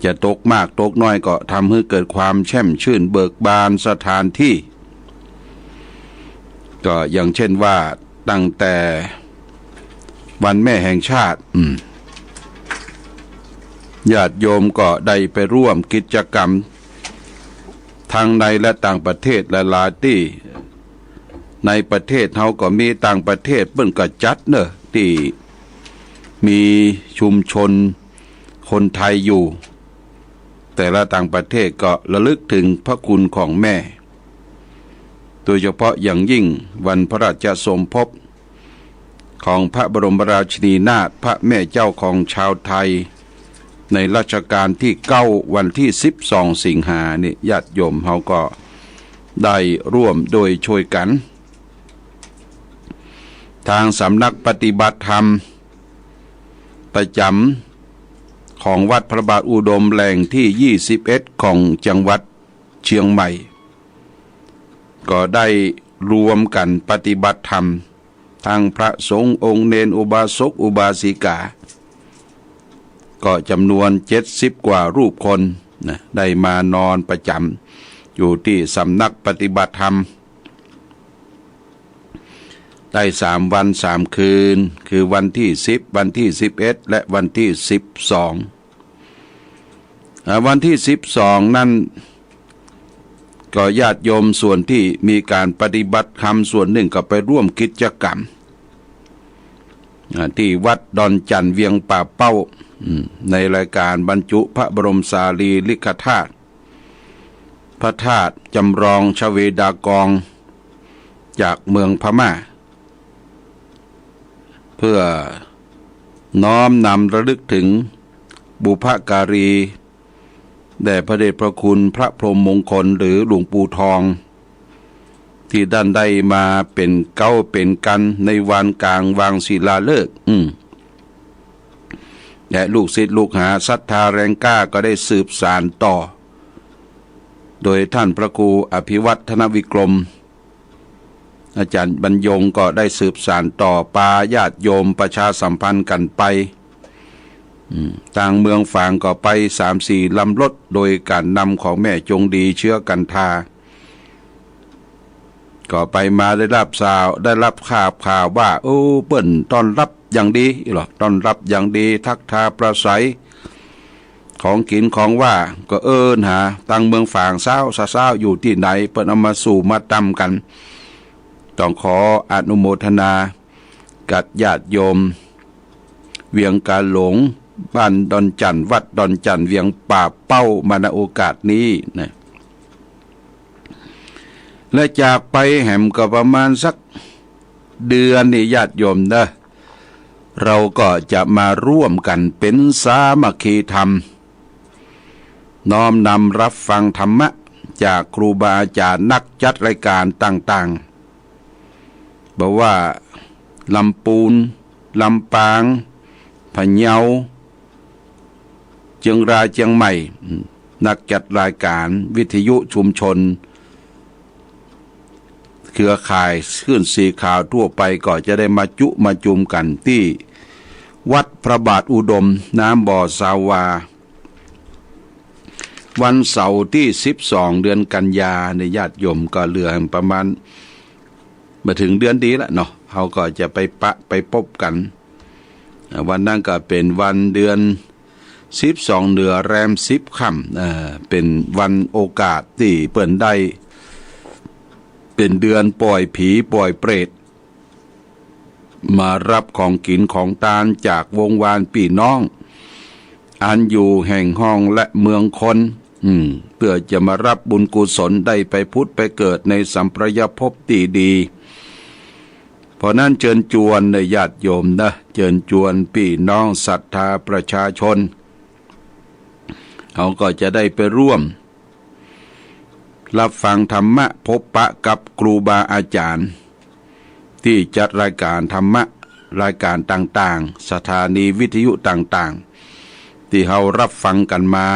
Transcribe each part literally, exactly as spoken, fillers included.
จะตกมากตกน้อยก็ทำหื้อเกิดความแช่มชื่นเบิกบานสถานตี้ ก็อย่างเช่นว่าตั้งแต่วันแม่แห่งชาติ อืม ญาติโยมก็ได้ไปร่วมกิจกรรมทั้งในและต่างประเทศหลายๆ ตี้ ในประเทศเฮาก็มี ต่างประเทศเปิ้นก็จัดเนอะ ตี้มีชุมชนคนไทยอยู่ แต่ละต่างประเทศก็ระลึกถึงพระคุณของแม่ โดยเฉพาะอย่างยิ่งวันพระราชสมภพของพระบรมราชินีนาถพระแม่เจ้าของชาวไทย ในรัชกาลที่เก้า วันที่สิบสองสิงหานี่ ญาติโยมเฮาก็ได้ร่วมโดยช่วยกั๋น ตางสำนักปฏิบัติธรรมประจ๋ำของวัดพระบาทอุดมแห่งที่ยี่สิบเอ็ดของจังหวัดเชียงใหม่ ก็ได้รวมกั๋นปฏิบัติธรรม ตังพระสงฆ์องค์เณรอุบาสกอุบาสิกา ก็จ๋ำนวนเจ็ดสิบกว่ารูปคนนะ ได้มานอนประจ๋ำอยู่ตี้สำนักปฏิบัติธรรม ได้สามวันสามคืน คือวันที่สิบ วันที่สิบเอ็ด และวันที่สิบสอง อ่า วันที่สิบสองนั้น ก็ญาติโยมส่วนตี้มีก๋านปฏิบัติธรรมส่วนนึ่งก็ไปร่วมกิจกรรม อ่า ตี้วัดดอนจั่นเวียงป่าเป้า อืม ในรายก๋านบรรจุพระบรมสารีริกธาตุ พระธาตุจำลองชเวดากอง จากเมืองพม่า เพื่อน้อมนำระลึกถึงบุพการี แด่พระเดชพระคุณพระพรหมมงคลหรือหลวงปู่ทอง ตี้ต้านได้มาเป๋นเก๊าเป๋นกังในวานก๋างวางศิลาฤกษ์ อืม และลูกศิษย์ลูกหาศรัทธาแรงกล้าก็ได้สืบสานต่อ โดยท่านพระครูอภิวัฒนวิกรม อาจ๋ารย์บรรยงก็ได้สืบสานต่อ ปาญาติโยมประชาสัมพันธ์กั๋นไป อืม ตางเมืองฝางก็ไปสามสี่ลำรถ โดยก๋านนำของแม่จงดีเชื้อกันทา ก็ไปมาได้ฮับข่าว ได้ฮับข่าว ข่าวว่า โอ้ เปิ้นต้อนฮับอย่างดีอี้หล่อ ต้อนฮับอย่างดี ทักทายปราศรัย ของกิ๋นของหว้าก็เอิ้นหา ตางเมืองฝาง เซ้า เซ้า อยู่ตี้ไหน เปิ้นเอามาสู่มาตำกั๋น ต้องขออนุโมทนากับญาติโยม เวียงกาหลง บ้านดอนจั่น วัดดอนจั่น เวียงป่าเป้า มา ณ โอกาสนี้นะ และจากไปแหมก็ประมาณสักเดือนนี่ ญาติโยมเนอะ เราก็จะมาร่วมกั๋นเป๋นสามัคคีธรรม น้อมนำฮับฟังธรรมะจากครูบาอาจ๋ารย์นักจัดรายก๋านต่างๆ บ่ว่าลำปูน ลำปาง พะเยา เจียงราย เจียงใหม่ อืม นักจัดรายก๋านวิทยุชุมชน เครือข่ายคลื่นสีขาวทั่วไปก็จะได้มาจุมาจุมกั๋นตี้วัดพระบาทอุดม น้ำบ่อสาวา วันเสาร์ตี้สิบสอง เดือนกันยา ในญาติโยมก็เหลือประมาณ บ่เถิงเดือนดีละเนาะ เฮาก็จะไปปะไปปบกั๋น อ่า วันนั้นก็เป๋นวันเดือนสิบสอง เหนือแรมสิบค่ำ เอ่อ เป๋นวันโอกาสตี้เปิ้นได้ เป๋นเดือนป่อยผีป่อยเปรต มาฮับของกิ๋นของตานจากวงวานปี้น้อง อันอยู่แห่งห้องและเมืองคน อืม เปื้อจะมาฮับบุญกุศลได้ไปผุดไปเกิดในสัมปรายภพตี้ดี เพราะนั้นเจิญจวนนะญาติโยมนะ เจิญจวนปี้น้องศรัทธาประชาชน เฮาก็จะได้ไปร่วม ฮับฟังธรรมะ พบปะกับครูบาอาจ๋ารย์ ตี้จัดรายก๋านธรรมะ รายก๋านต่างๆ สถานีวิทยุต่างๆ ตี้เฮาฮับฟังกั๋นมา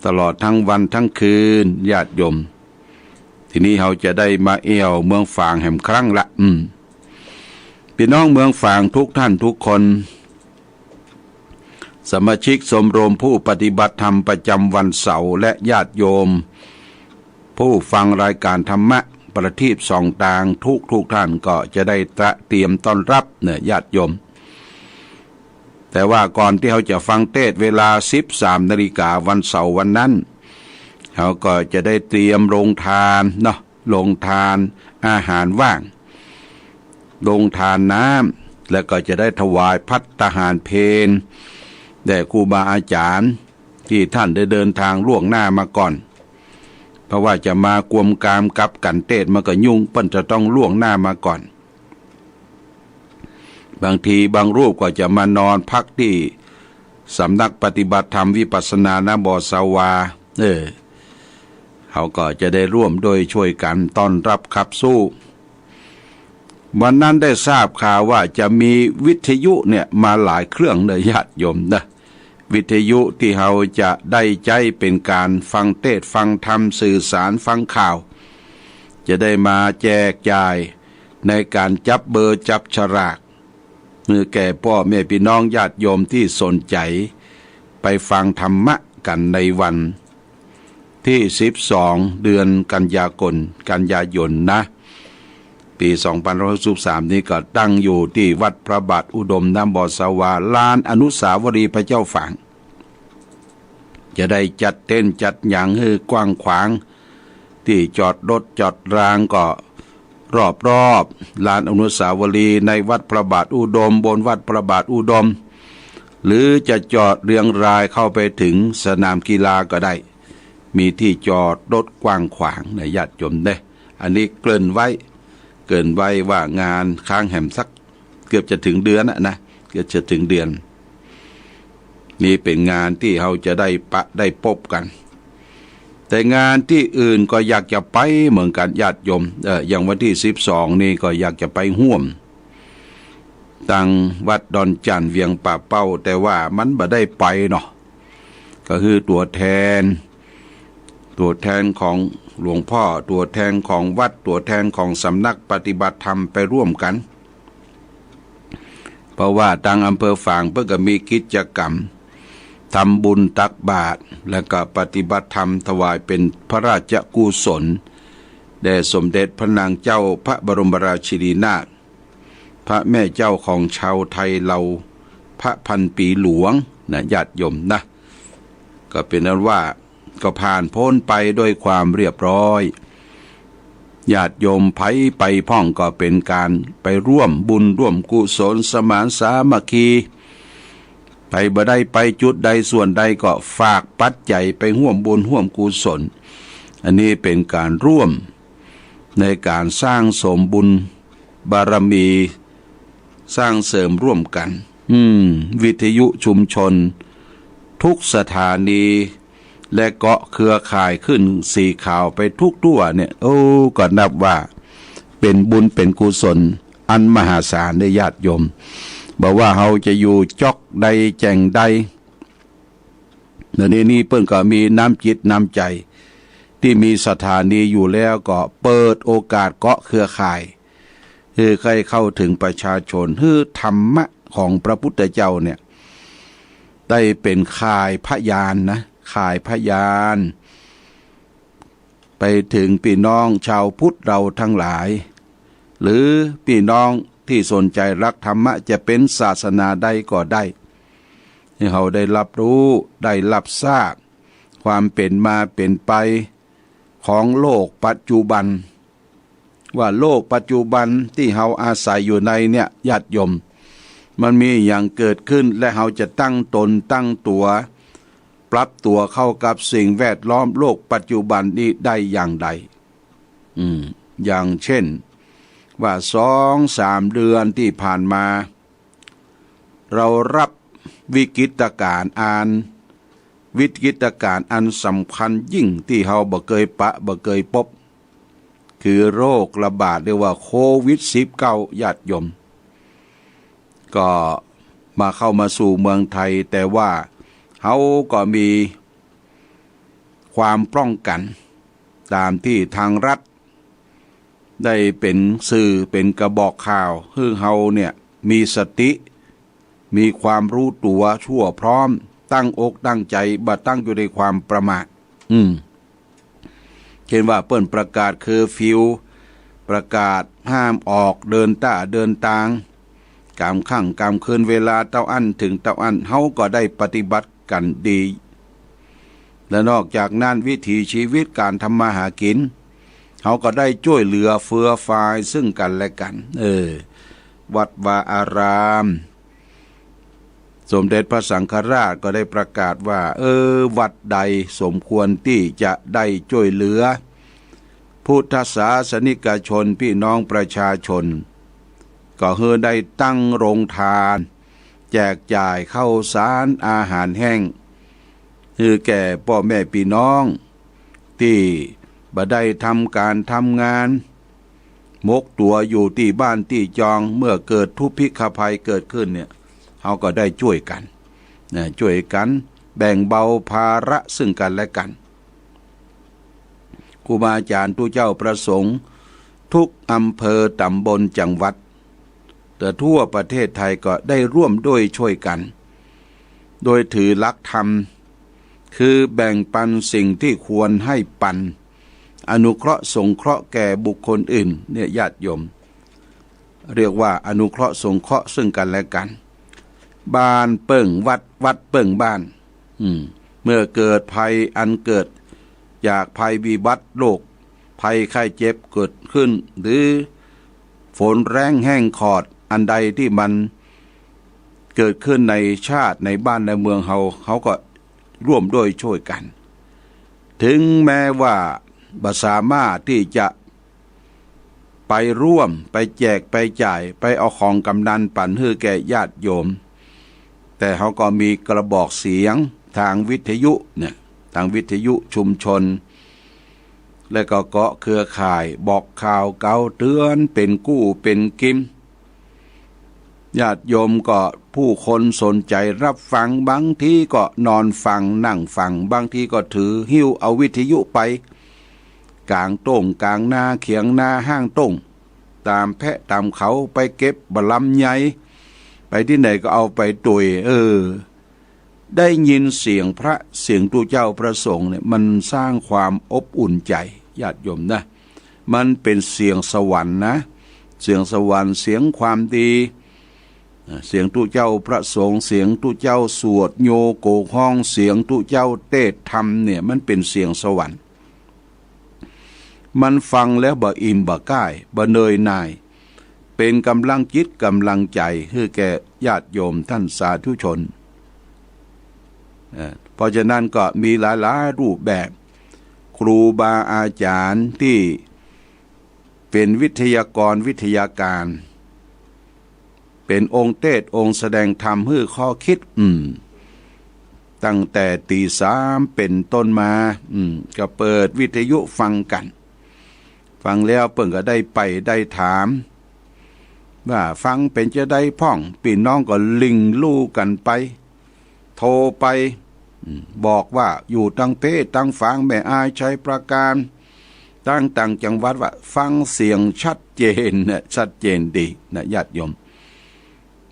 ตลอดตึงวันตึงคืน ญาติโยม ทีนี้เฮาจะได้มาแอ่วเมืองฝางแหมครั้งละ อืม ปี้น้องเมืองฝางทุกท่านทุกคน สมาชิกชมรมผู้ปฏิบัติธรรมประจำวันเสาร์และญาติโยม ผู้ฟังรายการธรรมะประทีปส่องตางทุกทุกท่านก็จะได้เตรียมต้อนรับเนี่ยญาติโยม แต่ว่าก่อนที่เฮาจะฟังเทศน์เวลาสิบสามนาฬิกาวันเสาร์วันนั้น เฮาก็จะได้เตรียมโรงทานเนาะ โรงทานอาหารว่าง โรงทานน้ำ แล้วก็จะได้ถวายภัตตาหารเพลแด่ครูบาอาจารย์ที่ท่านได้เดินทางล่วงหน้ามาก่อน เพราะว่าจะมากวมกามกับกั๋นเทศน์มันก็ยุ่ง เปิ้นจะต้องล่วงหน้ามาก่อน บางทีบางรูปก็จะมานอนพักที่สำนักปฏิบัติธรรมวิปัสสนา ณ บ่อสาวา เออ เฮาก็จะได้ร่วมด้วยช่วยกั๋นต้อนรับขับสู้ วันนั้นได้ทราบข่าวว่าจะมีวิทยุเนี่ยมาหลายเครื่องเลยญาติโยมนะ วิทยุที่เฮาจะได้ใจ๊เป๋นก๋านฟังเทศน์ฟังธรรม สื่อสารฟังข่าว จะได้มาแจกจ่ายในก๋านจับเบอร์จับฉลาก หื้อแก่ป้อแม่ปี้น้องญาติโยมตี้สนใจ๋ไปฟังธรรมะกั๋นในวันตี้สิบสอง เดือนกันยากน กันยายนนะ ปี๋สองปันห้าร้อยหกสิบสามนี้ก็ตั้งอยู่ตี้วัดพระบาทอุดม ณ บ่อสาวา ลานอนุสาวรีย์พระเจ้าฝาง จะได้จัดเต็นท์จัดหยังหื้อกว้างขวาง ตี้จอดรถจอดรางก็รอบๆ ลานอนุสาวรีย์ในวัดพระบาทอุดม บนวัดพระบาทอุดม หรือจะจอดเรียงรายเข้าไปเถิงสนามกีฬาก็ได้ มีตี้จอดรถกว้างขวางนะญาติโยมเน่อ อันนี้เกริ่นไว้ เกริ่นไว้ว่างานค้างแหมสักเกือบจะเถิงเดือนน่ะนะ เกือบจะเถิงเดือน นี่เป๋นงานตี้เฮาจะได้ปะได้ปบกั๋น แต่งานตี้อื่นก็อยากจะไปเหมือนกั๋นญาติโยม เอ่อ อย่างวันตี้สิบสองนี่ก็อยากจะไปฮ่วม ตังวัดดอนจั่นเวียงป่าเป้า แต่ว่ามันบ่ได้ไปเนาะ ก็คือตั๋วแทน ตั๋วแทนของหลวงพ่อ ตั๋วแทนของวัด ตั๋วแทนของสำนักปฏิบัติธรรมไปร่วมกั๋น เพราะว่าตังอำเภอฝางเปิ้นก็มีกิจกรรมทำบุญตักบาตร แล้วก็ปฏิบัติธรรมถวายเป๋นพระราชกุศลแด่สมเด็จพระนางเจ้าพระบรมราชินีนาถ พระแม่เจ้าของชาวไทยเฮา พระพันปีหลวงนะญาติโยมนะ ก็เป๋นอันว่าก็ผ่านพ้นไปด้วยความเรียบร้อย ญาติโยมใผไปพ่องก็เป๋นก๋านไปร่วมบุญร่วมกุศลสมานสามัคคี ใผบ่ได้ไปจุดใดส่วนใดก็ฝากปัจจัยไปฮ่วมบุญฮ่วมกุศล อันนี้เป๋นก๋านร่วมในก๋านสร้างสมบุญบารมี สร้างเสริมร่วมกั๋น อืม วิทยุชุมชนทุกสถานี และเกาะเครือข่ายขึ้นสีขาวไปทุกทั่วเนี่ย โอ้ ก็นับว่าเป๋นบุญเป๋นกุศลอันมหาศาลเน่อญาติโยม บ่ว่าเฮาจะอยู่จ๊อกใดแจ่งใด เดี๋ยวนี้นี่เปิ้นก็มีน้ำจิตน้ำใจ๋ ตี้มีสถานีอยู่แล้วก็เปิดโอกาสเกาะเครือข่าย หื้อใค่เข้าเถิงประชาชน หื้อธรรมะของพระพุทธเจ้าเนี่ย ได้เป๋นข่ายพยานนะ ข่ายพยาน ไปเถิงปี้น้องชาวพุทธเฮาตังหลาย หรือปี้น้องตี้สนใจ๋ฮักธรรมะ จะเป๋นศาสนาใดก็ได้ หื้อเฮาได้ฮับฮู้ ได้ฮับทราบ ความเป๋นมาเป๋นไปของโลกปัจจุบัน ว่าโลกปัจจุบันตี้เฮาอาศัยอยู่ในเนี่ย ญาติโยม มันมีอะหยังเกิดขึ้น และเฮาจะตั้งตนตั้งตั๋ว ปรับตั๋วเข้ากับสิ่งแวดล้อมโลกปัจจุบันนี้ได้อย่างใด อืม อย่างเช่น ว่าสองสามเดือนตี้ผ่านมา เฮาฮับวิกฤตก๋ารณ์อัน วิกฤตก๋ารณ์อันสำคัญยิ่งตี้เฮาบ่เกยปะบ่เกยปบ คือโรคระบาดเรียกว่าโควิดสิบเก้า ญาติโยม ก็มาเข้ามาสู่เมืองไทย แต่ว่าเฮาก็มีความป้องกั๋น ต๋ามตี้ทางรัฐได้เป๋นสื่อเป๋นกระบอกข่าว หื้อเฮาเนี่ยมีสติ มีความรู้ตั๋วชั่วพร้อม ตั้งอกตั้งใจ๋ บ่ตั้งอยู่ในความประมาท อืม เช่นว่าเปิ้นประกาศเคอร์ฟิว ประกาศห้ามออกเดินต้าเดินตาง ก๋ามค่ำก๋ามคืน เวลาเต้าอั้นเถิงเต้าอั้น เฮาก็ได้ปฏิบัติกั๋นดี และนอกจากนั้นวิถีชีวิตก๋านทำมาหากิ๋น เฮาก็ได้จ้วยเหลือเฟือฟายซึ่งกั๋นและกั๋น เออ วัดวาอาราม สมเด็จพระสังฆราชก็ได้ประกาศว่า เออ วัดใดสมควรตี้จะได้จ้วยเหลือ พุทธศาสนิกชน ปี้น้องประชาชน ก็หื้อได้ตั้งโรงทาน แจกจ่ายข้าวสารอาหารแห้ง หื้อแก่ป้อแม่ปี้น้อง ตี้บ่ได้ทำก๋านทำงาน หมกตั๋วอยู่ตี้บ้านตี้จอง เมื่อเกิดทุพพิฆภัยเกิดขึ้นเนี่ย เฮาก็ได้จ้วยกั๋น นะ จ้วยกั๋นแบ่งเบาภาระซึ่งกั๋นและกั๋น ครูบาอาจ๋ารย์ตุ๊เจ้าพระสงฆ์ทุกอำเภอต๋ำบลจังหวัด แต่ทั่วประเทศไทยก็ได้ร่วมด้วยช่วยกั๋น โดยถือหลักธรรม คือแบ่งปันสิ่งที่ควรให้ปัน อนุเคราะห์สงเคราะห์แก่บุคคลอื่น เนี่ยญาติโยม เรียกว่าอนุเคราะห์สงเคราะห์ซึ่งกั๋นและกั๋น บ้านเปิ้งวัด วัดเปิ้งบ้าน อืม เมื่อเกิดภัยอันเกิดจากภัยวิบัติโรค ภัยไข้เจ็บเกิดขึ้น หรือฝนแล้งแห้งขอดอันใดตี้มันเกิดขึ้นในชาติในบ้านในเมืองเฮา เฮาก็ร่วมด้วยช่วยกั๋น ถึงแม้ว่าบ่สามารถตี้จะ ไปร่วม ไปแจก ไปจ่าย ไปเอาของกำนันปั๋นหื้อแก่ญาติโยม แต่เฮาก็มีกระบอกเสียงตางวิทยุเนี่ย ตางวิทยุชุมชน และก็เกาะเครือข่าย บอกข่าวเก๋าเตือน เป๋นกู้เป๋นกิม ญาติโยมก็ผู้คนสนใจ๋ฮับฟัง บางทีก็นอนฟัง นั่งฟัง บางทีก็ถือหิ้วเอาวิทยุไป ก๋างโต้งก๋างนา เขียงนา ห้างโต้ง ต๋ามแพะต๋ามเขา ไปเก็บบ่าลำไย ไปตี้ไหนก็เอาไปตวย เออ ได้ยินเสียงพระ เสียงตุ๊เจ้าพระสงฆ์เนี่ย มันสร้างความอบอุ่นใจ๋ ญาติโยมนะ มันเป๋นเสียงสวรรค์นะ เสียงสวรรค์ เสียงความดี อ่า เสียงตุ๊เจ้าพระสงฆ์ เสียงตุ๊เจ้าสวดโยโกฮ้อง เสียงตุ๊เจ้าเตสน์ธรรมเนี่ย มันเป๋นเสียงสวรรค์ มันฟังแล้วบ่อิ่มบ่ก้าย บ่เนยหน่าย เป๋นก๋ำลังจิตก๋ำลังใจ๋หื้อแก่ญาติโยมต้านสาธุชน เอ่อ เพราะฉะนั้นก็มีหลายๆ รูปแบบ ครูบาอาจ๋ารย์ตี้เป๋นวิทยากรวิทยาการ เป๋นองค์เตสน์องค์แสดงธรรมหื้อข้อคิด อืม ตั้งแต่ตี๋สามเป๋นต้นมา อืม ก็เปิดวิทยุฟังกั๋น ฟังแล้วเปิ้นก็ได้ไปได้ถาม ว่าฟังเป๋นจาใดพ่อง ปี้น้องก็ลิงก์ลู่กั๋นไป โทรไป อืม บอกว่าอยู่ตางเพตางฝาง แม่อาย ชัยปราการ ตางต่างจังหวัด ว่าฟังเสียงชัดเจนนะ ชัดเจนดีนะญาติโยม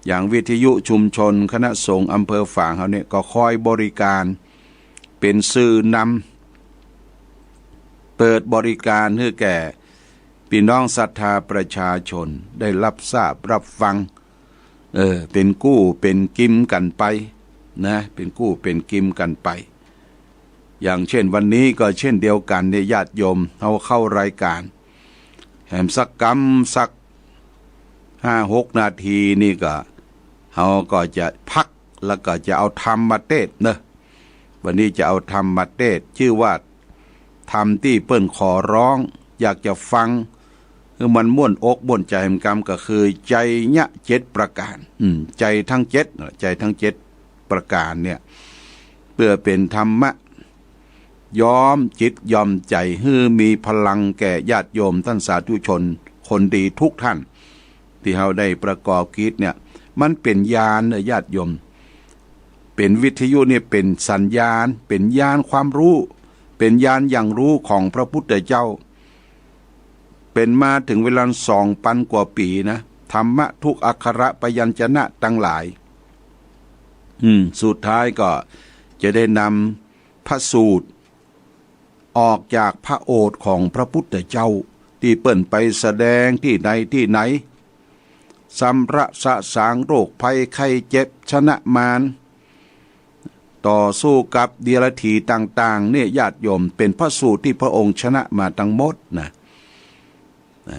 อย่างวิทยุชุมชนคณะสงฆ์อำเภอฝางเฮาเนี่ย ก็คอยบริการ เป๋นสื่อนำ เปิดบริการหื้อแก่ปี้น้องศรัทธาประชาชนได้ฮับทราบฮับฟัง เออ เป๋นกู้เป๋นกิมกั๋นไปนะ เป๋นกู้เป๋นกิมกั๋นไป อย่างเช่นวันนี้ก็เช่นเดียวกั๋นเนี่ย ญาติโยม เฮาเข้ารายก๋าน แหมสักกำสักห้าหกนาทีนี่ก็ เฮาก็จะพัก แล้วก็จะเอาธรรมมาเตสน์เนาะ วันนี้จะเอาธรรมมาเตสน์ จื้อว่าธรรมตี้เปิ้นขอร้อง อยากจะฟัง หื้อมันม่วนอกม่วนใจ๋แหมกำ ก็คือไชยะเจ็ดประก๋าน อืม ไชยทั้งเจ็ด ไชยทั้งเจ็ดประก๋านเนี่ย เปื้อเป๋นธรรมะ ย้อมจิตย้อมใจ๋ หื้อมีพลังแก่ญาติโยมต้านสาธุชน คนดีทุกท่าน ตี้เฮาได้ประกอบกิจเนี่ย มันเป๋นญาณนะญาติโยม เป๋นวิทยุเนี่ยเป๋นสัญญาณ เป๋นญาณความฮู้ เป๋นญาณหยั่งฮู้ของพระพุทธเจ้า เป๋นมาเถิงเวลาสองปันกว่าปี๋นะ ธรรมะทุกอักขระพยัญชนะตังหลาย อืม สุดท้ายก็จะได้นำพระสูตร ออกจากพระโอษฐ์ของพระพุทธเจ้า ตี้เปิ้นไปแสดงตี้ใดตี้ไหน สำระสะสางโรคภัยไข้เจ็บ ชนะมาร ต่อสู้กับเดรัจฉีต่างๆ เนี่ย ญาติโยม เป๋นพระสูตรตี้พระองค์ชนะมาตังหมดนะ นะ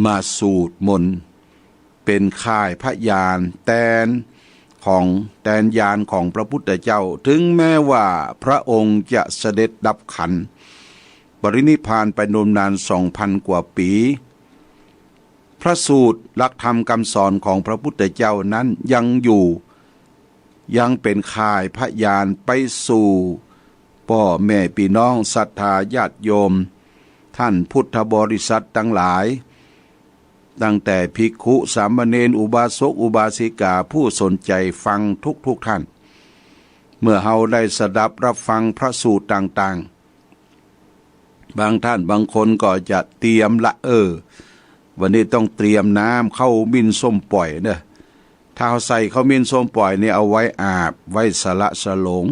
มาสูตรมนต์เป๋นข่ายพยานแตนของ แตนญาณของพระพุทธเจ้า ถึงแม้ว่าพระองค์จะเสด็จดับขันธ์ปรินิพพานไปนมนานสองพันกว่าปี๋ พระสูตรหลักธรรมคำสอนของพระพุทธเจ้านั้นยังอยู่ ยังเป๋นข่ายพยานไปสู่ป้อแม่ปี้น้องศรัทธาญาติโยม ท่านพุทธบริษัทตังหลาย ตั้งแต่ภิกขุ สามเณร อุบาสก อุบาสิกา ผู้สนใจ๋ฟังทุกๆ ท่าน เมื่อเฮาได้สดับรับฟังพระสูตรต่างๆ บางท่านบางคนก็จะเตรียมละ เออ วันนี้ต้องเตรียมน้ำขมิ้นส้มป่อยเน่อ ถ้าเฮาใส่ขมิ้นส้มป่อยนี่เอาไว้อาบ ไว้สละสลง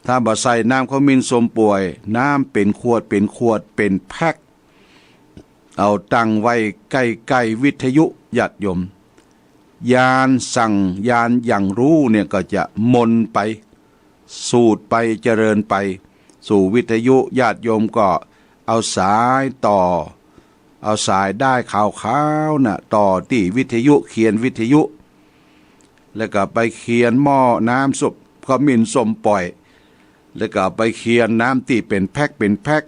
ถ้าบ่ใส่น้ำขมิ้นส้มป่อย น้ำเป๋นขวด เป๋นขวด เป๋นแพ็ค เอาตั้งไว้ใก้ๆ วิทยุ ญาติโยม ญาณสั่ง ญาณอย่างรู้เนี่ยก็จะมนไป สูดไป เจริญไป สู่วิทยุ ญาติโยมก็เอาสายต่อ เอาสายด้ายขาวๆ น่ะ ต่อตี้วิทยุ เคียนวิทยุ แล้วก็ไปเคียนหม้อน้ำส้ม ขมิ้นส้มป่อย แล้วก็ไปเคียนน้ำตี้เป๋นแพ็ค เป๋นแพ็ค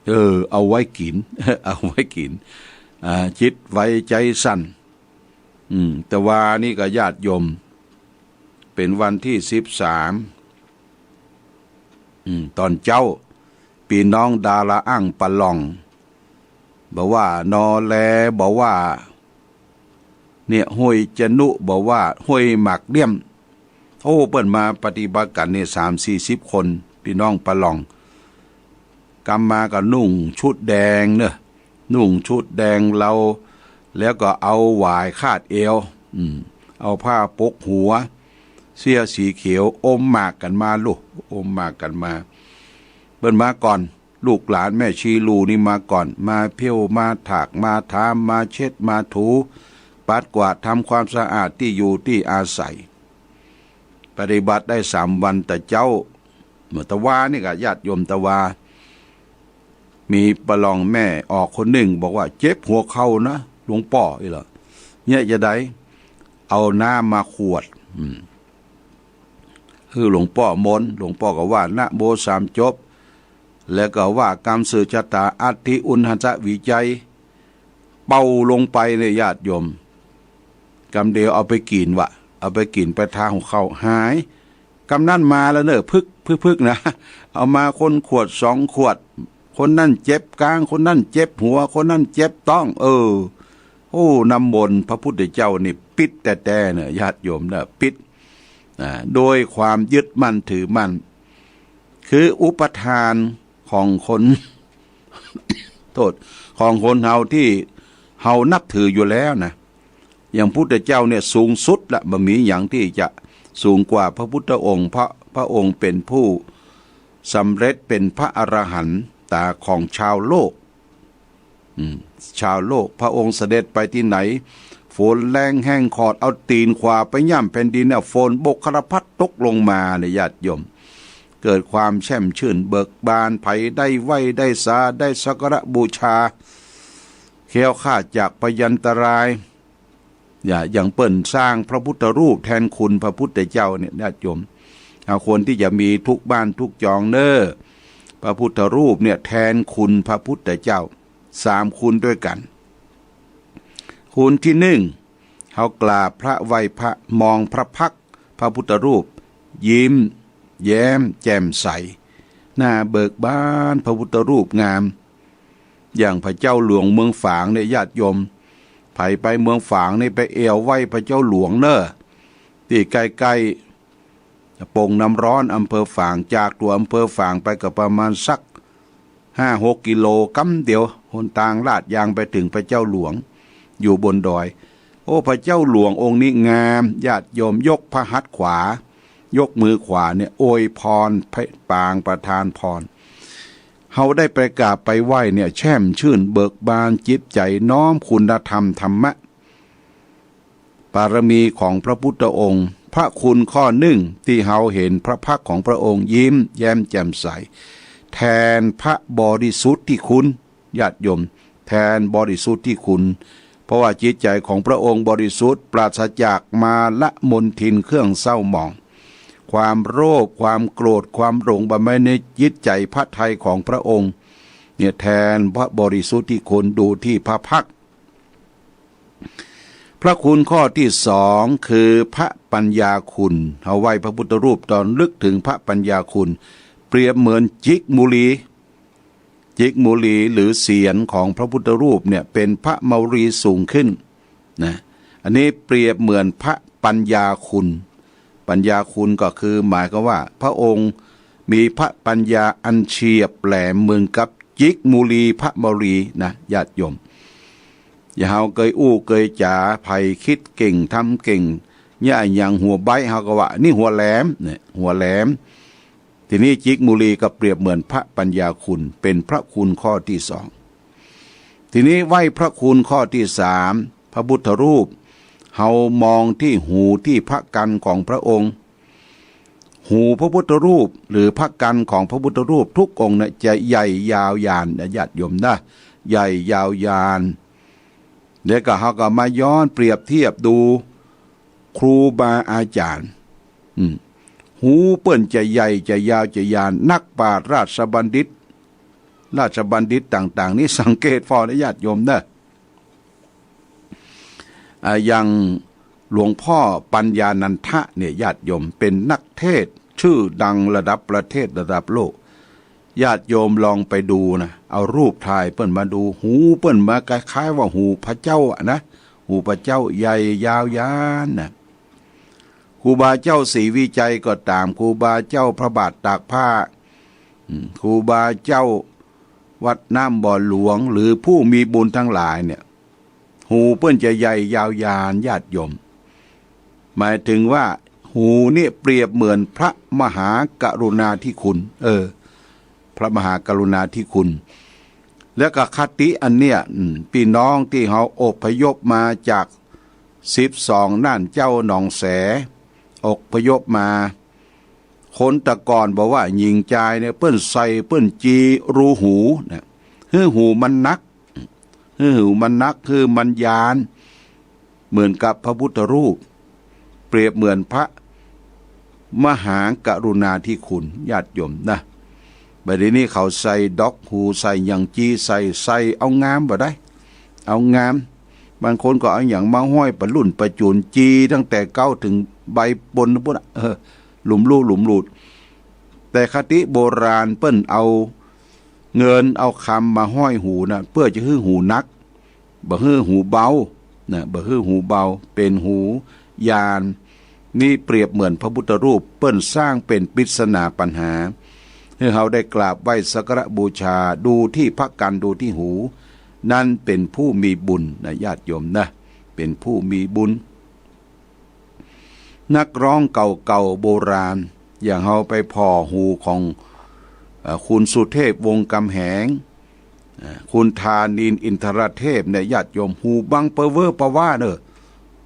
เออ เอาไว้กิ๋น เอาไว้กิ๋น อ่า จิตไวใจสั่น อืม แต่วานี้ก็ญาติโยม เป๋นวันตี้สิบสาม อืม ต๋อนเจ๊า ปี้น้องดาราอ่างปะล่อง บ่ว่านอแล บ่ว่า เนี่ย ห้วยจนุ บ่ว่า ห้วยหมากเดี้ยม โอ้ เปิ้นมาปฏิบัติกั๋นเนี่ย สามสี่สิบคน ปี้น้องปะล่อง กำมาก็นุ่งชุดแดงเน่อ นุ่งชุดแดงเลา แล้วก็เอาหวายคาดเอว อืม เอาผ้าปกหัว เสื้อสีเขียว อมหมากกั๋นมาลูก อมหมากกั๋นมา เปิ้นมาก่อน ลูกหลานแม่ชีลู๋นี่มาก่อน มาเผี้ยว มาถาก มาถาม มาเช็ด มาถู ปัดกวาด ทำความสะอาดตี้อยู่ตี้อาศัย ปฏิบัติได้สามวันตะเจ๊า เมื่อตะวานี่ก็ญาติโยมตะวา มีปะล่องแม่ออกคนนึ่งบอกว่า เจ็บหัวเข่านะหลวงป้อ อี้เหรอ เนี่ยจะใด เอาน้ำมาขวด อืม หื้อหลวงป้อมนต์ หลวงป้อก็ว่านะโมสามจบ แล้วก็ว่ากำสืบชะตา อัตถิอุณหัสสะวิจัย เป่าลงไปเนี่ยญาติโยม กำเดียวเอาไปกิ๋นวะ เอาไปกิ๋นไปทาหัวเข่าหาย กำนั้นมาแล้วเน่อ พึกพึกพึกนะ เอามาคนขวดสองขวด คนนั้นเจ็บกราง คนนั้นเจ็บหัว คนนั้นเจ็บต๊อง เออ โอ้ น้ำมนต์พระพุทธเจ้านี่ปิ๊ดแต๊ๆ เน่อ ญาติโยมเน่อ ปิ๊ด อ่า โดยความยึดมั่นถือมั่น คืออุปทานของคน โทษ ของคนเฮาตี้เฮานับถืออยู่แล้วนะ อย่างพุทธเจ้าเนี่ยสูงสุดละ บ่มีหยังตี้จะสูงกว่าพระพุทธองค์ เพราะพระองค์เป๋นผู้สำเร็จเป๋นพระอรหันตาของชาวโลก อืม ชาวโลก พระองค์เสด็จไปตี้ไหน ฝนแล้งแห้งขอด เอาตี๋นขวาไปย่ำแผ่นดินเนี่ย ฝนบกคารพัดตกลงมาเนี่ยญาติโยม เกิดความแช่มชื่นเบิกบาน ใผได้ไหว้ได้สา ได้สักการะบูชา แคล้วคลาดจากพยันตราย อย่า อย่างเปิ้นสร้างพระพุทธรูปแทนคุณพระพุทธเจ้าเนี่ยญาติโยม เอาควรตี้จะมีทุกบ้านทุกจองเน่อ พระพุทธรูปเนี่ยแทนคุณพระพุทธเจ้า สามคุณด้วยกั๋น คุณตี้นึ่ง เฮากราบพระไหว้พระ มองพระพักตร์พระพุทธรูป ยิ้มแย้มแจ่มใส หน้าเบิกบาน พระพุทธรูปงาม อย่างพระเจ้าหลวงเมืองฝางเนี่ยญาติโยม ใผไปเมืองฝางนี่ไปแอ่วไหว้พระเจ้าหลวงเน่อ ตี้ใก้ๆ โป่งน้ำร้อนอำเภอฝาง จากตั๋วอำเภอฝางไปก็ประมาณสักห้าหกกิโล กำเดียว หนตางลาดยางไปเถิงพระเจ้าหลวง อยู่บนดอย โอ้ พระเจ้าหลวงองค์นี้งาม ญาติโยม ยกพระหัตถ์ขวา ยกมือขวาเนี่ย อวยพร ปางประทานพร เฮาได้ไปกราบไปไหว้เนี่ย แช่มชื่นเบิกบานจิตใจ๋ น้อมคุณธรรมธรรมะ ปารมีของพระพุทธองค์ พระคุณข้อนึ่งตี้เฮาเห็นพระพักตร์ของพระองค์ยิ้มแย้มแจ่มใส แทนพระบริสุทธิคุณ ญาติโยม แทนบริสุทธิคุณ เพราะว่าจิตใจ๋ของพระองค์บริสุทธิ์ ปราศจากมาลมลทินเครื่องเศร้าหมอง ความโลภ ความโกรธ ความหลงบ่มีในจิตใจ๋พระทัยของพระองค์ เนี่ยแทนพระบริสุทธิคุณ ดูตี้พระพักตร์ พระคุณข้อตี้สองคือพระปัญญาคุณ เฮาไหว้พระพุทธรูปต้องนึกถึงพระปัญญาคุณ เปรียบเหมือนจิกมุลี จิกมุลีหรือเศียรของพระพุทธรูปเนี่ยเป็นพระมาวลีสูงขึ้นนะ อันนี้เปรียบเหมือนพระปัญญาคุณ ปัญญาคุณก็คือหมายความว่าพระองค์มีพระปัญญาอันเฉียบแหลมเหมือนกับจิกมุลีพระมาวลีนะ ญาติโยม อย่างเฮาเกยอู้เกยจ๋า ใผคิดเก่งทำเก่ง เนี่ยอย่างหัวใบ๊เฮาก็ว่า นี่หัวแหลม เนี่ย หัวแหลม ทีนี้จิกมุลีก็เปรียบเหมือนพระปัญญาคุณ เป็นพระคุณข้อตี้สอง ทีนี้ไหว้พระคุณข้อตี้สาม พระพุทธรูป เฮามองตี้หูตี้พระกรรณของพระองค์ หูพระพุทธรูปหรือพระกรรณของพระพุทธรูปทุกองค์เนี่ยจะใหญ่ยาวญาณนะ ญาติโยมนะ ใหญ่ยาวญาณ แล้วก็เฮาก็มาย้อนเปรียบเทียบดูครูบาอาจ๋ารย์ อืม หูเปิ้นจะใหญ่จะยาวจะญาณ นักปราชญ์ราชบัณฑิต ราชบัณฑิตต่างๆ นี่สังเกตผ่อนะ ญาติโยมนะ อ่า อย่างหลวงพ่อปัญญานันทะเนี่ย ญาติโยม เป็นนักเทศน์ชื่อดังระดับประเทศระดับโลก ญาติโยมลองไปดูนะ เอารูปถ่ายเปิ้นมาดู หูเปิ้นมาคล้ายๆ ว่าหูพระเจ้าอะนะ หูพระเจ้าใหญ่ยาวญาณนะ ครูบาเจ้าศรีวิชัยก็ต๋าม ครูบาเจ้าพระบาทตากผ้า อืม ครูบาเจ้าวัดน้ำบ่อหลวง หรือผู้มีบุญทั้งหลายเนี่ย หูเปิ้นจะใหญ่ยาวญาณ ญาติโยม หมายถึงว่าหูนี่เปรียบเหมือนพระมหากรุณาธิคุณ เออ พระมหากรุณาธิคุณ แล้วก็คติอันเนี้ย อืม ปี้น้องตี้เฮาอพยพมาจากสิบสองน่านเจ้าหนองแส อพยพมา คนแต่ก่อนบอกว่าหญิงจายเนี่ย เปิ้นใส่เปิ้นจีรูหูนะ หื้อหูมันหนัก หื้อหูมันหนัก หื้อมันญาณ เหมือนกับพระพุทธรูป เปรียบเหมือนพระมหากรุณาธิคุณ ญาติโยมนะ บัดนี้เขาใส่ดอกหู ใส่หยังจี ใส่ ใส่เอางามบ่ได้ เอางาม บางคนก็เอาหยังมาห้อยปะลุ่นปะจุน จีตั้งแต่เก๊าถึงใบปนปุ้นน่ะ เออ หลุมลู่หลุมหลุด แต่คติโบราณเปิ้นเอาเงินเอาคำมาห้อยหูนะ เปื้อจะหื้อหูหนัก บ่หื้อหูเบานะ บ่หื้อหูเบา เป๋นหูญาณ นี่เปรียบเหมือนพระพุทธรูป เปิ้นสร้างเป๋นปริศนาปัญหา หื้อเฮาได้กราบไหว้สักการะบูชา ดูตี้พระกรรณ ดูตี้หู นั้นเป๋นผู้มีบุญนะ ญาติโยมนะ เป๋นผู้มีบุญ นักร้องเก่าๆ โบราณ อย่างเฮาไปผ่อหูของ เอ่อ คุณสุเทพ วงศ์กำแหง เอ่อ คุณธานินทร์ อินทรเทพเนี่ย ญาติโยม หูบังเปอเวอร์ปะว้าเน่อ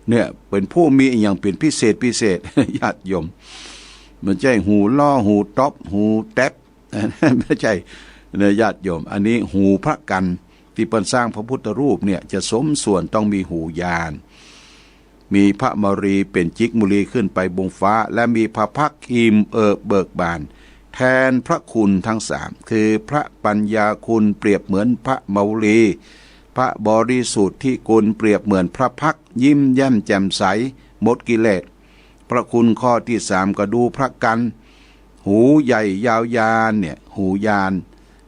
เนี่ย เป๋นผู้มีอะหยังเป๋นพิเศษพิเศษ ญาติโยม บ่ใจ้หูล่อ หูต๊อบ หูแต๊บ บ่ใจ้ เนี่ย ญาติโยม อันนี้หูพระกรรณ ตี้เปิ้นสร้างพระพุทธรูปเนี่ย จะสมส่วนต้องมีหูญาณ มีพระมาวลีเป๋นจิกมุลีขึ้นไปบนฟ้า และมีพระพักตร์อิ่มเอิบเบิกบาน แทนพระคุณทั้งสาม คือพระปัญญาคุณเปรียบเหมือนพระมาวลี พระบริสุทธิคุณเปรียบเหมือนพระพักตร์ยิ้มแย้มแจ่มใส หมดกิเลส พระคุณข้อตี้สามก็ดูพระกรรณ หูใหญ่ยาวญาณเนี่ย หูญาณ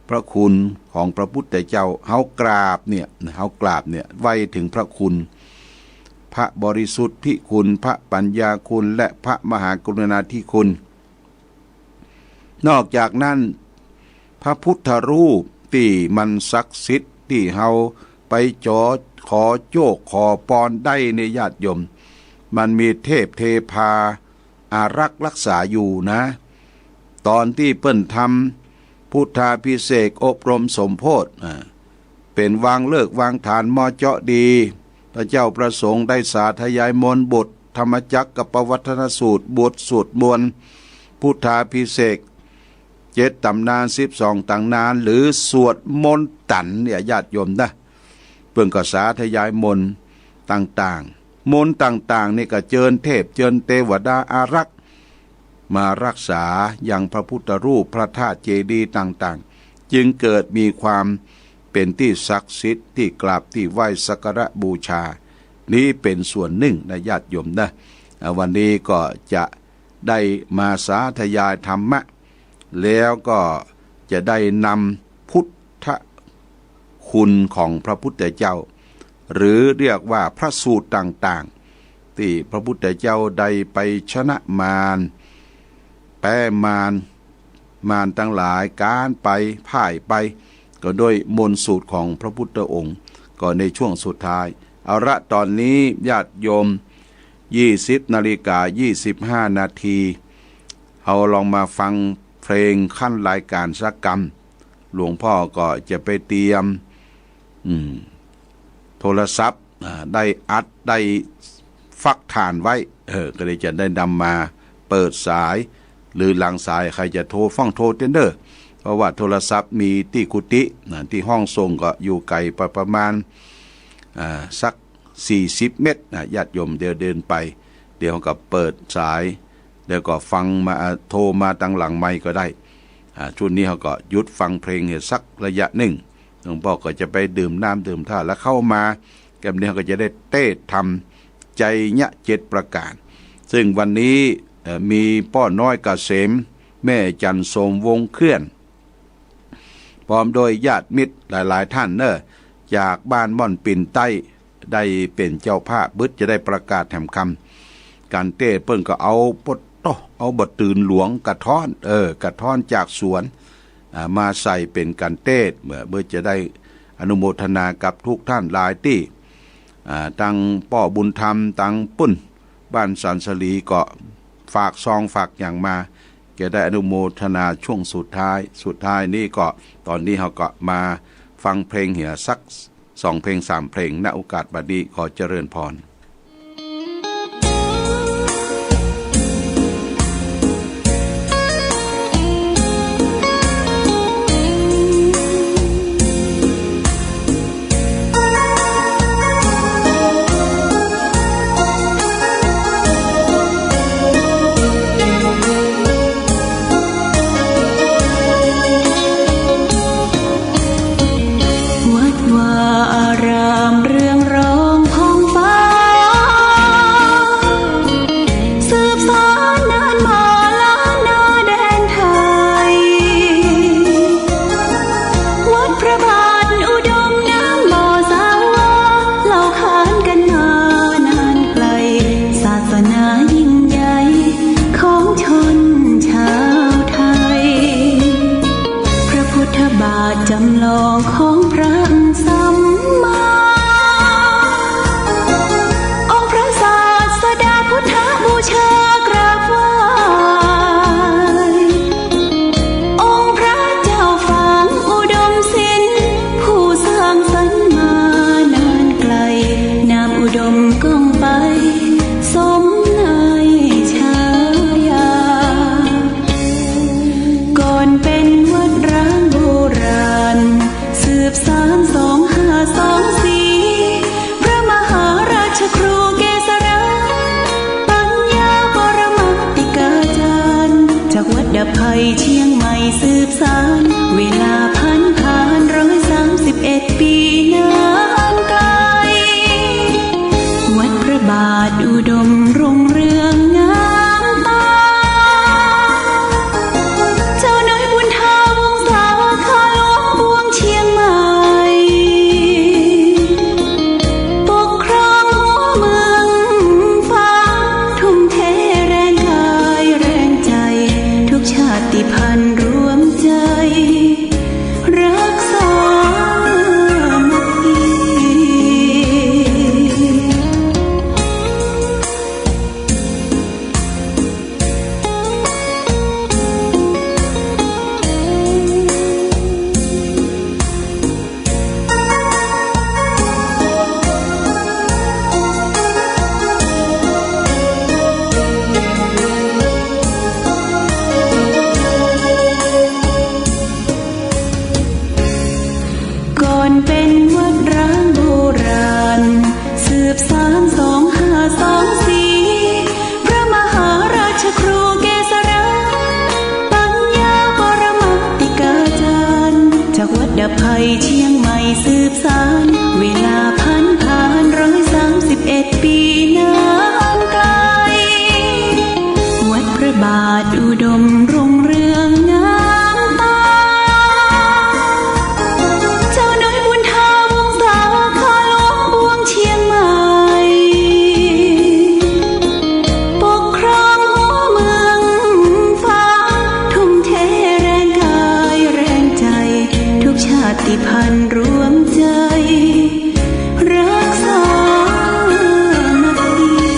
พระคุณของพระพุทธเจ้า เฮากราบเนี่ย เฮากราบเนี่ย ไหว้เถิงพระคุณ พระบริสุทธิคุณ พระปัญญาคุณ และพระมหากรุณาธิคุณ นอกจากนั้น พระพุทธรูปตี้มันศักดิ์สิทธิ์ตี้เฮา ไปจ๋อ ขอโจคขอปอนได้เนี่ยญาติโยม มันมีเทพเทพาอารักษ์รักษาอยู่นะ ต๋อนตี้เปิ้นทำพุทธาภิเษกอบรมสมโภช อ่า เป๋นวางฤกษ์วางฐานเหมาะเจาะดี พระเจ้าพระสงฆ์ได้สาธยายมนต์บทธรรมจักรกัปปวัตนสูตร บทสวดมนต์พุทธาภิเษก เจ็ดต๋ำนาน สิบสองต๋ำนาน หรือสวดมนต์ตั๋นเนี่ยญาติโยมนะ เปิ้นก็สาธยายมนต์ต่างๆ มนต์ต่างๆ นี่ก็เจิญเทพเจิญเตวดาอารักษ์มารักษายังพระพุทธรูปพระธาตุเจดีย์ต่างๆ จึงเกิดมีความเป๋นตี้ศักดิ์สิทธิ์ตี้กราบตี้ไหว้สักการะบูชา นี้เป๋นส่วนนึ่งนะญาติโยมนะ อ่า วันนี้ก็จะได้มาสาธยายธรรมะ แล้วก็จะได้นำพุทธคุณของพระพุทธเจ้า หรือเรียกว่าพระสูตรต่างๆ ตี้พระพุทธเจ้าได้ไปชนะมาร แป๊มาร มารตังหลายก๊านไป พ่ายไป ก็ด้วยมนต์สูตรของพระพุทธองค์ ก็ในช่วงสุดท้าย เอาละ ต๋อนนี้ญาติโยม ยี่สิบนาฬิกายี่สิบห้านาที เฮาลองมาฟังเพลงขั้นรายการสักกำ หลวงพ่อก็จะไปเตรียม อืม โทรศัพท์ อ่า ได้อัด ได้ฟักถ่านไว้ เออ ก็เลยจะได้นำมาเปิดสาย หรือหลังสายใครจะโทรฟั่งโทรเต้นเน่อ เพราะว่าโทรศัพท์มีตี้กุฏินะ ตี้ห้องส่งก็อยู่ไก๋ไปประมาณ อ่า สักสี่สิบเมตรนะ ญาติโยม เดี๋ยวเดินไป เดี๋ยวก็เปิดสาย แล้วก็ฟังมา โทรมาตางหลังไมค์ก็ได้ อ่า ช่วงนี้เฮาก็หยุดฟังเพลงเหียสักระยะนึ่ง หลวงพ่อก็จะไปดื่มน้ำดื่มท่าแล้วเข้ามา แก้มนี้เฮาก็จะได้เตศน์ธรรมไชยะเจ็ดประก๋าน ซึ่งวันนี้ เอ่อ มีป้อน้อยเกษม แม่จันทร์โสม วงศ์เคลื่อน พร้อมด้วยญาติมิตรหลายๆ ท่านเน่อ จากบ้านม่อนปิ่นใต้ ได้เป๋นเจ้าภาพ บึดจะได้ประกาศแหมคำ ก๋านเตศน์เปิ้นก็เอาปดโต้ เอาบ่าตื่นหลวงกระท้อน เออ กระท้อนจากสวน อ่า มาใส่เป๋นก๋านเตศน์ เมื่อ เมื่อจะได้อนุโมทนากับทุกท่านหลายตี้ อ่า ตังป้อบุญธรรม ตังปุ้น บ้านสันสลีก็ฝากซองฝากหยังมา จะได้อนุโมทนาช่วงสุดท้าย สุดท้ายนี้ก็ ต๋อนนี้เฮาก็มาฟังเพลงเหียสักสองเพลงสามเพลง ณ โอกาสบัดนี้ ขอเจริญพร วัดวาอารามเรืองรองผ่องฟ้า สืบสานนานมาล้านนาแดนไทย วัดพระบาทอุดมน้ำบ่อสาวา เล่าขานกันมานานไกล ศาสนายิ่งใหญ่ของชนชาวไทย พระพุทธบาทจำลองของพระสัมมา องค์พระศาสดาพุทธบูชากราบไหว้ องค์พระเจ้าฝางอุดมศิลป์ ผู้สร้างสรรค์มานานไกล นามอุดมก้องไปสมในฉายา ก่อนเป็นวัดร้างโบราณ สืบสานสองห้าสองสี่ พระมหาราชครูเกษรา ปัญญาปรมาติกาจารย์ จากวัดดับภัยเชียงใหม่สืบสาน เวลาผันผ่านร้อยสามสิบเอ็ดปีนานไกล วัดพระบาทอุดมรุ่งเรืองงามตา เจ้าน้อยบุญถาวงศาคาหลวงปวงเชียงใหม่ ปกครองหัวเมืองฟ้า ทุ่มเทแรงกายแรงใจ ทุกชาติพันธุ์รวมใจ รักสามัคคี ภัยเจียงใหม่สืบสาน เวลาผันผาน ร้อยสามสิบเอ็ดปี๋นานไกล วัดพระบาทอุดมรุ่งเรืองงามต๋า เจ้าน้อยบุญธรรมวงศา ข้าหลวงปวงเจียงใหม่ ปกครองหัวเมืองฟ้า ทุ่มเทแรงกายแรงใจ๋ ทุกชาติพันธุ์รวมใจ๋ รักสามัคคี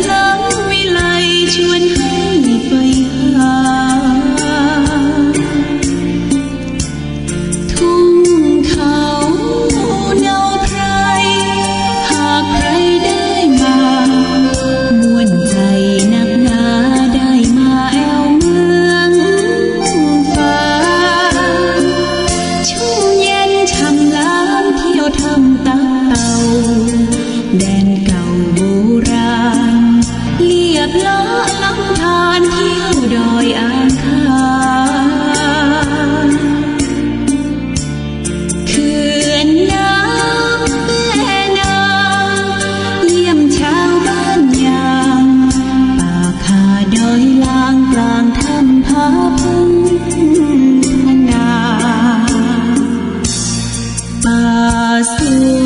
ลำวิไลชวนให้ไปหา ทุ่งเขาเนาไพร หากใครได้มา ม่วนใจ๋นักหนา ได้มาแอ่วเมืองฟ้า ชุ่มเย็นช่ำหลาม เที่ยวถ้ำตาเต่า แดนเก่าโบราณ เลียบเลาะลำธาร เที่ยวดอยอ่างขาง เขื่อนน้ำแม่นาง เยี่ยมชาวบ้านยาง ป่าคาดอยลาง กลางถ้ำผาพึ่งพนา ป่าส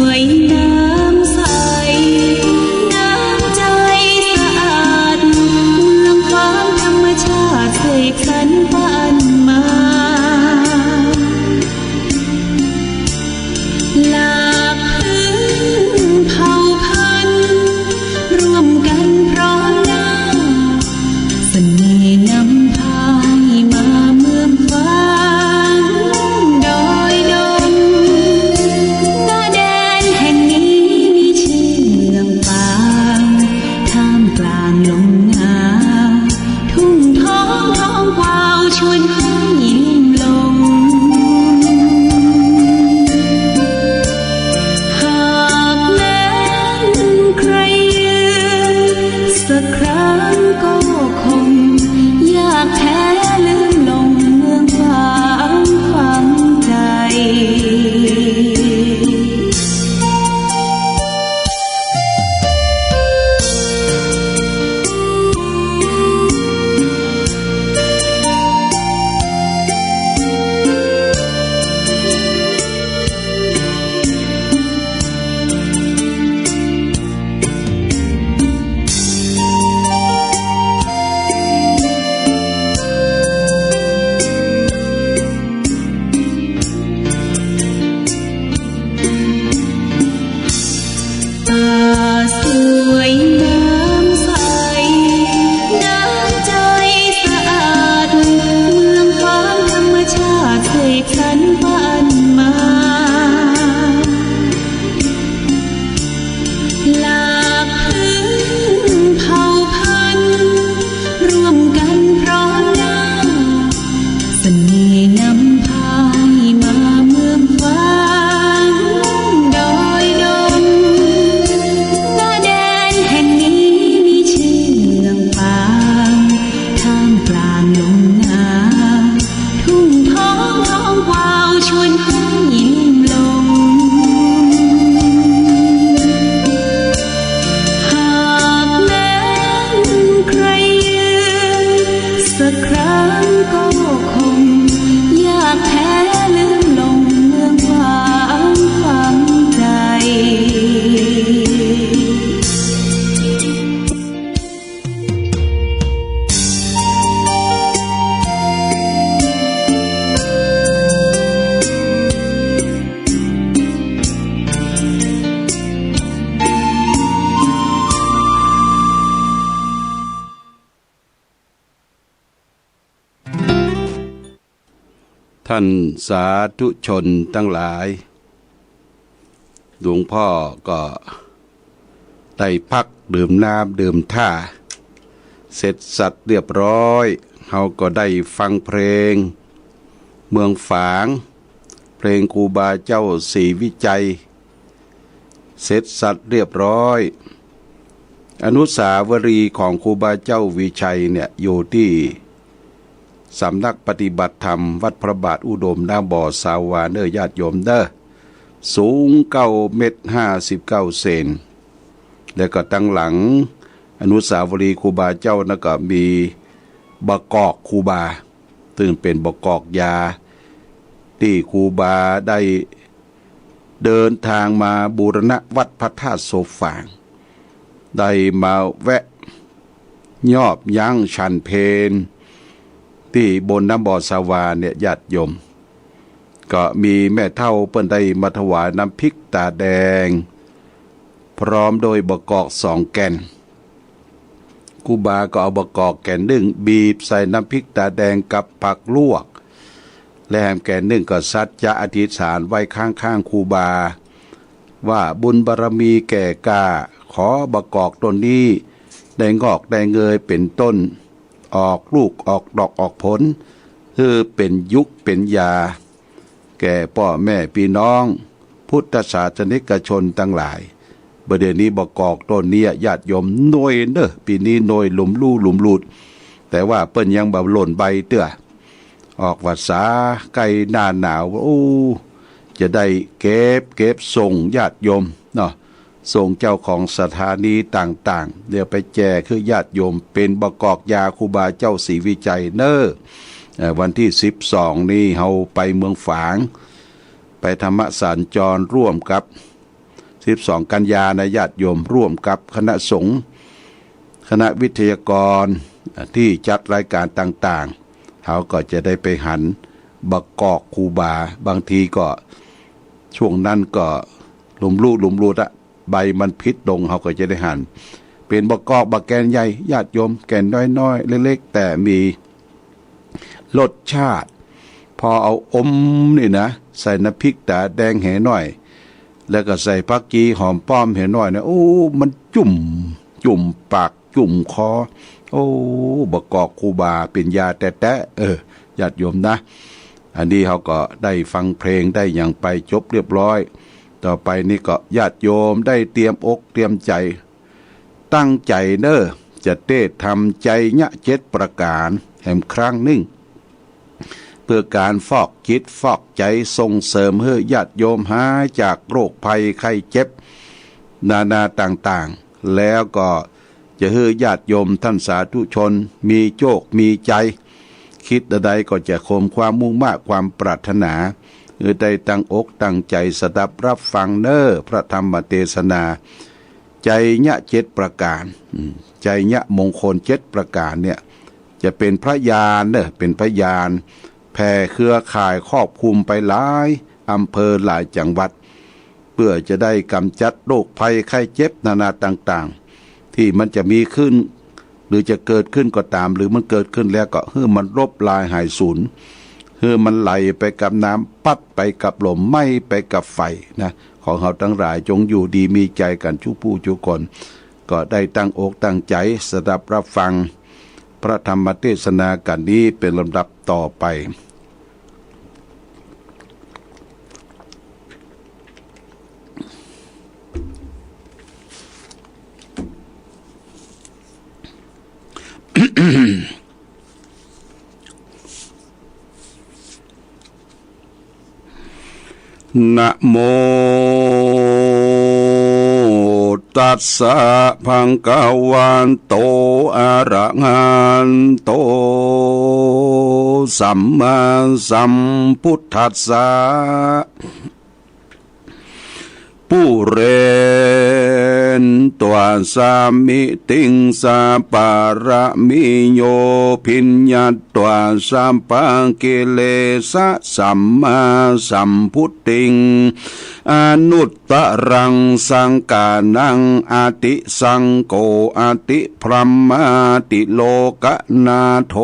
วยน้ำใส น้ำใจสะอาด เมืองฟ้างธรรมชาติเสกสรรปานมา หลากพื้นเผ่าพันธุ์ ร่วมกันพร้อมหน้า เสน่ห์นำพาให้มาเมืองฟ้างดอยดง ณ แดนแห่งนี้มีชื่อเมืองฟ้าง ท่ามกลางลมหนาว ทุ่งทองท้องกวาวชวนให้ลุ่มหลง หากแม้นใครยืนสักครั้งก็คง ยากแท้ลืมลงเมืองฟ้างฝังใจ๋ ป่าสวยน้ำใส น้ำใจสะอาด เมืองฟ้างธรรมชาติเสกสรรปานมา หลากพื้นเผ่าพันธุ์ ร่วมกันพร้อมหน้า เสน่ห์นำพาให้มาเมืองฟ้างดอยดง ณ แดนแห่งนี้มีชื่อเมืองฟ้าง ท่ามกลางลมหนาว ทุ่งทองท้องกวาวชวนให้ลุ่มหลง หากแม้นใครยืนสักครั้งก็คง ยากแท้ลืมลงเมืองฟ้างฝังใจ๋ ท่านสาธุชนตังหลาย หลวงพ่อก็ได้พักดื่มน้ำดื่มท่า เสร็จสับเรียบร้อย เฮาก็ได้ฟังเพลงเมืองฝาง เพลงครูบาเจ้าศรีวิชัย เสร็จสับเรียบร้อย อนุสาวรีย์ของครูบาเจ้าวิชัยเนี่ย อยู่ตี้สำนักปฏิบัติธรรมวัดพระบาทอุดม หน้าบ่อสาวาเน่อ ญาติโยมเน่อ สูงเก้าเมตรห้าสิบเก้าเซน แล้วก็ตังหลังอนุสาวรีย์ครูบาเจ้านั้นก็มีบ่ากอกครูบา ซึ่งเป๋นบ่ากอกยา ตี้ครูบาได้เดินทางมาบูรณะวัดพระธาตุโสฝาง ได้มาแวะยอบยั้งฉันเพลตี้บนหน้าบ่อสาวาเนี่ย ญาติโยม ก็มีแม่เฒ่าเปิ้นได้มาถวายน้ำพริกต๋าแดง พร้อมด้วยบ่ากอกสองแก่น ครูบาก็เอาบะกอกแก่นนึ่งบีบใส่น้ำพริกต๋าแดงกับผักลวก และแหมแก่นนึ่งก็สัจจะอธิษฐานไว้ข้างๆ ครูบา ว่าบุญบารมีแก่ก้า ขอบะกอกต้นนี้ได้งอกได้เงยเป๋นต้น ออกลูกออกดอกออกผล หื้อเป๋นยุกเป๋นยา แก่ป้อแม่ปี้น้องพุทธศาสนิกชนตังหลาย บ่าเดี่ยวนี้บะกอกต้นเนี้ยญาติโยมหน่วยเน่อ ปี๋นี้หน่วยหลุมลู่หลุมหลุด แต่ว่าเปิ้นยังบ่หล่นใบเตื้อ ออกพรรษาใก้หน้าหนาว โอ้ จะได้เก็บ เก็บส่งญาติโยมเนาะ ส่งเจ้าของสถานีต่างๆ เดี๋ยวไปแจกหื้อญาติโยม เป๋นบะกอกยาครูบาเจ้าศรีวิชัยเน่อ เอ่อ วันตี้สิบสองนี้เฮาไปเมืองฝาง ไปธรรมสัญจรร่วมกับ สิบสองกันยานะญาติโยม ร่วมกับคณะสงฆ์ คณะวิทยากร อ่า ตี้จัดรายก๋านต่างๆ เฮาก็จะได้ไปหันบะกอกครูบา บางทีก็ ช่วงนั้นก็หลุมลู่หลุมหลุดอะ ใบมันผิดลง เฮาก็จะได้หัน เป๋นบะกอกบ่าแก่นใหญ่ ญาติโยม แก่นน้อยๆ เล็กๆ แต่มีรสชาติ พอเอาอมนี่นะ ใส่น้ำพริกต๋าแดงแหน่อย แล้วก็ใส่ผักชีหอมป้อมแหน่อยนะ โอ้ มันจุ่ม จุ่มปาก จุ่มคอ โอ้ บะกอกครูบาเป๋นยาแต๊ๆ เออ ญาติโยมนะ อันนี้เฮาก็ได้ฟังเพลงได้หยังไปจบเรียบร้อย ต่อไปนี่ก็ญาติโยมได้เตรียมอกเตรียมใจ๋ ตั้งใจ๋เน่อ จะเตศน์ธรรมไชยะเจ็ดประก๋านแหมครั้งนึ่ง เปื้อก๋านฟอกจิตฟอกใจ๋ ส่งเสริมหื้อญาติโยมหายจากโรคภัยไข้เจ็บ นานาต่างๆ แล้วก็จะหื้อญาติโยมต้านสาธุชนมีโจคมีชัย กึ๊ดอันใดก็จะสมความมุ่งมาดความปรารถนา หื้อได้ตั้งอกตั้งใจ๋สดับฮับฟังเน่อ พระธรรมเตสนา ไชยะเจ็ดประก๋าน อืม ไชยะมงคลเจ็ดประก๋านเนี่ย จะเป๋นพยานเน่อ เป๋นพยาน แผ่เครือข่ายครอบคลุมไปหลายอำเภอหลายจังหวัด เปื้อจะได้ก๋ำจัดโรคภัยไข้เจ็บนานาต่างๆ ตี้มันจะมีขึ้น หรือจะเกิดขึ้นก็ต๋าม หรือมันเกิดขึ้นแล้วก็หื้อมันลบลายหายสูญ หื้อมันไหลไปกับน้ำ พัดไปกับลม ไหม้ไปกับไฟนะ ขอเฮาตังหลายจงอยู่ดีมีใจ๋กั๋นจุผู้จุคน ก็ได้ตั้งอกตั้งใจ๋สดับฮับฟังพระธรรมเตสนากั๋นนี้เป๋นลำดับต่อไป นะโม ตัสสะ ภะคะวะโต อะระหะโต สัมมาสัมพุทธัสสะ ปูเรนตวาสามิติง สาปาระมิโย ภิญญาตวา สัพพะกิเลสะ สัมมาสัมพุทธิง อนุตตรัง สังฆานัง อติสังโฆ อติพรหมาติโลกนาโถ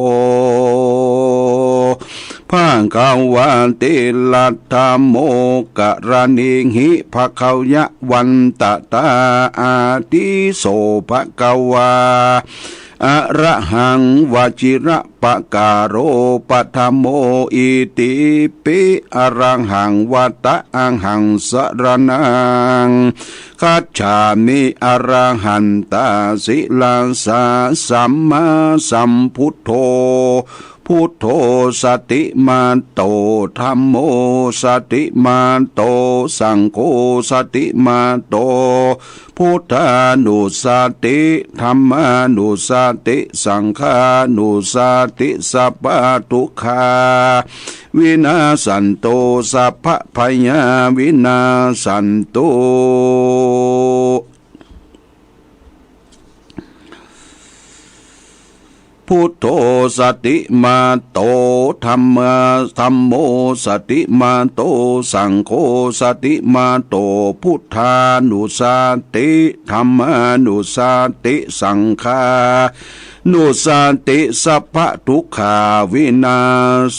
ภะคะวาติ รัตถโม กะรณีหิ ภะคะยะวันตะตา อาทิโส ภะคะวา อะระหัง วะจิระปะกาโร ปัทโม อิติปิ อะระหัง วะตะ อะหัง สะระณัง คัจฉามิ อะระหันตา สิรสา สัมมาสัมพุทโธ พุทโธ สติมาโต ธัมโม สติมาโต สังโฆ สติมาโต พุทธานุสติ ธัมมานุสติ สังฆานุสติ สัพพะทุกขา วินาสสันตุ สัพพะภัยา วินาสสันตุ พ พุทโธสติมาโต ธัมมา ธัมโมสติมาโต สังโฆสติมาโต พุทธานุสติ ธัมมานุสติ สังฆา นุสติ สัพพะทุกขาวินา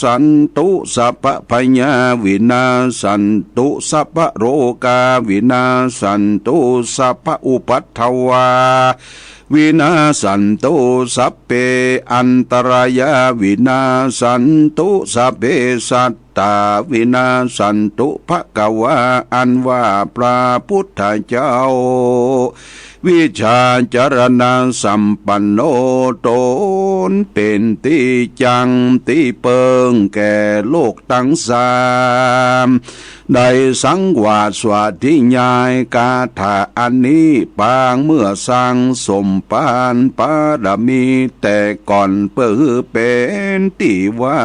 สสันตุ สัพพะพยาวินาสสันตุ สัพพะโรกาวินาสสันตุ สัพพะอุปัทวาวินาสสันตุ สัพเพอันตรายาวินาสสันตุ สัพเพสัตตาวินาสสันตุ ภะคะวา อันว่าพระพุทธเจ้า วิชาจรณะสัมปันโน ตนเป๋นตี้จั้งตี้เปิงแก่โลกตังสาม ได้สังวาสสวาธิญายคาถาอันนี้ปางเมื่อสร้างสมภารบารมีแต่ก่อน เปื้อหื้อเป๋นตี้ไหว้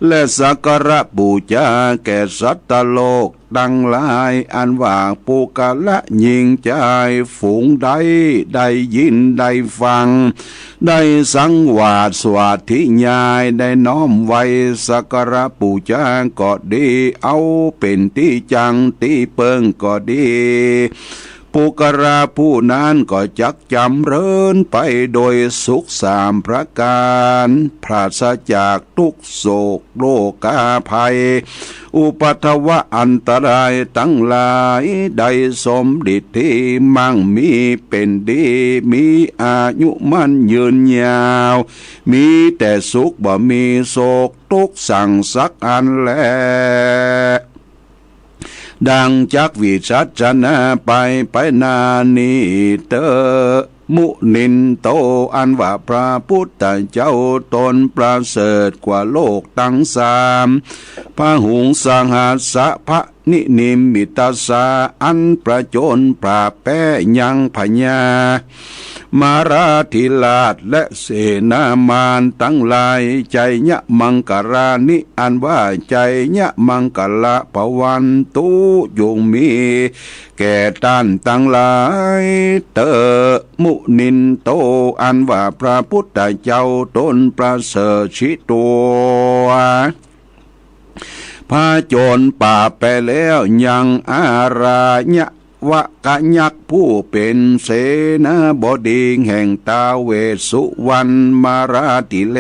และสักการะปู๋จาแก่สัตว์โลกตังหลาย อันว่าปุคคละหญิงจายฝูงใดได้ยินได้ฟัง ได้สังวาสสวาธิญาย ได้น้อมไหว้สักการะปู๋จาก็ดี เอาเป๋นตี้จั้งตี้เปิงก็ดี ปุคคละผู้นั้นก็จักจ๋ำเริญไปโดยสุขสามประก๋าน ปราศจากตุ๊กข์โศกโรคาภัย อุปัทวะอันตรายตังหลาย ได้สมดิดตี้มั่งมีเป๋นดี มีอายุมั่นยืนยาว มีแต่สุขบ่มีโศกตุ๊กข์สังสักอันแล ดังจักวิสัชนาไปไปนานี้เต๊อะ มุนินโต อันว่าพระพุทธเจ้าตนประเสริฐกว่าโลกตังสาม พหุงสหัสสะ พระนิมิตสา อันผจญประแป๊ยังพญา มาราธิราชและเสนามารตังหลาย ไชยมังคลานี้ อันว่าไชยมังคละ ภวันตุ จุ่งมีแก่ต้านตังหลายเต๊อะ มุนินโต อันว่าพระพุทธเจ้าตนประเสริฐฉิตัว ผจญประแป๊แล้วยังอารายวะ กยักษ์ผู้เป๋นเสนาบดีแห่งท้าวเวสสุวรรณมาราธิเล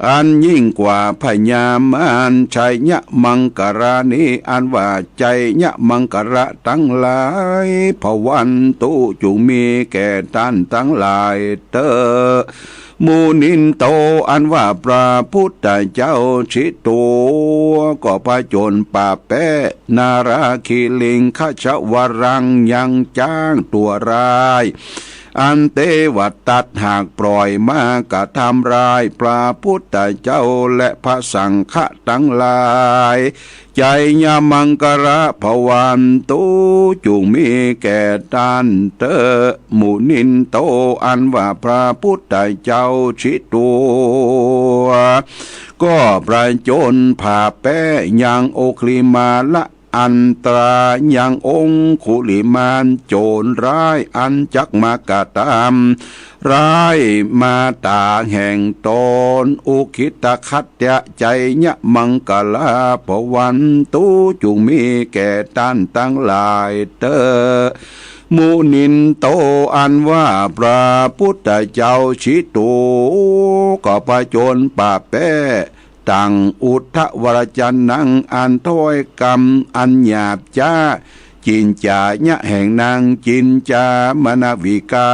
อันยิ่งกว่าพญามาร ไชยมังคลานี้ อันว่าไชยมังคละตังหลาย ภวันตุ จุ่งมีแก่ต้านตังหลายเต๊อะ มุนินโต อันว่าพระพุทธเจ้าฉิตัว ก็ผจญประแป๊ นาราคิริงคชวรังยังจ๊างตั๋วร้าย อันเตวตัดหากปล่อยมากระทำร้ายพระพุทธเจ้าและพระสังฆะตังหลาย ไชยมังคละ ภวันตุ จุ่งมีแก่ต้านเต๊อะ มุนินโต อันว่าพระพุทธเจ้าฉิตัว ก็ผจญประแป๊ยังองคุลิมาละ อันตรายังองคุลิมานโจรร้าย อันจักมากระทำร้ายมาต๋าแห่งตน อุคคิตขัตติยะ ไชยมังคละ ภวันตุ จุ่งมีแก่ต้านตังหลายเต๊อะ มุนินโต อันว่าพระพุทธเจ้าฉิตัว ก็ผจญประแป๊ ตังอุทวรจนัง อันถ้อยกำอันหยาบจ๊า จินจายะ แห่งนางจินจามณวิกา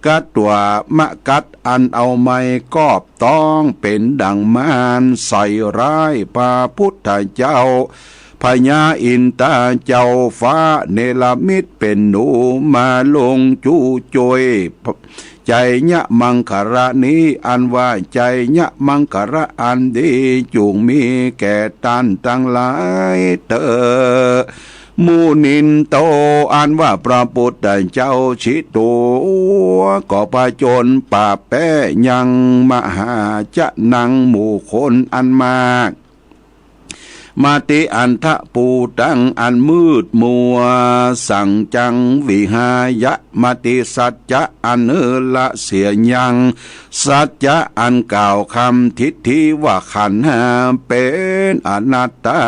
กัตวะ มะกัด อันเอาไม้กอบต้องเป๋นดั่งม่านใส่ร้ายพระพุทธเจ้า พญาอินทราเจ้าฟ้าเนรมิตเป๋นหนูมาลงจุ่ยจ้วย ไชยมังคละนี้ อันว่าไชยมังคละอันดี จุ่งมีแก่ต้านตังหลายเต๊อะ มุนินโต อันว่าพระพุทธเจ้าฉิตัว ก็ผจญประแป๊ยังมหาชนังหมู่คนอันมาก มติอันธภูตัง อันมืดมัว สังจัง วิหายะ มติสัจจะ อันเหือละเสียยัง สัจจะ อันกล่าวคำ ทิฏฐิ ว่าขันธ์ห้าเป๋นอนัตตา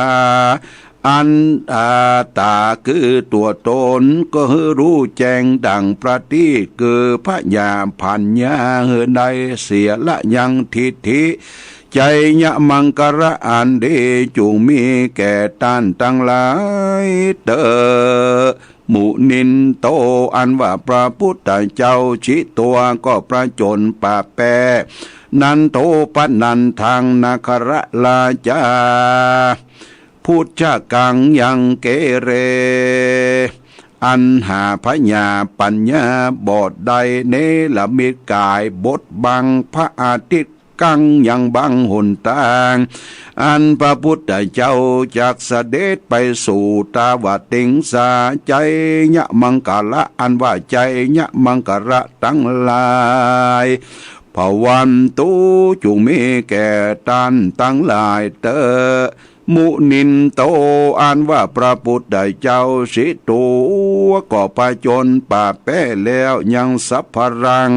อันอัตตาคือตั๋วต๋น ก็หื้อฮู้แจ้งดั่งประทีป คือผญาปั๋ญญา หื้อได้เสียละยังทิฏฐิ ไชยมังคละอันดี จุ่งมีแก่ต้านตังหลายเต๊อะ มุนินโต อันว่าพระพุทธเจ้า ฉิตัว ก็ผจญป่าแป้ นันโทปนันทัง นาคราชา พุชกัง ยังเกเร อันหาผญาปั๋ญญาบ่ได้ เนรมิตก๋ายบดบังพระอาทิตย์ กัง ยังบังหนตาง อันพระพุทธเจ้าจักเสด็จไปสู่ตาวติงสา ไชยมังคละ อันว่าไชยมังคละตังหลาย ภวันตุ จุ่งมีแก่ต้านตังหลายเต๊อะ มุนินโต อันว่าพระพุทธเจ้า ฉิตัว ก็ผจญป่าแป้แล้ว ยังสัพพะรัง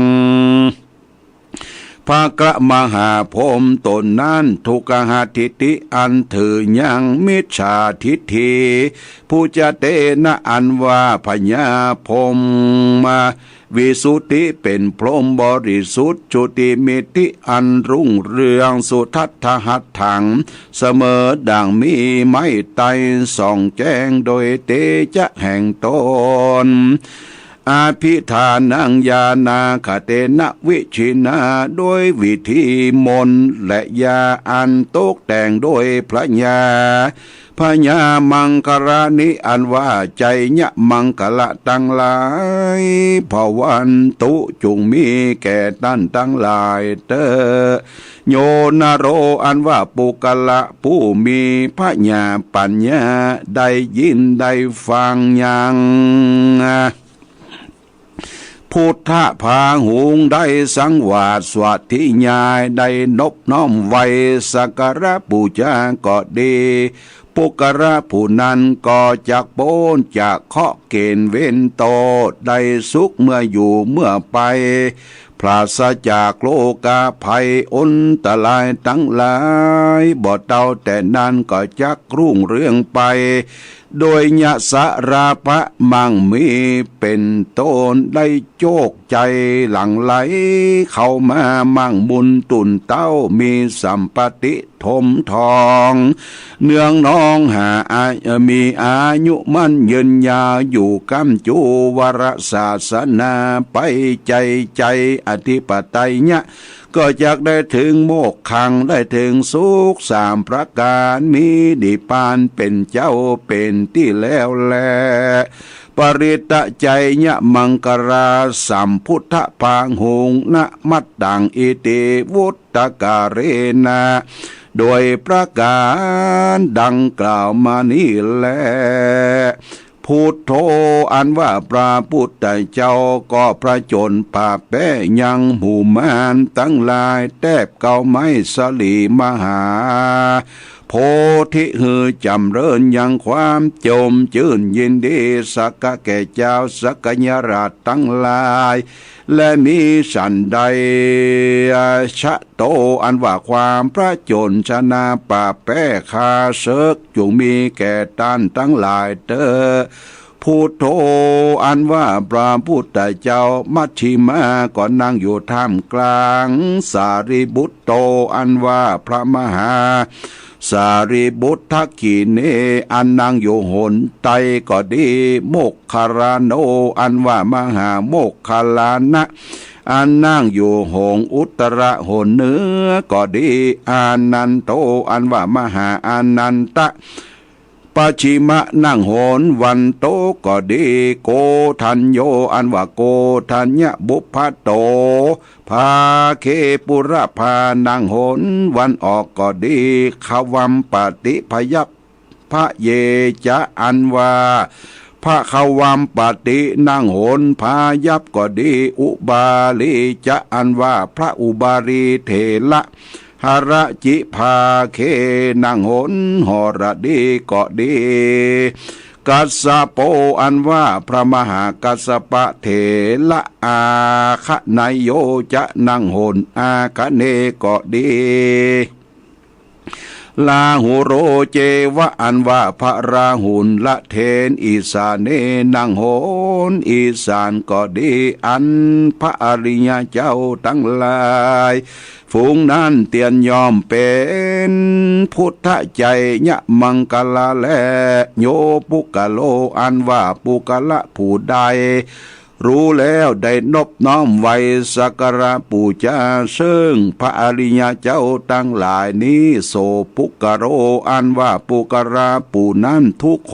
พระกะมหาพรหมต๋นนั้น ทุกขหทิฏฐิ อันถือยังมิจฉาทิฏฐิ พุชเตนะ อันว่าผญาพรหม วิสุทธิ เป๋นพรหมบริสุทธิ์ จุติมิตติ อันรุ่งเรือง สุทัฏฐหัตถัง เสมอดั่งมีไม้ไตร ส่องแจ้งโดยเตจะแห่งตน อภิธานัง ญาณาคเตนะ วิธีนา ด้วยวิธีมนต์และยาอันตกแต่งด้วยผญา ผญามังคลานิ อันว่าไชยมังคละตังหลาย ภวันตุ จุ่งมีแก่ต้านตังหลายเต๊อะ โยนโร อันว่าปุคคละผู้มีผญาปั๋ญญา ได้ยินได้ฟังยัง พุทธพาหุง ได้สังวาสสวาทิญาณ ได้นบน้อมไหว้สักการะปู๋จาก็ดี ปุคคละผู้นั้นก็จักป๊นจากเคราะห์เก๋ณฑ์เวรโต้ษ ได้สุขเมื่ออยู่เมื่อไป ปราศจากโรคาภัยอันตรายตังหลาย บ่เต้าแต่นั้นก็จักรุ่งเรืองไป โดยยศรภะมั่งมีเป๋นต้น ได้โจคชัยหลั่งไหลเข้ามา มั่งมูลตุ่นเต้า มีสัมปติถมทอง เนืองนองหาอา มีอายุมั่นยืนยาวอยู่ก้ำจู วรศาสนาไป ไชย ไชยอธิปไตยะ ก็จักได้เถิงโมกขัง ได้เถิงสุขสามประก๋าน มีนิพพานเป๋นเจ้าเป๋นตี้แล้วแล ปริตะ ไชยมังคลา สัมพุทธพาหุง นะมัตตัง อิติ วุตตะกาเลนะ โดยประก๋านดังกล่าวมานี้แล พุทโธ อันว่าพระพุทธเจ้าก็ผจญป่าแป้ยังหมู่มารตังหลาย แต๊บเก๊าไม้สาลีมหาโพธิ หื้อจ๋ำเริญยังความจมจื้นยินดี สักกะแก่จาว สักยราชตังหลาย และมิฉันใด ชะโต อันว่าความผจญชนะป่าแป้ข้าเสิก จุ่งมีแก่ต้านตังหลายเต๊อะ พุทโธ อันว่าพระพุทธเจ้า มัชฌิมา ก็นั่งอยู่ท่ามกลาง สารีบุตโต อันว่าพระมหาสารีบุตร ทักขิเณ อันนั่งอยู่หนใต้ก็ดี โมคคัลลาโน อันว่ามหาโมคคัลลานะ อันนั่งอยู่หนอุตตระหนเหนือก็ดี อานันโต อันว่ามหาอานันทะ ปัจฉิมะ นั่งหนวันตกก็ดี โกฏัญโญ อันว่าโกฏัญญะบุพพะโต ภาเคปุระพา นั่งหนวันออกก็ดี ควัมปติ พยัพพะเยจะ อันว่าพระควัมปติ นั่งหนพายัพก็ดี อุบาลีจะ อันว่าพระอุบาลีเถระ หรจิภาเข นั่งหนหรดีก็ดี กัสสโป อันว่าพระมหากัสสปะเถระ อาคะเนโย จะนั่งหนอาคะเนก็ดี ราหุโร เจวะ อันว่าพระราหุลเถร อิสาเน นั่งหนอีสานก็ดี อันพระอริยเจ้าตังหลาย ฝูงนั้นเตียนย่อมเป๋นพุทธไจยมังคละแล โยปุคคโล อันว่าปุคคละผู้ใด รู้แล้วได้นบน้อมไหว้สักการะปู๋จาเซิ่งพระอริยเจ้าตังหลายนี้ โสปุคคโล อันว่าปุคคละผู้นั้น ทุกโข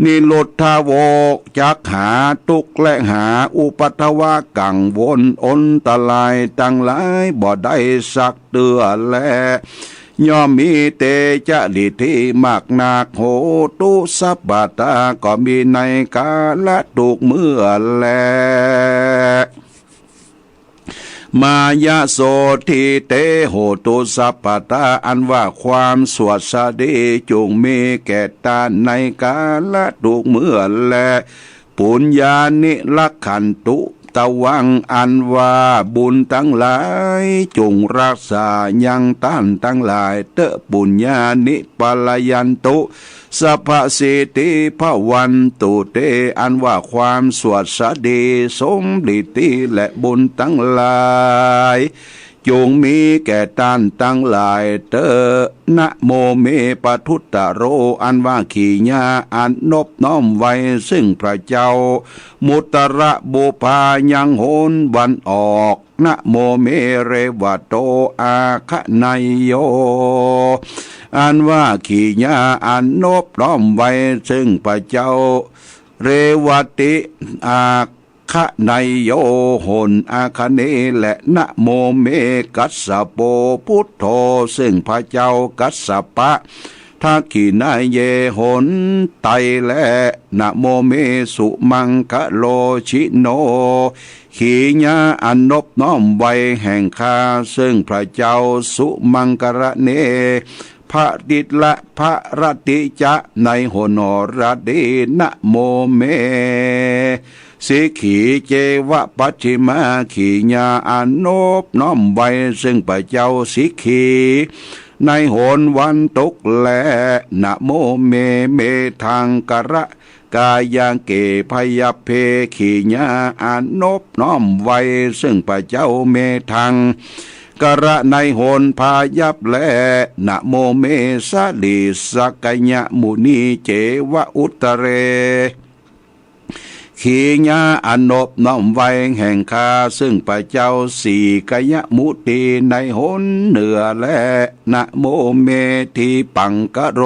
นิรุทธโว จักหาตุ๊กข์และหาอุปัทวะกังวลอันตรายตังหลายบ่ได้สักเตื้อแล ย่อมมีเตจะฤทธิมากนัก โหตุสัพพทา ก็มีในกาละทุกเมื่อแล มายโสฏฐิเต โหตุสัพพทา อันว่าความสวัสดีจุ่งมีแก่ต้านในกาละทุกเมื่อแล ปุญญานิรักขันตุตวัง อันว่าบุญตังหลายจุ่งรักษายังต้านตังหลายเต๊อะ ปุญญานิปะระยันตุ สัพพะสิทธิภะวันตุเต อันว่าความสวัสดีสมฤทธิและบุญตังหลาย จุ่งมีแก่ต้านตังหลายเต๊อะ นะโมเมปะทุตตะโร อันว่าขีญาอันนบน้อมไหว้ซึ่งพระเจ้า มุตตะระบุพายังหนวันออก นะโมเมเรวะโต อาคะเนโย อันว่าขีญาอันนบน้อมไหว้ซึ่งพระเจ้า เรวะติ อาคะเนโย หนอาคะเนแล นะโมเมกัสสโป พุทโธ ซึ่งพระเจ้ากัสสปะ ทักขิณาเย หนไตแล นะโมเมสุมังคะโล ชิโน ขีญาอันนบน้อมไหว้แห่งข้าซึ่งพระเจ้า สุมังคะเน พะติละพะรติจะ ในหนหรดี นะโมเม สิกขีเจวะปัจฉิมา ขีญาอันนบน้อมไหว้ซึ่งพระเจ้าสิกขี ในหนวันตกแล นะโมเม เมธังคะระ กายะเก พยัพเพ ขีญาอันนบน้อมไหว้ซึ่งพระเจ้า เมธังคะระ ในหนพยัพแล นะโมเมสะหลีสักกะยะมุนี เจวะอุตตะเร ขีญาอันนบน้อมไหว้แห่งข้าซึ่งพระเจ้าสีกะยะมุนี ในหนเหนือแล นะโมเมทิปังคะโร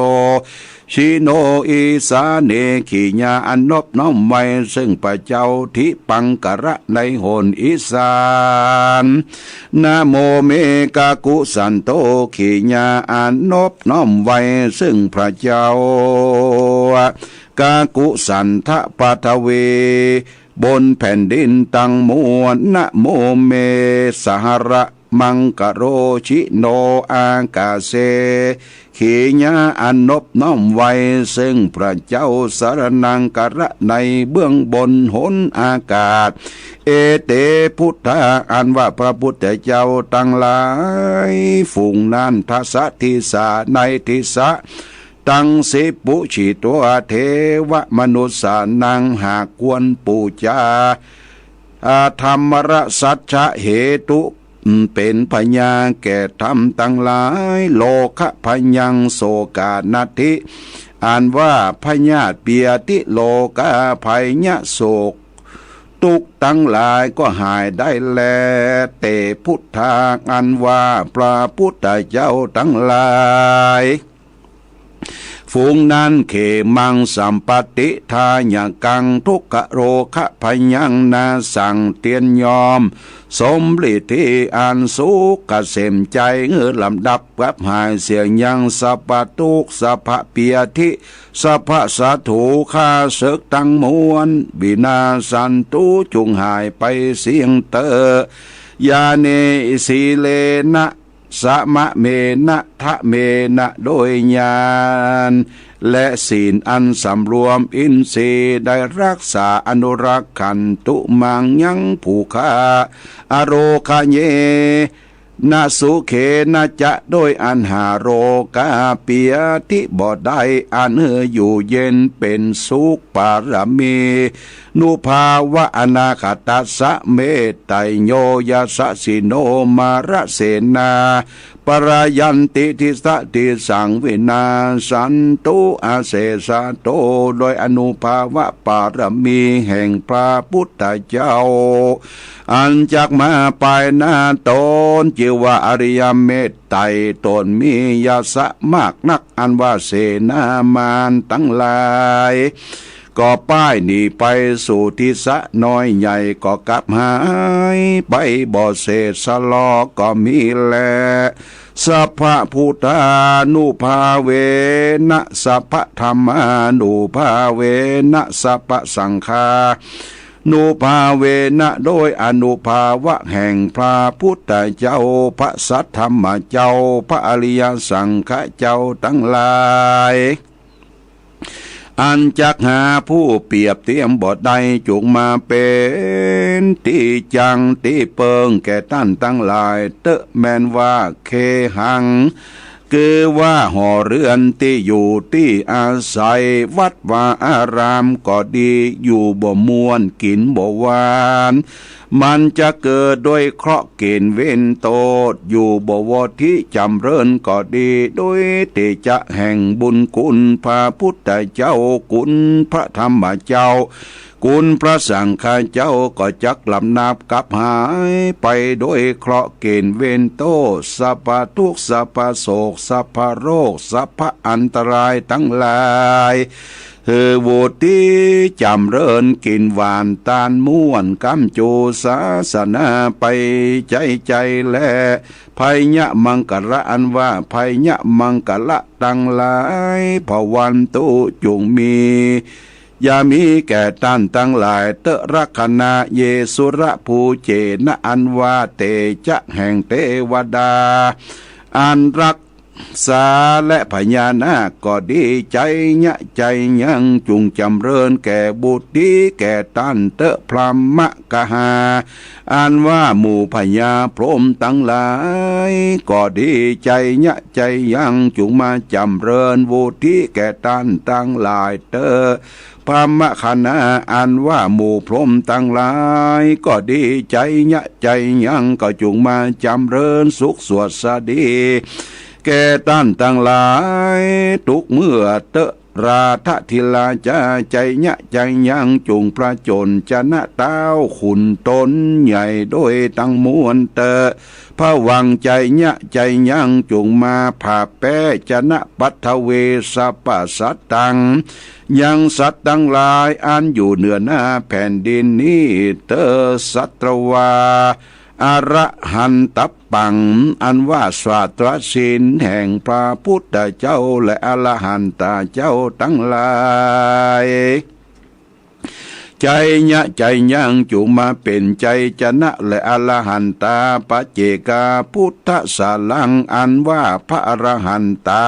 ชิโน อีสาเน ขีญาอันนบน้อมไหว้ซึ่งพระเจ้าทิปังคะระ ในหนอีสาน นะโมเมกะกุสันโต ขีญาอันนบน้อมไหว้ซึ่งพระเจ้า กะกุสันทะปะทะเว บนแผ่นดินตังมวล นะโมเมสหระมังคะโร ชิโน อากาเส ขีญาอันนบน้อมไหว้ซึ่งพระเจ้าสรณังคะระ ในเบื้องบนหนอากาศ เอเตพุทธา อันว่าพระพุทธเจ้าตังหลาย ฝูงนั้น ทะสะทิสา ในทิศะตังสิบ ปุชฌิตวา เทวะมนุสสานัง หากควรปู๋จา อาธัมมรสสัจจะเหตุ เป๋นพยานแก่ธรรมตังหลาย โลคะพยัง โศกานัตถิ อันว่าพยาธิเบียดทิ โลกาภัยยะโศก ตุ๊กข์ตังหลายก็หายได้แล เตพุทธา อันว่าพระพุทธเจ้าตังหลาย ฝูงนั้น เขมังสัมปัตติทายะกัง ทุกขโรคะพยัง นาสัง เตียนยอม สมฤทธิอันสุขเกษมไจ หื้อลำดับกับหายเสียยัง สัพพะตุ๊กข์ สัพพะเบียดทิ สัพพะศัตรู๋ข้าศึกตังมวล วินาสสันตุ จุ่งหายไปเสี้ยงเต๊อะ ญาเณ สีเลนะ สมะเมนะ ทะเมนะ โดยญาณ และศีลอันสำรวม อินทรีย์ได้รักษา อนุรักขันตุมัง ยังผู้ข้า อโรคะเยนะ สุเขนะจะ โดยอันหาโรคาเปียที่บ่ได้ อันหื้ออยู่เย็นเป๋นสุข ปารมี นุภาวะ อนาคตัสสะ เมตไตโย ยสสิโน มารเสนา ปรายันติ ทิสะทิสัง วินาสสันตุ อเสสะโต โดยอนุภาวะปารมีแห่งพระพุทธเจ้า อันจักมาภายหน้าต๋น จื้อว่าอริยเมตไตร ต๋นมียศมากนัก อันว่าเสนามารตังหลาย ก็ป้ายหนีไปสู่ทิศะน้อยใหญ่ ก็กลับหายไปบ่เสสะลอก็มีแล สัพพะพุทธานุภาเวนะ สัพพะธัมมานุภาเวนะ สัพพะสังฆานุภาเวนะ โดยอนุภาวะแห่งพระพุทธเจ้า พระสัทธรรมเจ้า พระอริยสังฆเจ้าตังหลาย อันจักหาผู้เปรียบเทียมบ่ได้ จุ่งมาเป๋นตี้จั่งตี้เปิงแก่ต้านตังหลายเต๊อะ แม้นว่าเคหัง คือว่าหอเฮือนตี้อยู่ตี้อาศัย วัดวาอารามก็ดี อยู่บ่ม่วน กิ๋นบ่หวาน มันจะเกิดด้วยเคราะห์เก๋ณฑ์เวรโต้ษ อยู่บ่วอดตี้จ๋ำเริญก็ดี ด้วยเตจะแห่งบุญคุณพระพุทธเจ้า คุณพระธรรมเจ้า คุณพระสังฆเจ้า ก็จักลำดับกลับหายไปด้วยเคราะห์เก๋ณฑ์เวรโต้ษ สัพพะทุกข์ สัพพะโศก สัพพะโรค สัพพะอันตรายตังหลาย หื้อวุฒิจ๋ำเริญกิ๋นหวานตานม่วน ก๋ำจู๋ศาสนาไปใจ๋ใจ๋แล ไพยมังคละ อันว่าไพยมังคละตังหลาย ภวันตุ จุ่งมี อย่ามีแก่ต้านตังหลายเต๊อะ รักขณะเย สุรภูเจนะ อันว่าเตจะแห่งเตวดา อันรัก ษาและพญานาคก็ดี ไชยะไชยังจุ่งจ๋ำเริญแก่บุตรีแก่ต้านเต๊อะ พรหมกหา อันว่าหมู่พญาพรหมตังหลายก็ดี ไชยะไชยังจุ่งมาจ๋ำเริญบุตรีแก่ต้านตังหลายเต๊อะ พรหมคณา อันว่าหมู่พรหมตังหลายก็ดี ไชยะไชยังก็จุ่งมาจ๋ำเริญสุขสวัสดี แก่ต้านตังหลาย ตุ๊กเมื่อเต๊อะ ราธะธิราจา ไชยะไชยังจุ่งผจญชนะต้าวขุนตนใหญ่โดยตังมวลเต๊อะ ภวัง ไชยะไชยังจุ่งมาผาแป๊ชนะปัทเวสะปะสะตัง ยังสัตว์ตังหลายอันอยู่เหนือหน้าแผ่นดินนี้เต๊อะ สัตวา อรหันตปัง อันว่าศาสตรศิลแห่งพระพุทธเจ้าและอรหันตาเจ้าตังหลาย ไชยะไชยังจุ่งมาเป๋นไชยชนะและอรหันตา ปัจเจกาพุทธสารัง อันว่าพระอรหันตา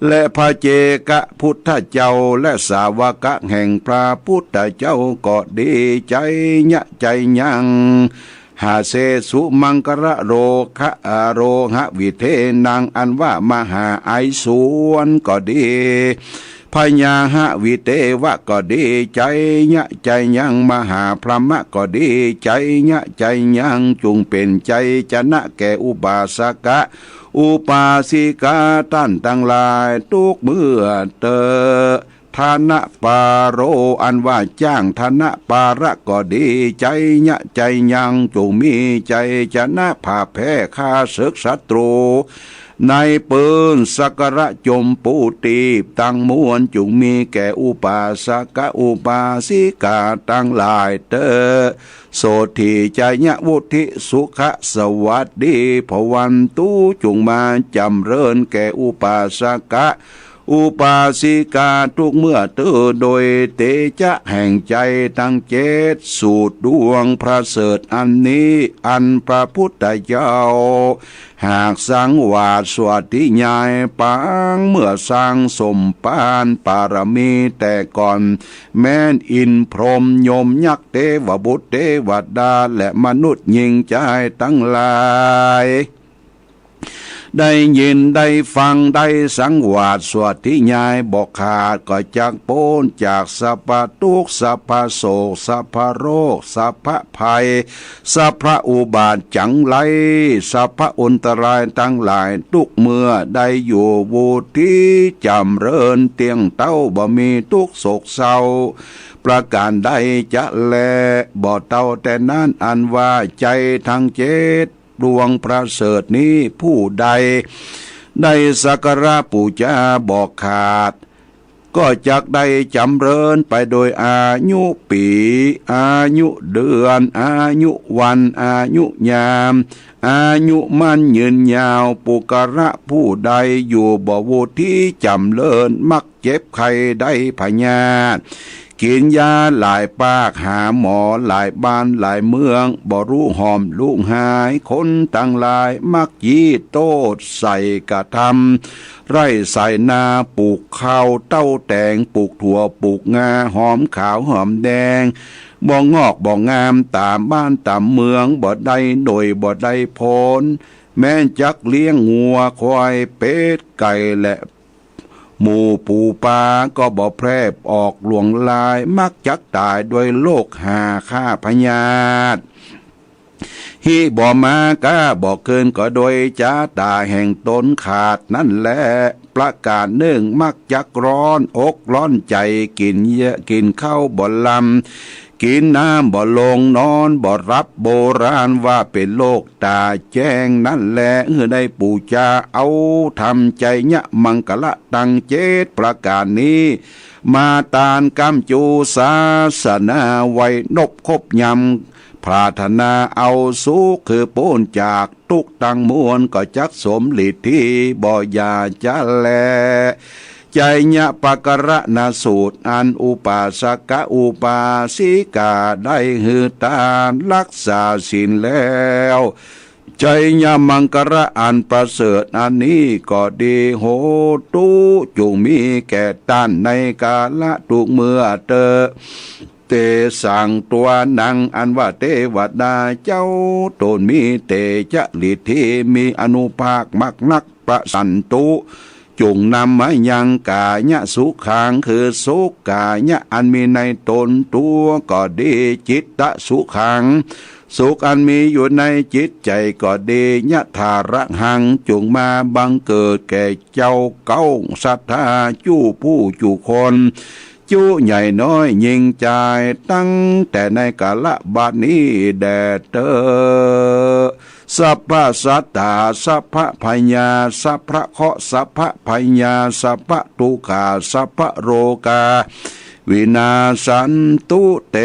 และพระเจกะพุทธเจ้า และสาวกะแห่งพระพุทธเจ้าก็ดี ไชยะไชยัง หาเสสุมังคละโรคะ อโรหะวิเทนัง อันว่ามหาไอสวนก็ดี พยาหะวิเทวะก็ดี ไชยะไชยัง มหาพรหมะก็ดี ไชยะไชยัง จุ่งเป๋นไชยชนะแก่อุบาสกะ อุบาสิกาต้านตังหลาย ตุ๊กเมื่อเต๊อะ ธนปาโร อันว่าจ้างธนปาระก็ดี ไชยะไชยัง จุ่งมีไชยชนะผาแพ้ข้าศึกศัตรู ในปืนสักกะระจมปูตีบตังมวล จุ่งมีแก่อุบาสกะอุบาสิกาตังหลายเต๊อะ โสตถี ไชยะ วุฒิ สุขะ สวัสดี ภวันตุ จุ่งมาจ๋ำเริญแก่อุบาสกะ อุปาสิกา ทุกเมื่อเต๊อะ โดยเตจ๊ะแห่งใจ๋ตังเจ็ด สูตรดวงประเสริฐอันนี้ อันพระพุทธเจ้า หากสังวาสสาธยายปางเมื่อสร้างสมภารปารมีแต่ก่อน แม้นอินทร์พรหมยมยักษ์เตวบุตรเตวดาและมนุษย์ญิงจายตังหลาย ได้ยินได้ฟังได้สังวาสสาธยายบ่ขาด ก็จักป๊นจากสัพพะตุ๊กข์ สัพพะโศก สัพพะโรค สัพพะภัย สัพพะอุบาทจังไร สัพพะอันตรายตังหลาย ทุกเมื่อได้อยู่วุฒิจ๋ำเริญเตี้ยงเต้า บ่มีตุ๊กข์โศกเศร้าประก๋านใดจะแล บ่เต้าแต่นั้น อันว่าใจ๋ตังเจ็ด ดวงประเสริฐนี้ ผู้ใดได้สักการะปู๋จาบ่ขาด ก็จักได้จ๋ำเริญไปโดยอายุปี๋ อายุเดือน อายุวัน อายุยาม อายุมั่นยืนยาว ปุคคละผู้ใดอยู่บ่วุฒิจ๋ำเริญ มักเจ็บไข้ได้พยาธิ กิ๋นยาหลายปาก หาหมอหลายบ้านหลายเมือง บ่ฮู้หอมฮู้หาย คนตังหลายมักยี้โต้ษใส่กระทำ ไร่ไถนาปลูกข้าวเต้าแตง ปลูกถั่วปลูกงา หอมขาวหอมแดง บ่งอกบ่งามต๋ามบ้านต๋ามเมือง บ่ได้หน่วยบ่ได้ผล แม้นจักเลี้ยงงัวควายเป็ดไก่และ หมูปูปลาก็บ่แพร่ออกหลวงลาย มักจักต๋ายด้วยโรคหาฆ่าพยาธิ ฮิบ่มาก้าบ่เกิน ก็โดยจะต๋าแห่งต๋นขาดนั้นแล ประก๋านนึ่ง มักจักร้อนอกร้อนใจ๋ กิ๋นเยียะ กิ๋นข้าวบ่ลำ กิ๋นน้ำบ่ลง นอนบ่หลับ โบราณว่าเป๋นโรคต๋าแจ้งนั้นแล หื้อได้ปู๋จาเอาธรรมไชยมังคละตังเจ็ดประก๋านนี้ มาตานก้ำจูศาสนาไว้นบคบยำ ปรารถนาเอาสุขคือป๊นจากตุ๊กข์ตังมวล ก็จักสมฤทธิบ่อย่าจะแล ไชยปกรณสูตร อันอุปาสกะอุปาสิกาได้หื้อตานรักษาศีลแล้ว ไชยมังคละอันประเสริฐอันนี้ก็ดี โหตุ จุ่งมีแก่ต้านในกาละทุกเมื่อเต๊อะ เตสัง ตั๋วนัง อันว่าเตวดาเจ้าต๋นมีเตจะฤทธิ มีอานุภาพมากนัก ปะสันตุ จุ่งนำมายังกายสุขัง คือสุขกายะอันมีในต๋นตั๋วก็ดี จิตตสุขัง สุขอันมีอยู่ในจิตใจ๋ก็ดี ยะถาระหัง จุ่งมาบังเกิดแก่เจ้าเก๊าศรัทธา จู้ผู้จู้คน จุใหญ่น้อยญิงจาย ตั้งแต่ในกาละบัดนี้แด่เต๊อะ สัพพสัตตา สัพพพยา สัพพเคราะห์ สัพพภัยา สัพพทุกขา สัพพโรคา วินาสสันตุเต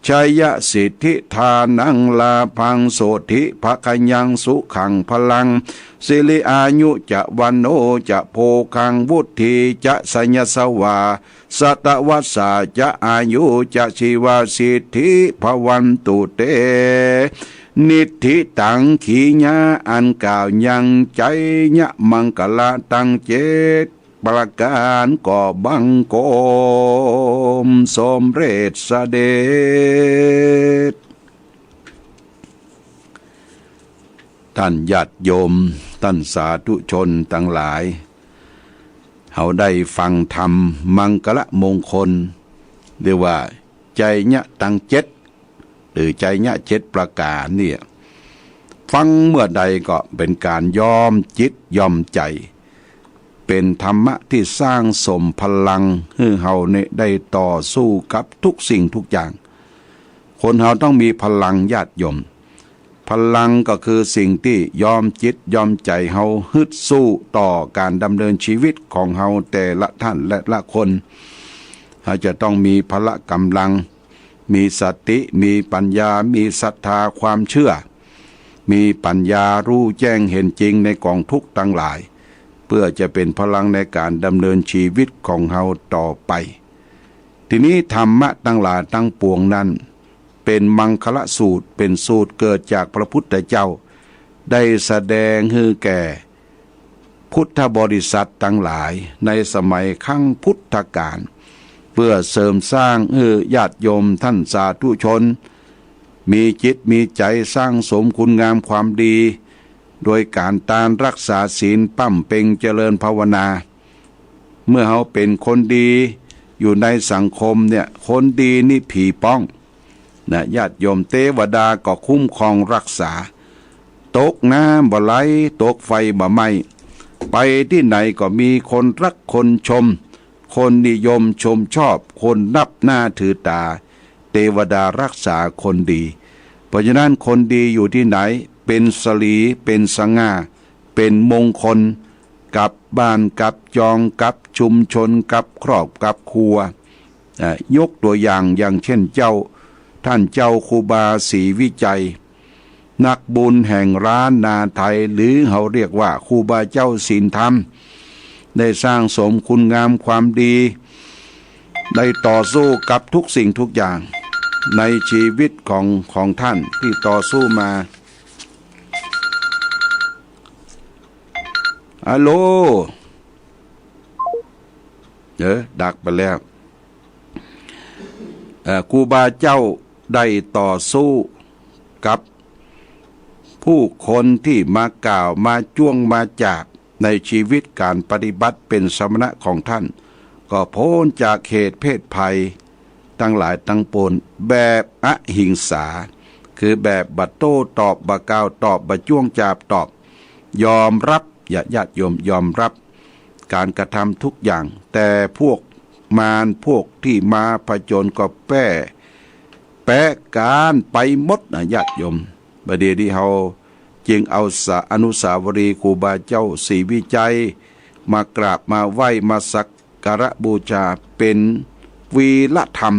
ชยสิทธิธานัง ลาภัง โสตถิภคยัง สุขังพลัง สิริอายุจะ วัณโณจะ โภคัง วุฒิจะ ชยสวา สตวัสสาจะ อายุจะ ชีวา สิทธิ ภวันตุเต นิทธิตัง ขีณา อันกล่าวยังไชยมังคละตังเจ็ดประก๋านก็บังคมสมเร็จเสด็จ ต้านญาติโยม ต้านสาธุชนตังหลาย เฮาได้ฟังธรรมมังคละมงคล เรียกว่าไชยตังเจ็ด หรือไชยเจ็ดประก๋านเนี่ย ฟังเมื่อใดก็เป๋นก๋านย้อมจิตย้อมใจ๋ เป๋นธรรมะตี้สร้างสมพลังหื้อเฮาเนี่ยได้ต่อสู้กับทุกสิ่งทุกอย่าง คนเฮาต้องมีพลังญาติโยม พลังก็คือสิ่งตี้ย้อมจิตย้อมใจ๋เฮาฮึดสู้ต่อก๋านดำเนินชีวิตของเฮาแต่ละท่านและละคน เฮาจะต้องมีพละก๋ำลัง มีสติ มีปัญญา มีศรัทธาความเชื่อ มีปัญญาฮู้แจ้งเห็นจริงในก๋องทุกข์ตังหลาย เปื้อจะเป๋นพลังในก๋านดำเนินชีวิตของเฮาต่อไป ทีนี้ธรรมะตังหลายตังปวงนั้น เป๋นมังคละสูตร เป๋นสูตรเกิดจากพระพุทธเจ้า ได้แสดงหื้อแก่พุทธบริษัทตังหลายในสมัยครั้งพุทธกาล เปื้อเสริมสร้างหื้อญาติโยมต้านสาธุชน มีจิตมีใจ๋สร้างสมคุณงามความดี โดยก๋านตานรักษาศีล บำเพ็ญเจริญภาวนา เมื่อเฮาเป๋นคนดีอยู่ในสังคมเนี่ย คนดีนี่ผีป้องนะญาติโยม เตวดาก็คุ้มครองรักษา ตกน้ำบ่ไหล ตกไฟบ่ไหม้ ไปตี้ไหนก็มีคนฮักคนชม คนนิยมชมชอบ คนนับหน้าถือต๋า เตวดารักษาคนดี เพราะฉะนั้นคนดีอยู่ตี้ไหน เป๋นสะหลี เป๋นสง่า เป๋นมงคล กับบ้าน กับจอง กับชุมชน กับครอบ กับครัว อ่ะ ยกตั๋วอย่าง อย่างเช่นเจ้า ต้านเจ้าครูบาศรีวิชัย นักบุญแห่งล้านนาไทย หรือเฮาเรียกว่าครูบาเจ้าศีลธรรม ได้สร้างสมคุณงามความดี ได้ต่อสู้กับทุกสิ่งทุกอย่าง ในชีวิตของ ของต้านตี้ต่อสู้มา ฮัลโหล เออ ดับไปแล้ว เอ่อ ครูบาเจ้าได้ต่อสู้กับผู้คนตี้มาก่าว มาจ้วง มาจ๋าบ ในชีวิตก๋านปฏิบัติเป๋นสมณะของต้าน ก็ป๊นจากเหตุเพศภัยตังหลายตังปวง แบบอหิงสา คือแบบบ่โต้ตอบ บ่กล่าวตอบ บ่จ้วงจ๋าบตอบ ยอมฮับ ญาติโยมยอมฮับก๋านกระทำทุกอย่าง แต่พวกมารพวกตี้มาผจญก็แป้ แปะก๋านไปหมดนะญาติโยม บ่าเดี่ยวนี้เฮาจึงเอาสา อนุสาวรีย์ครูบาเจ้าศรีวิชัย มากราบมาไหว้ มาสักการะบูชา เป๋นวีรธรรม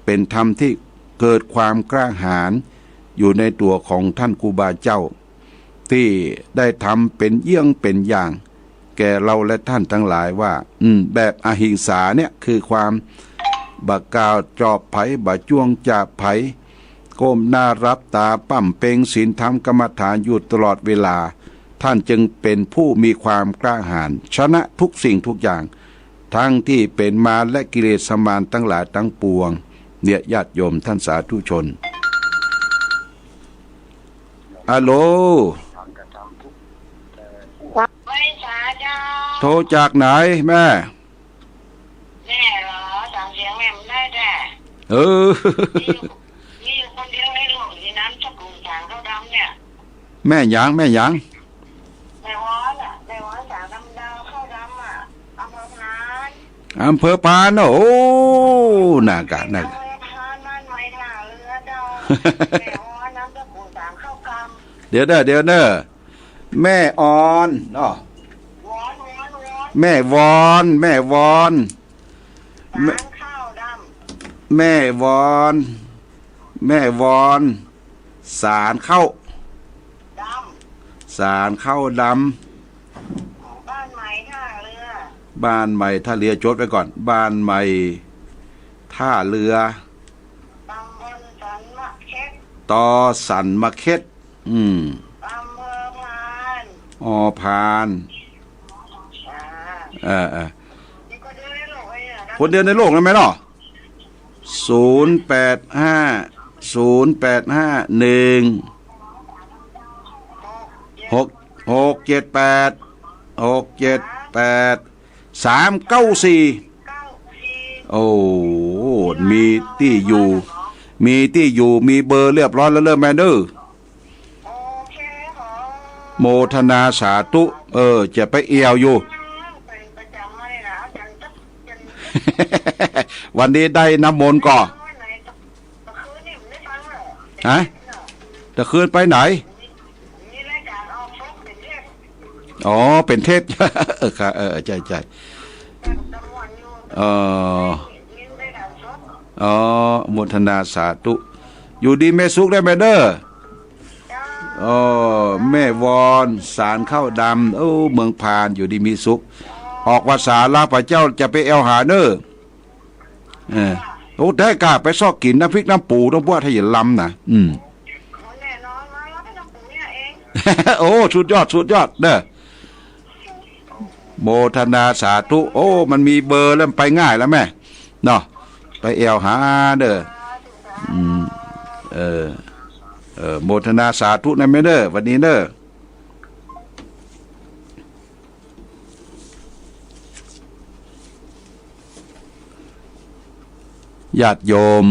เป๋นธรรมตี้เกิดความกล้าหาญอยู่ในตั๋วของต้านครูบาเจ้า ตี้ได้ทำเป๋นเยี่ยงเป๋นอย่าง แก่เฮาและต้านตังหลายว่า อืม แบบอหิงสาเนี่ย คือความบ่กล่าวตอบใผ บ่จ้วงจ๋าบใผ ก้มหน้าหลับต๋า บำเพ็ญศีลธรรมกรรมฐานอยู่ตลอดเวลา ต้านจึงเป๋นผู้มีความกล้าหาญ ชนะทุกสิ่งทุกอย่าง ทั้งตี้เป๋นมารและกิเลสมารตังหลายตังปวง เนี่ย ญาติโยมต้านสาธุชน ฮัลโหล โทรจากไหนแม่ แม่เหรอ จ๋ำเสียงแม่บ่ได้แต๊ เออ มีอยู่ มีอยู่คนเดียวในโลกนี่ นามสกุลสางข้าวดำเนี่ย แม่หยัง แม่หยัง แม่วอนอะ แม่วอนสางดำดาวข้าวดำอะ อำเภอพาน อำเภอพานเนาะ โอ้ น่ากะ น่ากะ อำเภอพาน บ้านใหม่ท่าเรือเจ้า แม่วอน นามสกุลสางข้าวกำ เดี๋ยวเน่อ เดี๋ยวเน่อ แม่ออนเนาะ วอน วอน วอน แม่วอน แม่วอน แม่ สางข้าวดำ แม่วอน แม่วอน สางข้าว ดำ สางข้าวดำ บ้านใหม่ท่าเรือ บ้านใหม่ท่าเรือ จดไว้ก่อน บ้านใหม่ท่าเรือ ตำบลสันมะเข็ด ตอสันมะเข็ด อืม อำเภอพาน ออ พาน อ่า เออ เออ มีคนเดียวในโลกเลยอะ คนเดียวในโลกนะแม่เนาะ ศูนย์แปดห้า ศูนย์แปดห้า หนึ่ง หก หกเจ็ดแปด หกเจ็ดแปด สามเก้าสี่ โอ้ มีตี้อยู่ มีตี้อยู่ มีเบอร์เรียบร้อยแล้วเน่อแม่เน่อ โมทนาสาธุ เออ จะไปเอี่ยวอยู่ วันนี้ได้น้ำมนต์ก่อ ฮะ ตะคืนไปไหน อ๋อ เป๋นเทพ เออ ค่ะ เออ ใจ้ ใจ้ เออ อ๋อ โมทนาสาธุ อยู่ดีแม่สุขเน่อแม่เน่อ อ๋อ แม่วอน สารข้าวดำ โอ้ เมืองพาน อยู่ดีมีสุข ออกพรรษาลา พระเจ้าจะไปแอ่วหาเน่อ เออ โอ้ ได้ก่ะ ไปซอกกิ๋นน้ำพริกน้ำปู ต้องบอกถ้าอย่าลำนะ อืม โอ้ สุดยอด สุดยอดเน่อ โมทนาสาธุ โอ้ มันมีเบอร์แล้ว มันไปง่ายแล้วแม่ เนาะ ไปแอ่วหาเน่อ อืม เออ เออ โมทนาสาธุนะแม่เน่อ วันนี้เน่อ ญาติโยม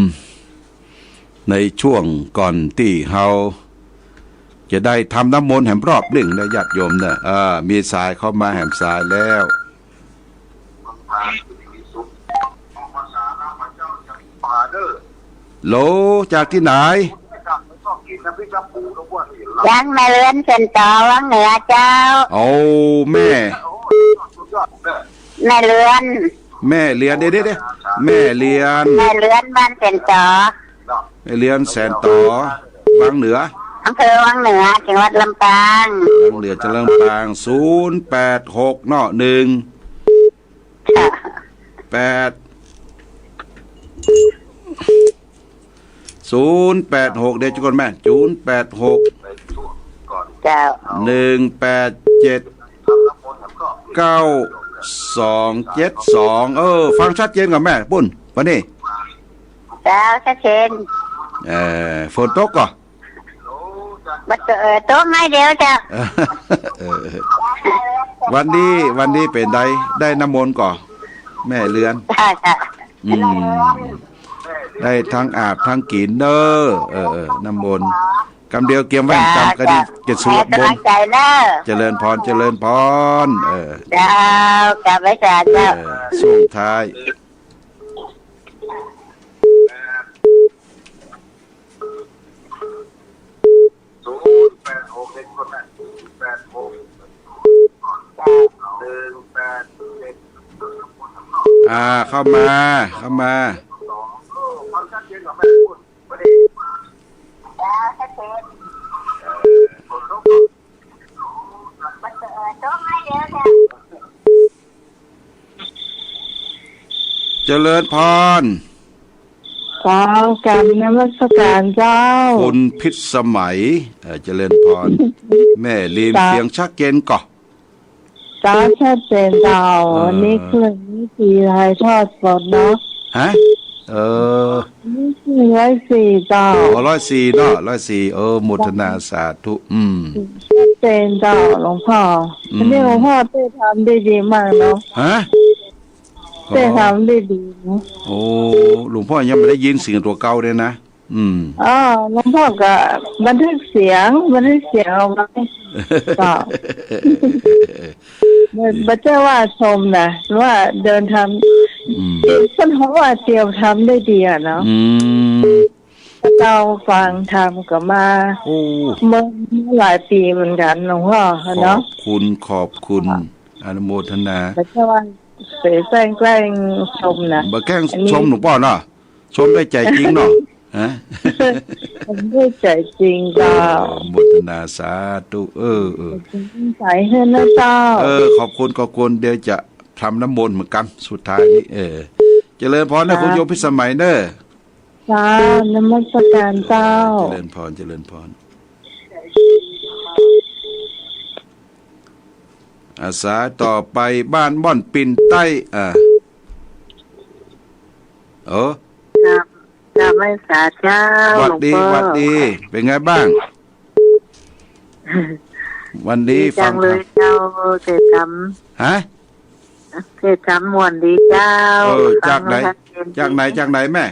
ในช่วงก่อนตี้เฮาจะได้ทำน้ำมนต์แหมรอบนึ่งนะ ญาติโยมเน่อ เออ มีสายเข้ามาแหมสายแล้ว ฮัลโหล จากตี้ไหน ยังแม่เรือนเซนตอวังเหนือเจ้า โอ้ แม่ แม่เรือน แม่เรือน เดี๋ยว เดี๋ยว เดี๋ยว แม่เรือน แม่เรือนบ้านเซนตอ แม่เรือนเซนตอ วังเหนือ อำเภอวังเหนือ จังหวัดลำปาง วังเหนือ จังหวัดลำปาง ศูนย์แปดหก เนาะ หนึ่ง ค่ะ แปด ศูนย์แปดหก เดี๋ยวจะก่อนแม่ ศูนย์แปดหก เจ้า หนึ่งแปดเจ็ด เก้าสองเจ็ดสอง เออ ฟังชัดเจนก่อนแม่ ปุ้น วันนี้ เจ้า ชัดเจน เอ่อ ฝนตกก่อ บ่ เออ ตกน้อยเดียวเจ้า เออ วันนี้ วันนี้เป๋นใด ได้น้ำมนต์ก่อ แม่เรือน ค่ะ ค่ะ อืม ได้ทั้งอาบทั้งกิ๋นเน่อ เออ เออ น้ำมนต์ กำเดียวเกียมไว้ จ้า กำกะดี จ้า จะสวดมนต์ ให้กำลังใจเน่อ เจริญพร เจริญพร เออ เจ้า กราบไหว้สาเจ้า เออ ช่วงท้าย ศูนย์แปดหก เด็กคนนั้น ศูนย์แปดหก หนึ่งแปดเจ็ด อ่า เข้ามา เข้ามา เจริญพร เจ้า กราบนมัสการเจ้า คุณพิษสมัย เอ่อ เจริญพร แม่เรือน เจ้า เสียงชัดเจนก่อ เจ้า ชัดเจนเจ้า เออ วันนี้คลื่นนี้ดี ถ่ายทอดสดเนาะ ฮะ เออ นี่คลื่นร้อยสี่เจ้า อ๋อ ร้อยสี่เนาะ ร้อยสี่ เออ โมทนาสาธุ อืม ชัดเจนเจ้า หลวงพ่อ อืม วันนี้หลวงพ่อเทศน์ทำได้ดีมากเนาะ ฮะ เทศน์ทำได้ดีเนาะ โอ้ หลวงพ่อยังบ่ได้ยินเสียงตั๋วเก่าเลยนะ อืม อ๋อ หลวงพ่อก็บันทึกเสียง บันทึกเสียงเอาไว้ ก็ บ่ บ่ใจ้ว่าชมนะ ว่าเดินทำ อืม เปิ้นฮ้องว่าเตียวทำได้ดีอะเนาะ อืม เจ้าฟังธรรมก็มา โอ้ เมื่อ เมื่อหลายปี๋เหมือนกั๋น หลวงพ่อเนาะ ขอบคุณ ขอบคุณ อนุโมทนา บ่ใจ้ว่าเสแสร้งแกล้งชมนะ บ่แกล้ง อันนี้ ชมหลวงป้อเนาะ ชมด้วยใจ๋จริงเนาะ ฮะ ชมด้วยใจ๋จริงเจ้า เออ อนุโมทนาสาธุ เออ เออ ใจ๋เฮือนนะเจ้า เออ ขอบคุณ ขอบคุณ เดี๋ยวจะทำน้ำมนต์เหมือนกั๋น สุดท้ายนี้ เออ เจริญพรนะ เจ้า คุณโยมพิษสมัยเน่อ เจ้า นมัสการเจ้า เจริญพร เจริญพร อ่า สายต่อไปบ้านม่อนปินใต้ อ่า โอ้ กราบ กราบไหว้สาเจ้า หวัดดี หลวงป้อ หวัดดี เป๋นไงบ้าง วันนี้ ดีจังเลยเจ้า ฟังธรรม เทศน์ธรรม ฮะ เทศน์ธรรมม่วนดีเจ้า เออ ฟัง จากไหน แล้วชัดเจนดี จากไหน จากไหนแม่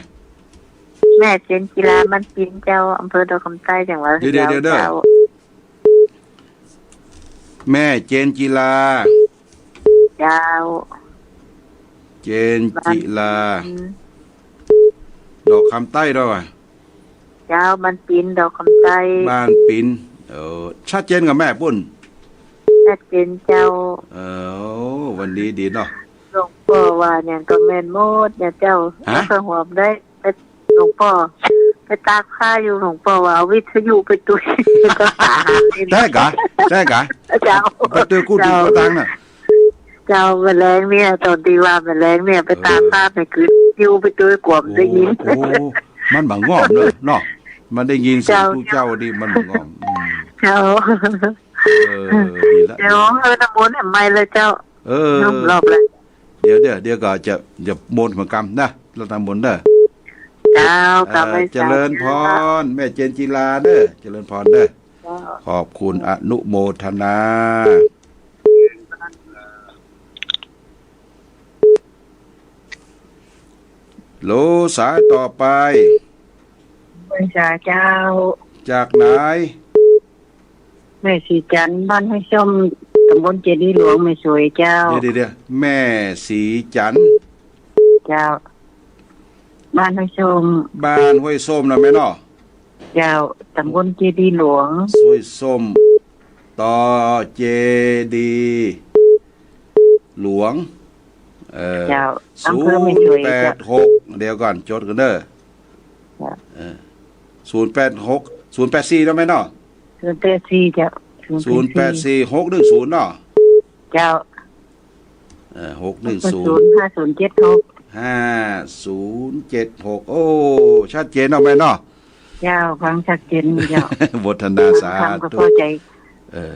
แม่เจนจิลา บ้านปินเจ้า อำเภอดอกคำใต้ จังหวัดพะเยาเจ้า เดี๋ยว เดี๋ยว เดี๋ยว แม่เจนจิลา เจ้า เจนจิลา บ้านปิน ดอกคำใต้เนาะ เจ้า บ้านปิน ดอกคำใต้ บ้านปิน เออ ชัดเจนก่อแม่ปุ้น ชัดเจนเจ้า เออ วันนี้ดีเนาะ หลวงป้อว่าหยังก็แม่นหมดเนี่ยเจ้า ฮะ แล้วก็หวมได้ หลวงป้อ ไปตากผ้าอยู่ หลวงป้อว่าเอาวิทยุไปตุ๊ย ก็หาหานี่ ใต้กา ใต้กา เจ้า ไปตุ๊ยกู้ดี เจ้า กู้ตังค์น่ะ เจ้า แม่แลงเนี่ย ต๋อนตี้ว่าแม่แลงเนี่ย ไปตากผ้า เออ ไปกึ๊ดวิทยุไปตุ๊ย กลัวบ่ได้ยิน โอ้ โอ้ มันบ่ง่อมเนาะ เนาะ มันได้ยินเสียง เจ้า ตุ๊เจ้าดี มันบ่ง่อม อืม เจ้า เออ ดีละ เดี๋ยว เออ น้ำมนต์แหมใหม่เลยเจ้า เออ น้ำรอบเลย เดี๋ยว เดี๋ยว เดี๋ยวก็จะ จะมนต์เหมือนกันนะ รดน้ำมนต์เด้อ เจ้า เอ่อ กราบไหว้ เจริญพร เจ้า แม่เจนจิลาเด้อ เจริญพรเด้อ เจ้า ขอบคุณ อนุโมทนา โหล สายต่อไป ไหว้สาเจ้า จากไหน แม่ศรีจันทร์ บ้านห้วยส้ม ต๋ำบลเจดีย์หลวง แม่สวยเจ้า เดี๋ยว เดี๋ยว เดี๋ยว แม่ศรีจันทร์ เจ้า บ้านห้วยส้ม บ้านห้วยส้มนะแม่เนาะ เจ้า ต๋ำบลเจดีย์หลวง ห้วยส้ม ตอเจดีย์หลวง เอ่อ เจ้า อำเภอแม่สวย ศูนย์แปดหก เจ้า เดี๋ยวก่อน จดก่อนเด้อ เจ้า เออ ศูนย์แปดหก ศูนย์แปดสี่ เนาะแม่เนาะ ศูนย์แปดสี่ เจ้า ศูนย์แปดสี่ หกหนึ่งศูนย์ เนาะ เจ้า เอ่อ หกหนึ่งศูนย์ ห้าศูนย์เจ็ดหก ห้าศูนย์เจ็ดหก โอ้ ชัดเจนเนาะแม่เนาะ เจ้า ฟังชัดเจนเจ้า โมทนาสาธุ ฟังธรรมก็เข้าใจ๋ เออ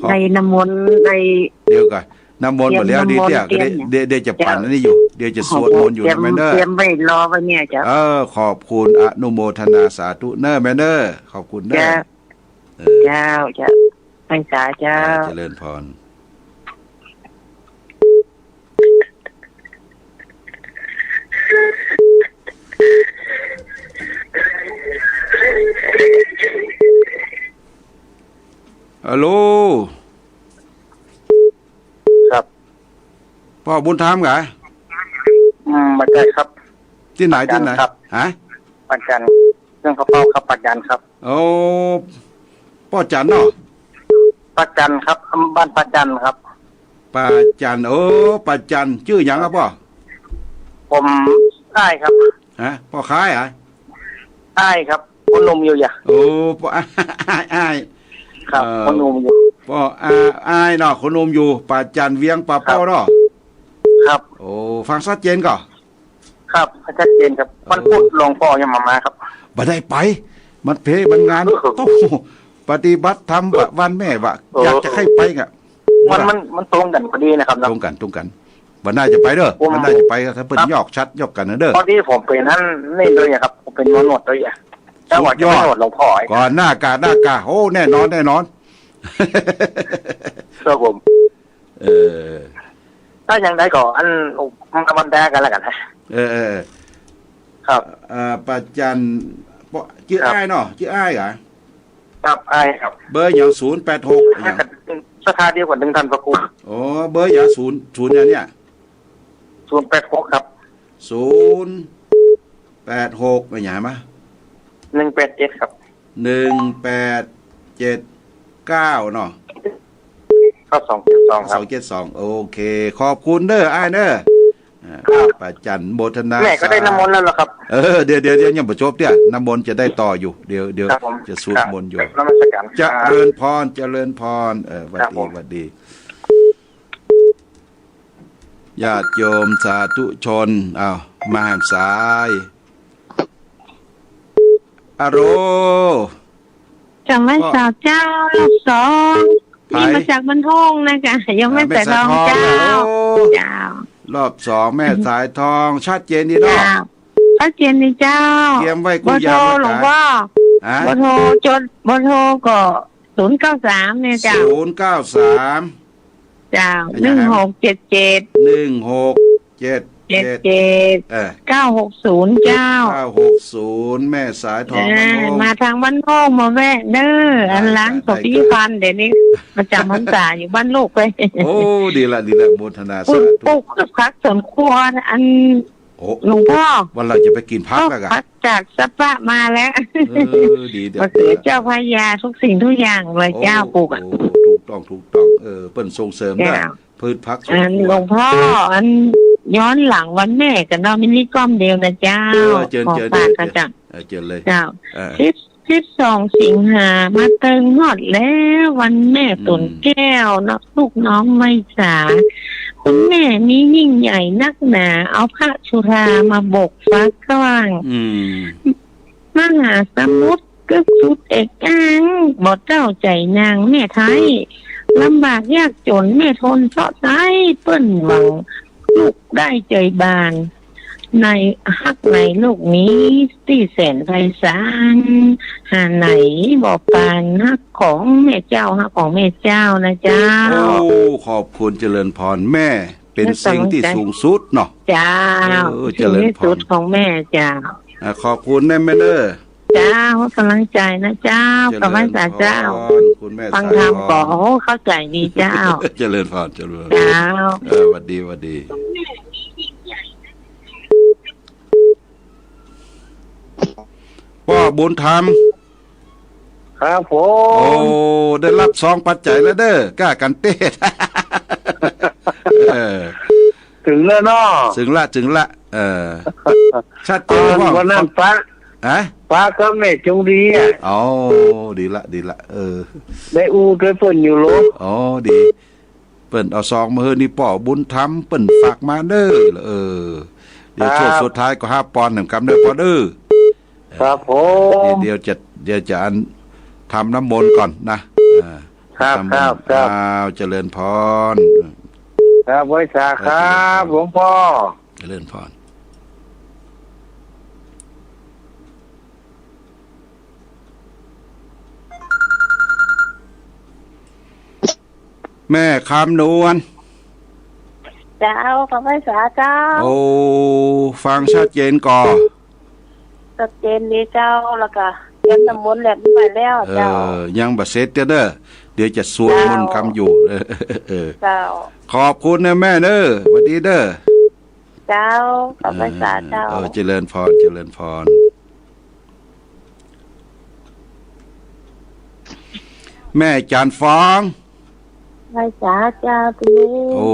ขอบ ได้น้ำมนต์ ได้ เดี๋ยวก่อน น้ำมนต์หมดแล้ว เตรียมน้ำมนต์ ดีเตี้ย เตรียม เดี๋ยว เดี๋ยวจะปั่นอันนี้อยู่ เดี๋ยวจะสวดมนต์อยู่ เตรียม นะแม่เนอะ เตรียมไว้รอไว้เนี่ยเจ้า เออ ขอบคุณ อนุโมทนาสาธุเนอะแม่เนอะ ขอบคุณเนอะ เจ้า เออ เจ้า เจ้า ไหว้สาเจ้า เออ เจริญพร ฮัลโหล ครับ ป้อบุญธรรมกะ อืม บ่ใจ้ครับ ตี้ไหน ป้อจันทร์ ตี้ไหน ครับ ฮะ ป้อจันทร์ เรื่องข้าวเปล่าครับ ป้อจันทร์ครับ โอ้ ป้อจันทร์เนาะ ป้อจันทร์ครับ บ้านป้อจันทร์ครับ ป้อจันทร์ โอ้ ป้อจันทร์ จื้อหยังครับป้อ ผมอ้ายครับ ฮะ ป้อคายเหรอ อ้ายครับ คนหนุ่มอยู่อย่ะ โอ้ ป้อ อ้าย อ้าย ครับ เอ่อ คนหนุ่มอยู่ ป้อ อ้าย อ้ายเนาะ คนหนุ่มอยู่ ป้อจันทร์ เวียงป่าเป้าเนาะ ครับ โอ้ ฟังชัดเจนก่อ ครับ ชัดเจนครับ เออ วันพุธหลวงป้อยังบ่มาครับ บ่ได้ไป มันเพ มันงาน โอ้โห โต้ ปฏิบัติธรรม วันแม่วะ เออ อยากจะให้ไปกะ มัน มัน มันตรงกั๋นพอดีนะครับเนาะ ตรงกั๋น ตรงกั๋น บ่าหน้าจะไปเด้อ ผม บ่าหน้าจะไป ถ้าเปิ้น ครับ ยอกชัดยอกกั๋นนะเด้อ พอดีผมเป๋นอันนี้เลยอะครับ ผมเป๋นหมอหนวดเลยอะ แต่ว่าจะไปหนวดหลวงป้อไอ้ ก่อนหน้ากา หน้ากา โอ้ แน่นอน แน่นอน ครับผม เออ ถ้าอย่างใดก็อัน มาวันแดงกันแล้วกันฮะ เออ เออ ครับ เอ่อ ป้อจันทร์ ป้อ จื้อ ครับ อ้ายเนาะ จื้ออ้ายเหรอ ครับ อ้ายครับ เบอร์หยัง ศูนย์แปดหก หยัง สาขาเดียวกับหนึ่งท่านพระครู อ๋อ เบอร์หยัง ศูนย์ ศูนย์หยังเนี่ย ศูนย์แปดหก ครับ ศูนย์แปดหก อะหยังมะ หนึ่งแปดเจ็ด ครับ หนึ่งแปดเจ็ดเก้า เนาะ ครับ สองเจ็ดสอง ครับ สองเจ็ดสอง โอเค ขอบคุณเด้อ อ้ายเด้อ อ่า ครับ ป้อจันทร์ โมทนา แม่ก็ได้ สา น้ำมนต์แล้วเหรอครับ เออ เดี๋ยว เดี๋ยว เดี๋ยว ยังบ่จบเตี้ย น้ำมนต์จะได้ต่ออยู่ เดี๋ยว เดี๋ยว ครับผม จะสวดมนต์อยู่ ครับ นมัสการ เจริญพร เจริญพร เออ หวัดดี ครับผม หวัดดี ญาติโยมสาธุชน อ้าว มาแหมสาย อะโหล จำแม่นสาวเจ้า รอบสอง ไผ นี่มาจากบ้านทุ่งนะจ๊ะ โยมแม่สายทองเจ้า อ่า แม่สายทอง โอ้ เจ้า รอบสอง แม่สายทอง ชัดเจนดีเนาะ เจ้า ชัดเจนดีเจ้า เตรียมไว้กู้อย่าง เบอร์โทร ไว้ หลวงป้อ ฮะ เบอร์โทรจด เบอร์โทรก็ ศูนย์เก้าสาม เนี่ยเจ้า ศูนย์เก้าสาม เจ้า อะหยัง หนึ่งหกเจ็ดเจ็ด หนึ่งหกเจ็ดเจ็ด เจ็ดเจ็ด เออ เก้าหกศูนย์ เจ้า เก้าหกศูนย์ แม่สายทอง เออ บ้านทุ่ง มาทางบ้านทุ่งมาแวะเด้อ ได้ อันหลาน ได้ ก็พิพันธ์ เดี๋ยวนี้มาจำพรรษาอยู่บ้านลูกไป โอ้ ดีละ ดีละ โมทนา สาธุ ปลูก ปลูกพืชผักสวนครัว อัน โอ้ หลวงป้อ วันหลังจะไปกินผักแล้วกะ ผักจากสะปะมาแล้ว เออ ดี ดี มะเขือเจ้าพระยา ทุกสิ่งทุกอย่างเลยเจ้า โอ้ ปลูกอะ โอ้ ถูกต้อง ถูกต้อง เออ เปิ้นส่งเสริมนะ เจ้า พืชผักสวนครัว อันหลวงป้อ อันย้อนหลังวันแม่กะเนาะ มินิก้อมเดียวนะเจ้า เออ เจิญ ขอ เจิญ ฝาก เจิญ กะเจ้า เออ เจิญเลย เจ้า เออ สิบ สิบสองสิงหามาเติงฮอดแล้ว วันแม่ อืม ตูนแก้วเนาะ ลูกน้องไวสา คุณแม่นี้ยิ่งใหญ่นักหนา เอาพระสุธามาบกฟ้ากว้าง อืม มหาสมุทรกึกสุดเอกอ้าง บ่เต้าใจ๋นางแม่ไท้ ลำบากยากจ๋นแม่ทนเซาะใจ๊ เปิ้นหวังลูกได้ใจ๋บาน ในฮักในโลกนี้ ตี้แสนไพศาล หาไหนบ่ปานฮักของแม่เจ้า ฮักของแม่เจ้านะเจ้า โอ้ ขอบคุณเจริญพรแม่ เป๋นสิ่งตี้สูงสุดเนาะ เจ้า เออ เจริญพร สิ่งที่สุดของแม่เจ้า อ่ะ ขอบคุณนะแม่เด้อ เจ้า กำลังใจ๋นะเจ้า เจริญพร กับไหว้สาเจ้า คุณแม่ ฟังธรรม สายทอง ก็ โอ้ เข้าใจ๋ดีเจ้า เจริญพร เจริญพร เจ้า เออ หวัดดี หวัดดี ป้อบุญธรรม ครับผม โอ้ ได้ฮับซองปัจจัยแล้วเด้อ ก้ากั๋นเตศน์ เออ เถิงแล้วเนาะ เถิงละ เถิงละ เออ ชัดเจน อ่า ว่า วันนั้นปะ ฮะ ปะกับแม่จงดีอะ อ๋อ ดีละ ดีละ เออ ได้อู้ตวยเปิ้นอยู่โล อ๋อ ดี เปิ้นเอาซองมาหื้อนี่ป้อบุญธรรม เปิ้นฝากมาเด้อ เออ เดี๋ยว ครับ ช่วงสุดท้ายก็ห้าปอนด์แหมกำเด้อป้อเด้อ ครับผม เดี๋ยวจะ เดี๋ยวจะอันทำน้ำมนต์ก่อนนะ อ่า ครับ ทำน้ำมนต์ ครับ ครับ อ้าว เจริญพร ครับ ไหว้สาครับ เจริญพร หลวงพ่อ เจริญพร แม่คำนวณ เจ้า กับไหว้สาเจ้า โอ้ ฟังชัดเจนก่อ ชัดเจนดีเจ้า แล้วก็เตรียมน้ำมนต์แหลมไว้แล้วเจ้า เออ ยังบ่เสร็จเด้อ เดี๋ยวจะสวดมนต์กำอยู่ เจ้า เออ เออ เจ้า ขอบคุณนะแม่เด้อ หวัดดีเด้อ เจ้า กับไหว้สาเจ้า เออ เจริญพร เจริญพร แม่จันทร์ฟอง ไหว้สาเจ้าตี้ โอ้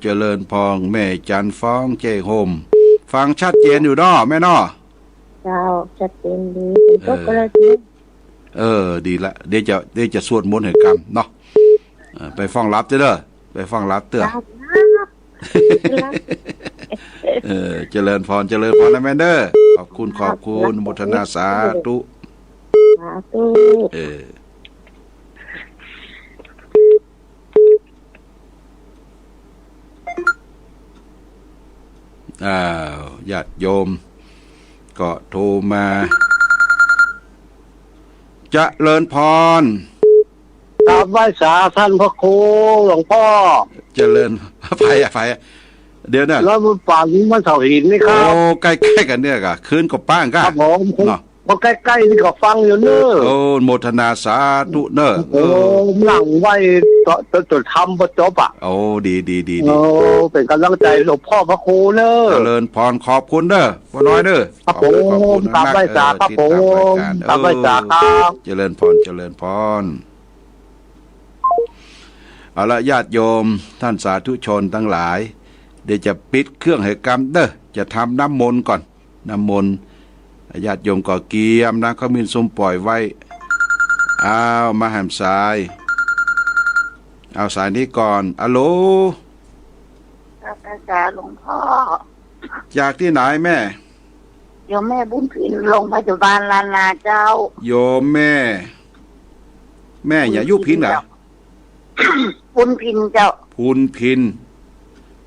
เจริญพร แม่จันทร์ฟอง เจ้ยโฮม ฟังชัดเจนอยู่เนาะแม่เนาะ เจ้า ชัดเจนดี เออ เออ ดีละ เดี๋ยวจะ เดี๋ยวจะสวดมนต์หื้อกำเนาะ เออ ไปฟ้องลับเต๊อะเด้อ ไปฟ้องลับเต๊อะ ครับ เออ เจริญพร เจริญพรนะแม่เด้อ ขอบคุณ ขอบคุณ ครับ อนุโมทนาสาธุ สาธุ เออ อ้าว ญาติโยม ก็โทรมา เจริญพร กราบไหว้สาท่านพระครูหลวงพ่อ เจริญ ไปอะ ไปอะ เดี๋ยวนะ แล้วมันป่านี้มันเสาหินนี่ครับ โอ้ ใก้ๆ กั๋นเนี่ยก่ะ คืนก็ป้างก่ะ ครับผม เนาะ พอใก้ๆ นี่ก็ฟังอยู่เน้อ โอ้ โมทนาสาธุเน้อ โอ้ เออ นั่งไหว้จน จน จนธรรมบ่จบอะ โอ้ ดี ดี ดี ดี โอ้ เป๋นก๋ำลังใจ๋หลวงพ่อพระครูเน้อ เจริญพร ขอบคุณเน้อ ป้อน้อยเน้อ ครับผม ขอบคุณ ขอบคุณมากๆ กราบไหว้สาครับ เออ ผม ติดตามรายการ กราบไหว้สาครับ เออ เจริญพร เจริญพร เอาละ ญาติโยม ท่านสาธุชนตังหลาย เดี๋ยวจะปิดเครื่องหื้อกำเน้อ จะทำน้ำมนต์ก่อน น้ำมนต์ ญาติโยมก็เกียมน้ำขมิ้นส้มป่อยไว้ อ้าว มาแหมสาย เอาสายนี้ก่อน อะโหล กราบไหว้สาหลวงพ่อ จากตี้ไหนแม่ โยมแม่บุญพิน โรงพยาบาลล้านนาเจ้า โยมแม่ แม่หยัง อยู่พินเหรอ บุญพินเจ้า บุญพิน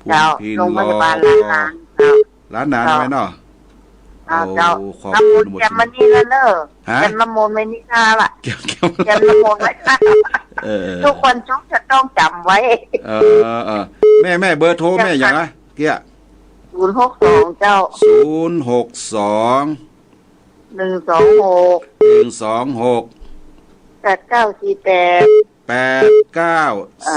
เจ้า บุญพิน โรงพยาบาลล้านนา เจ้า ล้านนา เจ้า แม่เนาะ อ่า โอ้ เจ้า ขอบคุณ น้ำมนต์เตรียมมานี่แล้วเน้อ ฮะ เตรียมน้ำมนต์ไว้นี่ค่ะล่ะ เตรียม เตรียมน้ำมนต์ไว้ค่ะ เออ ทุกวันศุกร์จะต้องจ๋ำไว้ เออ เออ แม่ แม่ เบอร์โทรแม่หยังนะ เจ้าค่ะ เกี้ย ศูนย์หกสอง เจ้า ศูนย์หกสอง หนึ่งสองหก หนึ่งสองหก แปดเก้าสี่แปด แปดเก้า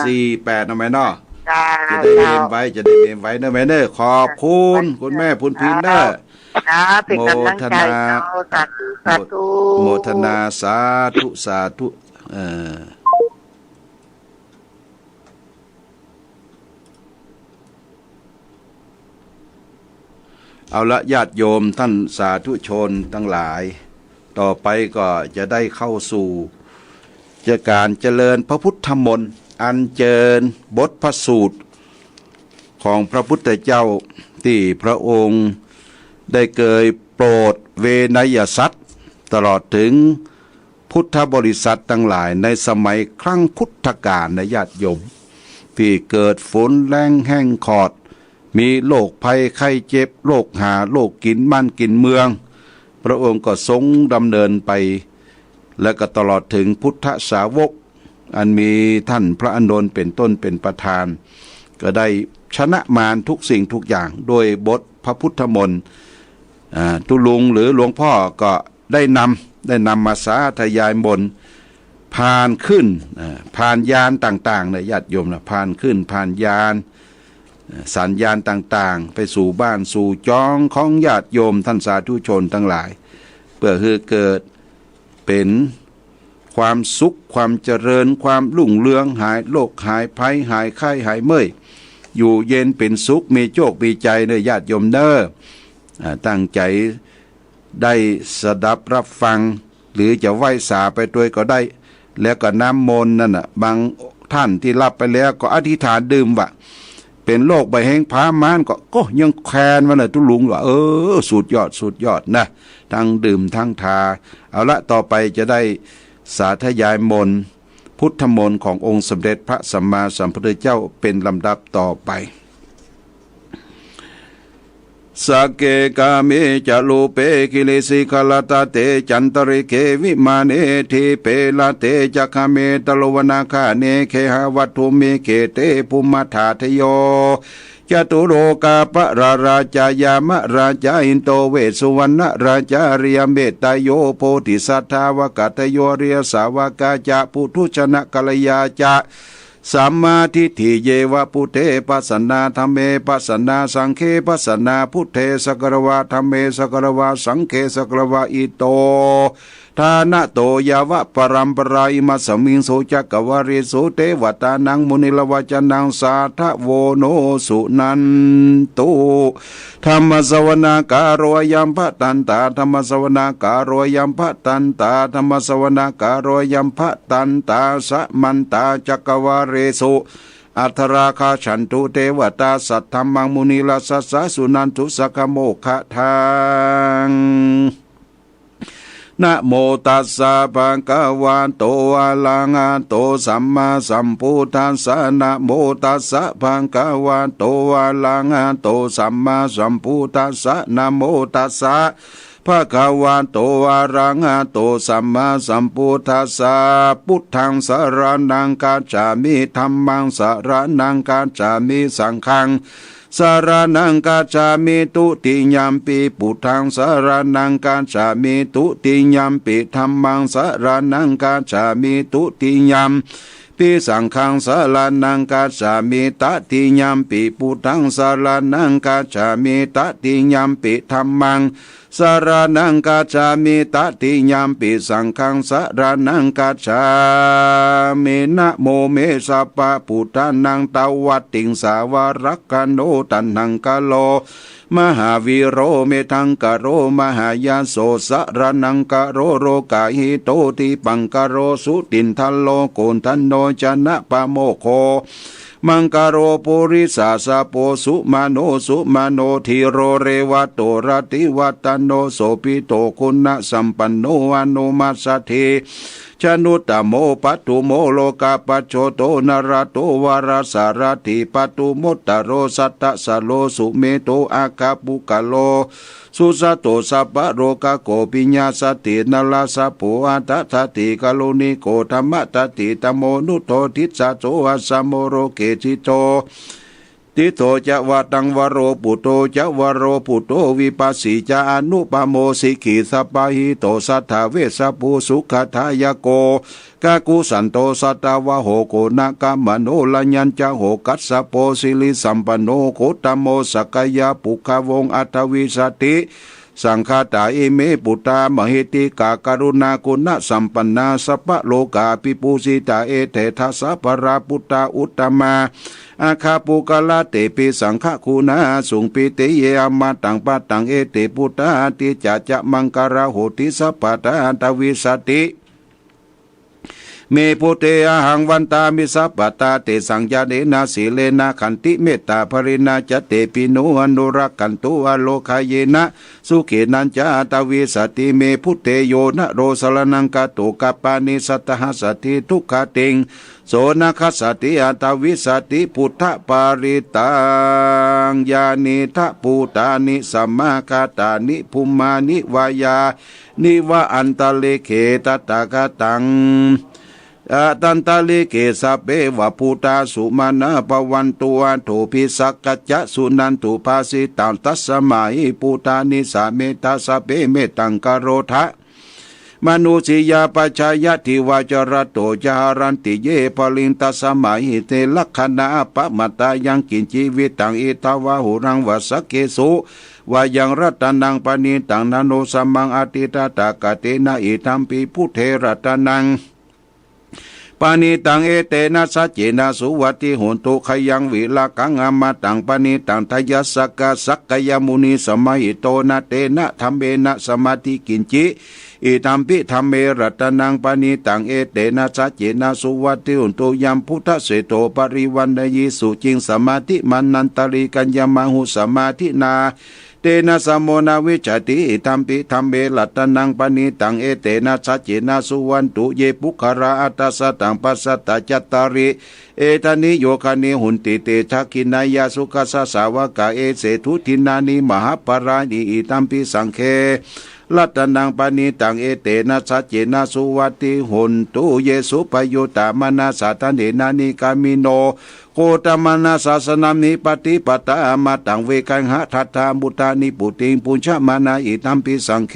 สี่แปด เนาะแม่เนาะ จ้า จะได้เมมไว้ เจ้า จะได้เมมไว้เน้อแม่เน้อ ขอบคุณ คุณแม่บุญพินเน้อ จ้า เป๋นก๋ำลังใจ๋เจ้า โมทนา สาธุ สาธุ โมทนา สาธุ สาธุ เออ เ เอาละญาติโยมท่านสาธุชนตังหลาย ต่อไปก็จะได้เข้าสู่ จะก๋านเจริญพระพุทธมนต์ อัญเจิญบทพระสูตรของพระพุทธเจ้า ตี้พระองค์ได้เกยโปรดเวนยสัตว์ ตลอดเถิงพุทธบริษัทตังหลายในสมัยครั้งพุทธกาลนะญาติโยม ตี้เกิดฝนแล้งแห้งขอด มีโรคภัยไข้เจ็บ โรคหา โรคกิ๋นบ้านกิ๋นเมือง พระองค์ก็ทรงดำเนินไป และก็ตลอดเถิงพุทธสาวก อันมีท่านพระอานนท์เป๋นต้นเป๋นประธาน ก็ได้ชนะมารทุกสิ่งทุกอย่างด้วยบทพระพุทธมนต์ อ่า ตุ๊ลุงหรือหลวงพ่อก็ได้นำ ได้นำมาสาธยายมนต์ ผ่านขึ้น อ่า ผ่านญาณต่างๆ นะญาติโยมนะ ผ่านขึ้น ผ่านญาณ อ่า สัญญาณต่างๆ ไปสู่บ้านสู่จองของญาติโยมท่านสาธุชนตังหลาย เปื้อหื้อเกิดเป๋นความสุข ความเจริญ ความรุ่งเรือง หายโรคหายภัย หายไข้หายเมื่อย อยู่เย็นเป๋นสุข มีโจคมีชัยเน่อญาติโยมเน่อ อ่า ตั้งใจ๋ ได้สดับรับฟัง หรือจะไหว้สาไปตวยก็ได้ แล้วก็น้ำมนต์นั่นน่ะ บางท่านตี้ฮับไปแล้วก็อธิษฐานดื่มว่า เป๋นโรคบ่าเฮงผามานก็ ก็ยังแควนว่าน่ะตุ๊ลุงว่า เออ สุดยอด สุดยอดนะ ทั้งดื่มทั้งทา เอาละ ต่อไปจะได้สาธยายมนต์ พุทธมนต์ขององค์สมเด็จพระสัมมาสัมพุทธเจ้าเป๋นลำดับต่อไป สักเก กาเม จะ รูปเป กิริสิขะรัตตะเต จันตะริกเข วิมาเน ทีปเป ละเต จะ คะเม ตะโร วนา คาเน เขหะ วัตถุมิ เขเต ภุมมะถาตะโย จะตุโรกาปะราราชา ยามะราชา อินโด เวสสุวรรณะราชา อริยะเมตตะโย โพธิสัตถา วากาตะโย อริยะสาวกาจะ ปุถุชนะกัลยาจะ สัมมาทิฏฐิเยวะ พุทเท ปัสสะนา ธัมเม ปัสสะนา สังเฆ ปัสสะนา พุทเท สักกะระวะ ธัมเม สักกะระวะ สังเฆ สักกะระวะ อิโต ทานะโต ยาวะปะรัมปะรา อิมัสสะมิงสุจักกะวาเลสุ เตวะตานัง มุนิระวะจะนัง สาธะโว โน สุนันตุ ธัมมะสะวะนา กาโร อะยัมภะตันตา ธัมมะสะวะนา กาโร อะยัมภะตันตา ธัมมะสะวะนา กาโร อะยัมภะตันตา สะมันตา จักกะวาเลสุ อัทธะราคาฉันตุ เตวะตา สัทธัมมัง มุนิราชสสะ สุนันตุ สักขะโมคคะทัง นะโมตัสสะ ภะคะวะโต อะระหะโต สัมมาสัมพุทธัสสะ นะโมตัสสะ ภะคะวะโต อะระหะโต สัมมาสัมพุทธัสสะ นะโมตัสสะ ภะคะวะโต อะระหะโต สัมมาสัมพุทธัสสะ พุทธังสะระณังคัจฉามิ ธัมมังสะระณังคัจฉามิ สังฆัง สะระณังคัจฉามิ ตุติยัมปิ พุทธังสะระณังคัจฉามิ ตุติยัมปิ ธัมมังสะระณังคัจฉามิ ตุติยัมปิ สังฆังสะระณังคัจฉามิ ตติยัมปิ พุทธังสะระณังคัจฉามิ ตติยัมปิ ธัมมัง สะระณังคัจฉามิ ตติยัมปิ สังฆังสะระณังคัจฉามิ นะโมเม สัพพะพุทธานัง ตวัตติงสาวะ รักขะโณ ตัณหังคะโร มหาวีโร เมธังคะโร มหายาโส สะระณังคะโร โรกาหิโต ทิปังคะโร สุตินทะโร โกณฑัญโณ จะนะปะโมคโข มังคะโร ปุริสาสะโพ สุมาโณ สุมาโณ ธีโร เรวะโต รติวัตโณ โสภิโต คุณสัมปันโณ อนุมัสสะทิ ชนุตตะโม ปัตถุโม โลกะปัจโจโต นระโต วารสารถิ ปัตถุมุตตะโร สัตตะสะโล สุเมโธ อัคคะปุคคะโล สุสะโต สัพพะโรคะโข ปิยะสะติ นรสะโพ อัฏฐะสะติ กะรุณิโก ธัมมะสะติ ธัมโม นุโท ทิสสะโส อัสสะโม โรเก สิโท ติโท จะ วะตัง วะโร ปุตโต จะ วะโร ปุตโต วิปัสสี จะ อนุปะโม สิกขี สัพพะหิโต สัตถา เวสสะภู สุขะทายะโก กะกุสันโต สัตตะวะโห โกณะกะมะโน ระยัญจะโห คัสสะโป สิริสัมปันโน โคตตะโม สักกะยะปุคคะวงศ์ อัฏฐวิสสะติ สังฆาตา อิเม ปุตตา มหิทธิกา กรุณากุณะสัมปันนา สัพพะโลกาภิปูจจิตา เอเต ทะสสะ ปะรา ปุตตา อุตตมา อัคคปุคคละ เตปิ สังฆกูณา สุง ปิติเย อะมะตัง ปะตัง เอเต ปุตตา ติจจา จะ มังคลา โหติ สัพพะทา ทวีสติ เม พุทเท อะหัง วันตามิ สัพพะทา เตสัง ญาเณนะ สีเลนะ ขันติ เมตตา ภะริญญา จะ เตปิ โน อนุรักขันตุ อะโรคาเยนะ สุขีนัญจะ อัตถวิสติ เม พุทเท โยนะโร สะระณัง คาโต คัปปานิ สัตถะ หัสสะติ ทุกขะติง โส นะ คัสสะติ อัตถวิสติ พุทธะ ปะริตตัง ยานิ ทัพ ภูตานิ สะ มะ กะ ตานิ ภุมมานิ วะ ยา นิ วะ อันตะริกเข ตะ ถะ คะ ตัง อะ ตันตะริกเข สัพเพ วะ พุทธา สุมาณา ภะวันตุ อะโถ ปิ สักกัจจะ สุนันตุ ภาสิตัง ตัสสะ มะ หิ พุทธานิ สะ เม ทะ สัพเพ เมตตัง กะโรธะ มะนุสสียา ปะ ชายา ทิวา จะ ระ โต จะ หะรันติ เย ปะ ลิง ตัสสะ มะ หิ เต รักขะณา อะ ปะ มะ ตา ยัง กิญจิ วิ ตัง อิ ทะ วะ หุ รัง วะ สักเข สุ วะ ยัง รัตตะนัง ปะ ณิ ตัง นะ โน สะ มัง อะ ติ ตะ ถะ คะ เต นะ อิ ทัม ปิ พุทเท รัตตะนัง ปะ ณิ ตัง เอ เต นะ สัจ เจ นะ สุ วัต ถิ หุน ตุ ขะ ยัง วิ ระ กัง อะ มะ ตัง ปะ ณิ ตัง ทะ ยัสสะ กะ สักยะ มุนิ สะ มะ หิ โต นะ เต นะ ธัม เม นะ สะ มัต ถิ กิญจิ อิ ทัม ปิ ธัม เม รัตตะนัง ปะ ณิ ตัง เอ เต นะ สัจ เจ นะ สุ วัต ถิ หุน ตุ ยัง พุทธะ เสโถ ปะ ริ วัณ ณะ ยิ สุ จิง สะ มา ธิ มา นัน ตะ ริ กัญญะ มะ หุ สะ มา ธิ นา เต นะ สะ โม นะ วิชชา ติ อิ ทัม ปิ ธัม เม รัตตะนัง ปะ ณิ ตัง เอ เต นะ สัจ เจ นะ สุ วัต ถุ เย ปุคคะลา อัฏฐะ สะ ตัง ปัสสะ ตะ จัตตาริ เอ ตา นิ โย คะ นี หุน ติ เต ชะ ขิณ นายา สุ ขัส สะ สาวะ กะ เอ เส ถุ ทิ นา นิ มะ หะ ปะ ลา นิ อิ ทัม ปิ สัง เฆ รัตตะนัง ปะ ณิ ตัง เอ เต นะ สัจ เจ นะ สุ วัต ถิ หุน ตุ เย สุ ปะ ยุตตะ มะ นะ สะ ทะ เน นะ นิ กา มิ โน โค ตะ มะ นะ สะ สะ นะ มิ ปะ ฏิ ปะ ตะ อะ มะ ตัง เว ไก หะ ทัต ถะ มุ ทา นิ ปุ ติง ปุญญะ มะ นะ อิ ทัม ปิ สัง เฆ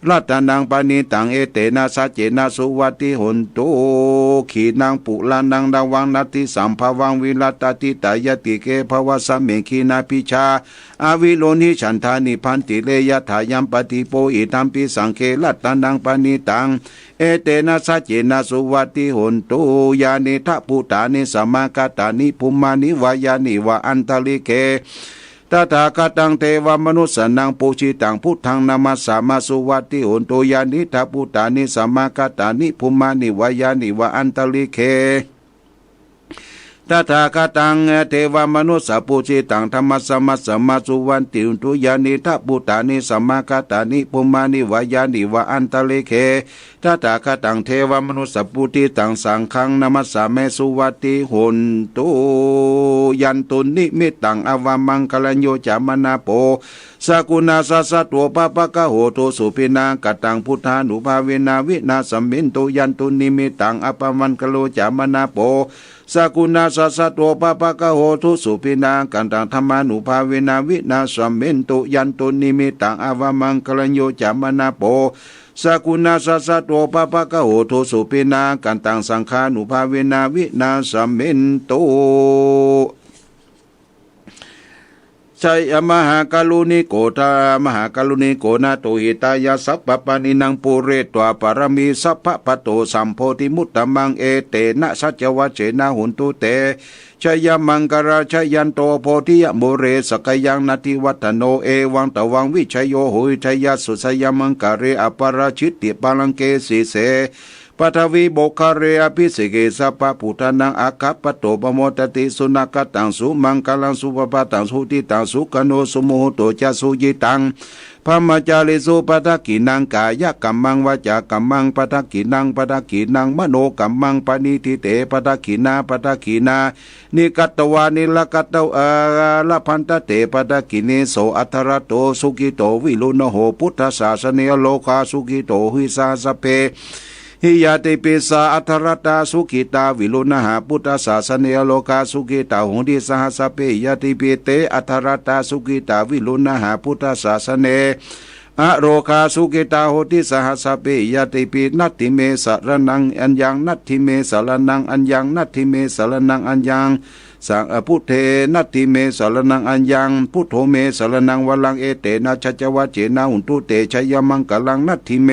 รัตตะนัง ปะ ณิ ตัง เอ เต นะ สัจ เจ นะ สุ วัต ถิ หุน ตุ ขี นัง ปุ ระ นัง นะ วัง นะ ติ สัม ภะ วัง วิ รัต ตะ ทิ ตะ ยะ ติ เก ภะ วะ สะ เม ขี นา ปิ ชา อะ วิ รุ ณ หิ ฉัน ทา นิ พัน ติ เร ยะ ถา ยัม ปะ ฏิ โป อิ ทัม ปิ สัง เฆ รัตตะนัง ปะ ณิ ตัง เอ เต นะ สัจ เจ นะ สุ วัต ถิ หุน ตุ ยา นิ ทะ ภู ตา นิ สะ มะ กะ ตา นิ ภุม มา นิ วะ ยา นิ วะ อันตะริก เข ตะ ถา คะ ตัง เท วะ มะ นุ สสะ นัง ปู จิ ตัง พุท ธัง นะ มัส สา มะ สุ วัต ถิ หุน ตุ ยา นิ ทะ ภู ตา นิ สะ มะ กะ ตา นิ ภุม มา นิ วะ ยา นิ วะ อันตะริก เข ตะ ถา คะ ตัง เท วะ มะ นุ สสะ ปู จิ ตัง ธัม มัส สา มะ สา มะ สุ วัต ถิ หุน ตุ ยา นิ ทะ ภู ตา นิ สะ มะ กะ ตา นิ ภุม มา นิ วะ ยา นิ วะ อันตะริก เข ตะ ถา คะ ตัง เท วะ มะ นุ สสะ ปู จิ ตัง สัง ฆัง นะ มัส สา มะ สุ วัต ถิ หุน ตุ ยัน ตุ นิ มิ ตัง อะ วะ มัง คะ ลัญ โย จะ มะ นะ โป สะ กุ ณา สะ สะ โต ปะ ปะ กะ โห ทุ สุ ปิ นัง กะ ตัง พุท ธา นุ ภา เว นะ วิ นา สะ มิ น ตุ ยัน ตุ นิ มิ ตัง อะ ปะ มัง คะ ลัญ โย จะ มะ นะ โป สะ กุ ณา สะ สะ โต ปะ ปะ กะ โห ทุ สุ ปิ นัง กะ ตัง ธัม มา นุ ภา เว นะ วิ นา สะ มิ น ตุ ยัน ตุ นิ มิ ตัง อะ วะ มัง คะ ลัญ โย จะ มะ นะ โป สะ กุ ณา สะ สะ โต ปะ ปะ กะ โห ทุ สุ ปิ นัง กะ ตัง สัง ฆา นุ ภา เว นะ วิ นา สะ มิ น ตุ ชะยะ มหาการุณิโก ทะ มหาการุณิโก นะ ตุ หิ ตา ยะ สัพ พะ ปา ณิ นัง ปู เร ตวา ปะ ระ มี สัพ พะ ปะ โต สัม โพ ธิ มุต ตะ มัง เอ เต นะ สัจ จะ วะ เจ นะ หุน ตุ เต ชะยะ มัง คะ ลา ชะ ยัน โต โพ ธิ ยะ มู เร สัก ยัง นะ ทิ วัฏ ฐะ โน เอ วัง ตะ วัง วิ ชะ โย โห หิ ชะ ยะ สุ ชะ ยะ มัง คะ เล อะ ปะ รา ชิต ติ ปะ ลัง เก สี เส ปะ ทะ วี โม คะ เล อะ ภิ เส เก สัพ พะ พุท ธา นัง อะ คะ ปะ โต ปะ โม ด ติ สุ นะ คะ ตัง สุ มัง คะ ลัง สุ ภะ พะ ตัง สุ ทิ ตัง สุ ขะ โน สุ มุ หุ โต จะ สุ ยิ ตัง พะ มะ จา ริ สุ ปะ ทัก ขิ ณัง กาย กะ มะ ง วา จา กะ มะ ง ปะ ทัก ขิ ณัง ปะ ทัก ขิ ณัง มะ โน กะ มะ ง ปะ ณิ ทิ เต ปะ ทัก ขิ ณา ปะ ทัก ขิ ณา นิ กะ ตะ วา นิ ละ กะ ตะ วา ละ พัน ทะ เต ปะ ทัก ขิ เณ โส อัท ทะ ระ โต สุ ขิ โต วิ รุ ณ โห พุท ธ ศา ส เน อะ โร คา สุ ขิ โต หิ สะ หัส สะ เพ หิ ญา ติ ปิ สา อัท ทะ ระ ตา สุ ขิ ตา วิ รุ ณ หา พุท ธ ศา ส เน อะ โร คา สุ ขิ ตา โห ติ สะ หัส สะ เพ หิ ญา ติ ปิ เต อัท ทะ ระ ตา สุ ขิ ตา วิ รุ ณ หา พุท ธ ศา ส เน อโรคาสุขิตาโหติ สหสาเปหิ ญาติปิ นัตถิเม สรณัง อัญญัง นัตถิเม สรณัง อัญญัง นัตถิเม สรณัง อัญญัง สัง เอ่อ พุทเท นัตถิเม สรณัง อัญญัง พุทโธเม สรณัง วรัง เอเตนะ ชัชวาเจนะ หุนตุ เต ชยมังคลัง นัตถิเม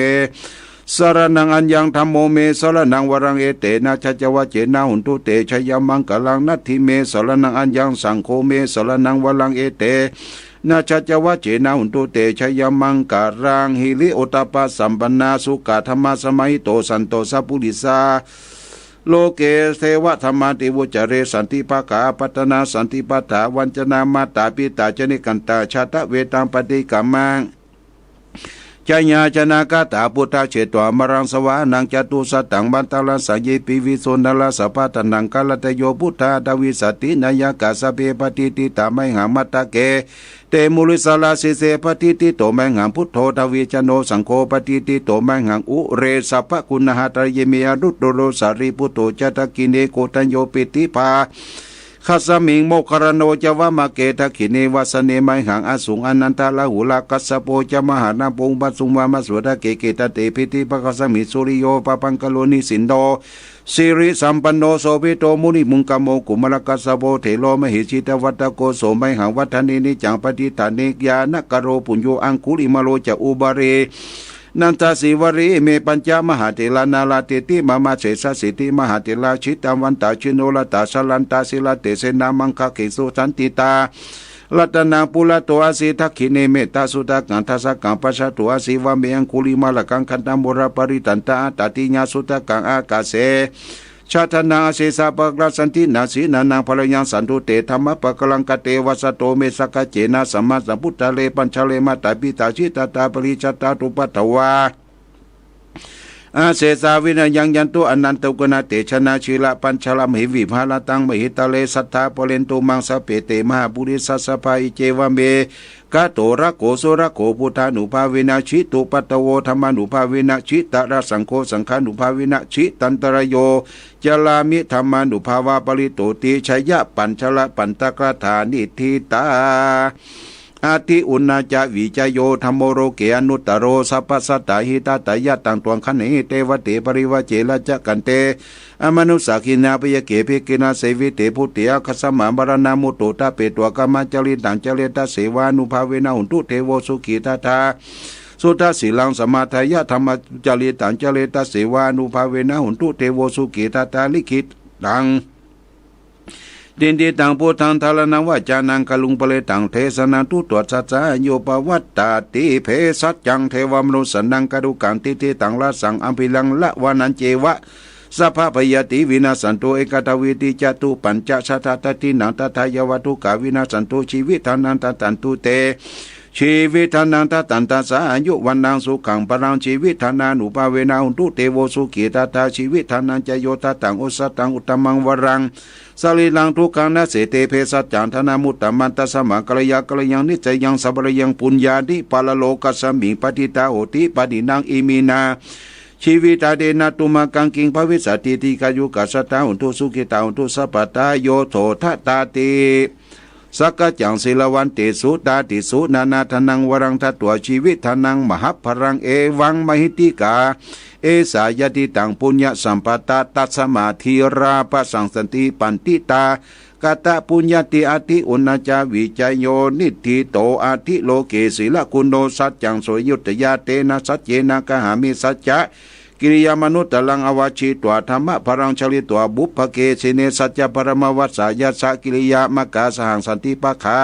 สรณัง อัญญัง ธัมโมเม สรณัง วรัง เอเตนะ ชัชวาเจนะ หุนตุ เต ชยมังคลัง นัตถิเม สรณัง อัญญัง สังโฆเม สรณัง วรัง เอเตนะ ชัชวาเจนะ หุนตุ เต ชยมังคลัง หิริโอตตัปปะสัมปันนา สุขะธัมมะสมาหิโต สันโตสัพพุริสา โลเก เทวะธัมมาติวุจจาเร สันติภาคา อัปปะทานา สันติปัฏฐา วัญจนา มาตาปิตา ชนิกันตา ชาตะเวตัง ปฏิกัมมัง จยาชนะกาถา พุทธะเชตวามรัง สวาหานัง จตุสัตตัง มัตตะรัสสะ เยปิวิสุนทะรา สัพพะทานัง กาลัตตะโย พุทธา อทาวิสาติ นายกา สัพเพ ปะทิฏฐิตา มะหัง มัตตะเก เต มุนิสารา สีเส ปะทิฏฐิโต มะหัง พุทโธ ทวิจโน สังโฆ ปะทิฏฐิโต มะหัง อุเร สัพพะกุณาหะตะเย เม อนุตโตโร สารีปุตโต จะ ทักขิเณ โกณฑัญโญ ปิติภาคัสสะมิง โมคคัลลาโน จะ วามะเก ทักขิเณ วาสะเน มะหัง อสุง อานันทะ ราหูลา กัสสะโป จะ มหานาโพ อุปาสุง วามะสะ วะทะเก เกตะเต ปิติภาคัสสะมิง สุริโย ปะปังคะโล นิสินโท สิริสัมปันโน โสภิตโต มุนิปุงกะโม กุมารกัสสะโป เถโร มหิสิตวัตตะโก โส มะหัง วัฑฒะเน นิจจัง ปะฏิฏฐาเน ญาณะกะโร ปุญโญ อังคุลิมาโล จะ อุบาลี นันทะสีวลี อิเม ปัญจะ มหาเถรา นาลาเถติ มะมะ เสสะสิติ มหาเถรา จิตตังวันตา จินโนรัตตา จะรันตา สีลาเตเสนะ มังคะเข สุทันติตา รัตนังปุระโต อาสี ทักขิเณ เมตตะสุตะกัง ทัสสะกัง ปัสสะโต อาสี วาเม อังคุลิมาละกัง คันธะโมระ ปะริตตันตะ อัตตะทิยา สุตะกัง อากาเส ชะทะนัง อเสสะ ปะกะรัง สันตินา สีนานัง ภะละยัง สันตุเต ธัมมะปะกะรัง คะเต วัสสะโต เม สักขะเจนะ สัมมาสัมพุทธาเร ปัญจาเร มาตาปิตา จิตตาตา ปะริจจา ตาตุปัฏฐวา อเสสา วินะยัง ยันตุ อนันตะกุณะเตชะนะ จีระปัญจาละมหิวิหะระตัง มหิตะเร สัทธา ปะเรนตุ มัง สัพเพ เต มหาปุริสะสะพา อิเจวะเม กะโต ระโข สุระโข พุทธานุภาเวนะ จิตุปัตตะโว ธัมมานุภาเวนะ จิตตะระ สังโฆ สังฆานุภาเวนะ จิตันตะระโย จะลามิ ธัมมานุภาวะปะริโตติ ชยะปัญจาละปันตะกะถา นิฏฐิตา อะทิอุณณาจะ วิจโย ธัมโม โลเก อนุตตะโร สัพพะสัตตา หิตะตะยะ ตัง ตวัง คะเนหิ เต วะเต ปะริวะเจ รัจจะกันเต อมะนุสสา ขีณา พยาเข ภิกขิณา เสวิเต ภูเต อะคัสสะ มะ มะระณะมุตโต ทะเปตวะ กัมมะจาริตัง จาเรตะ เสวานุภาเวนะ หุนตุ เทโว สุขี ตถา สุทธะสีลัง สะมะทายะ ธัมมะจาริตัง จาเรตะ เสวานุภาเวนะ หุนตุ เทโว สุขี ตถา ลิขิตัง ทิฏฐิตัง พุทธัง ธาระณัง วาจานัง กะรุง ปะเรตัง เทสะนัง ทุตวัสสะ สาโย ปะวัตตะติ เภสัจจัง เทวะมะนุสสานัง กะทุกขัง ทิฏฐิตัง รัสสัง อะภิรัง ละวะนัญเจวะ สัพพะพยาธิ วินาสสันตุ เอกัตถะ วีธิ จะตุ ปัญจะ ชะตะ ทัตถินัง ตถายวะ ทุกขา วินาสสันตุ ชีวิตฐานัง ทัตถันตุ เต ชีวิตฐานัง ทัตถันตะ สาอายุ วัณณัง สุขัง พะลัง ชีวิตฐานานุภาเวนะ หุนตุ เทโว สุขี ตถา ชีวิตฐานัง จะโย ทัตถัง โอสะถัง อุตตะมัง วะรัง สะรีรัง ทุกขัง นะเสเท เภสัจจัง ธานะมุตตะมัน ตัสสะ มะ กัลยา กัลยัง นิสสะยัง สัพพะลายัง ปุญญานิ ปะระโลกัสสะมิง ปะทิฏฐา โหติ ปะทิฏฐินัง อิมินา ชีวิตา เทนะ ตุมะกัง กิง ภะวิสสะติ ตีฆายุกัสสะทา หุนตุ สุขิตา หุนตุ สัพพะทา โย โส ทะตาติ สักกัจจัง สีลาวันติสุ ตาติสุ นานาทานัง วะรัง ทัตถวา ชีวิตฐานัง มหะพะลัง เอวัง มหิทธิกา เอสา ยะทิตัง ปุญญะสัมปะทา ตัสสะ มะ ธีรา ปะสังสันติ ปัณฑิตา กะตะ ปุญญาติ อะทิอุณณาจะ วิจโย นิฏฐิโต อะทิโลเก สีละกุณโณ สัจจัง โส อยุตตะยา เตนะ สัจเจนะ กะหามิ สัจจะ กิริยามะนุตตะรัง อะวัชชิตวา ธัมมะพะลัง ชะลิตวา บุพพะเกสิเน สัจจะปะรามะวัสสา ยัสสะ กิริยามะกา สหัง สันติปะคา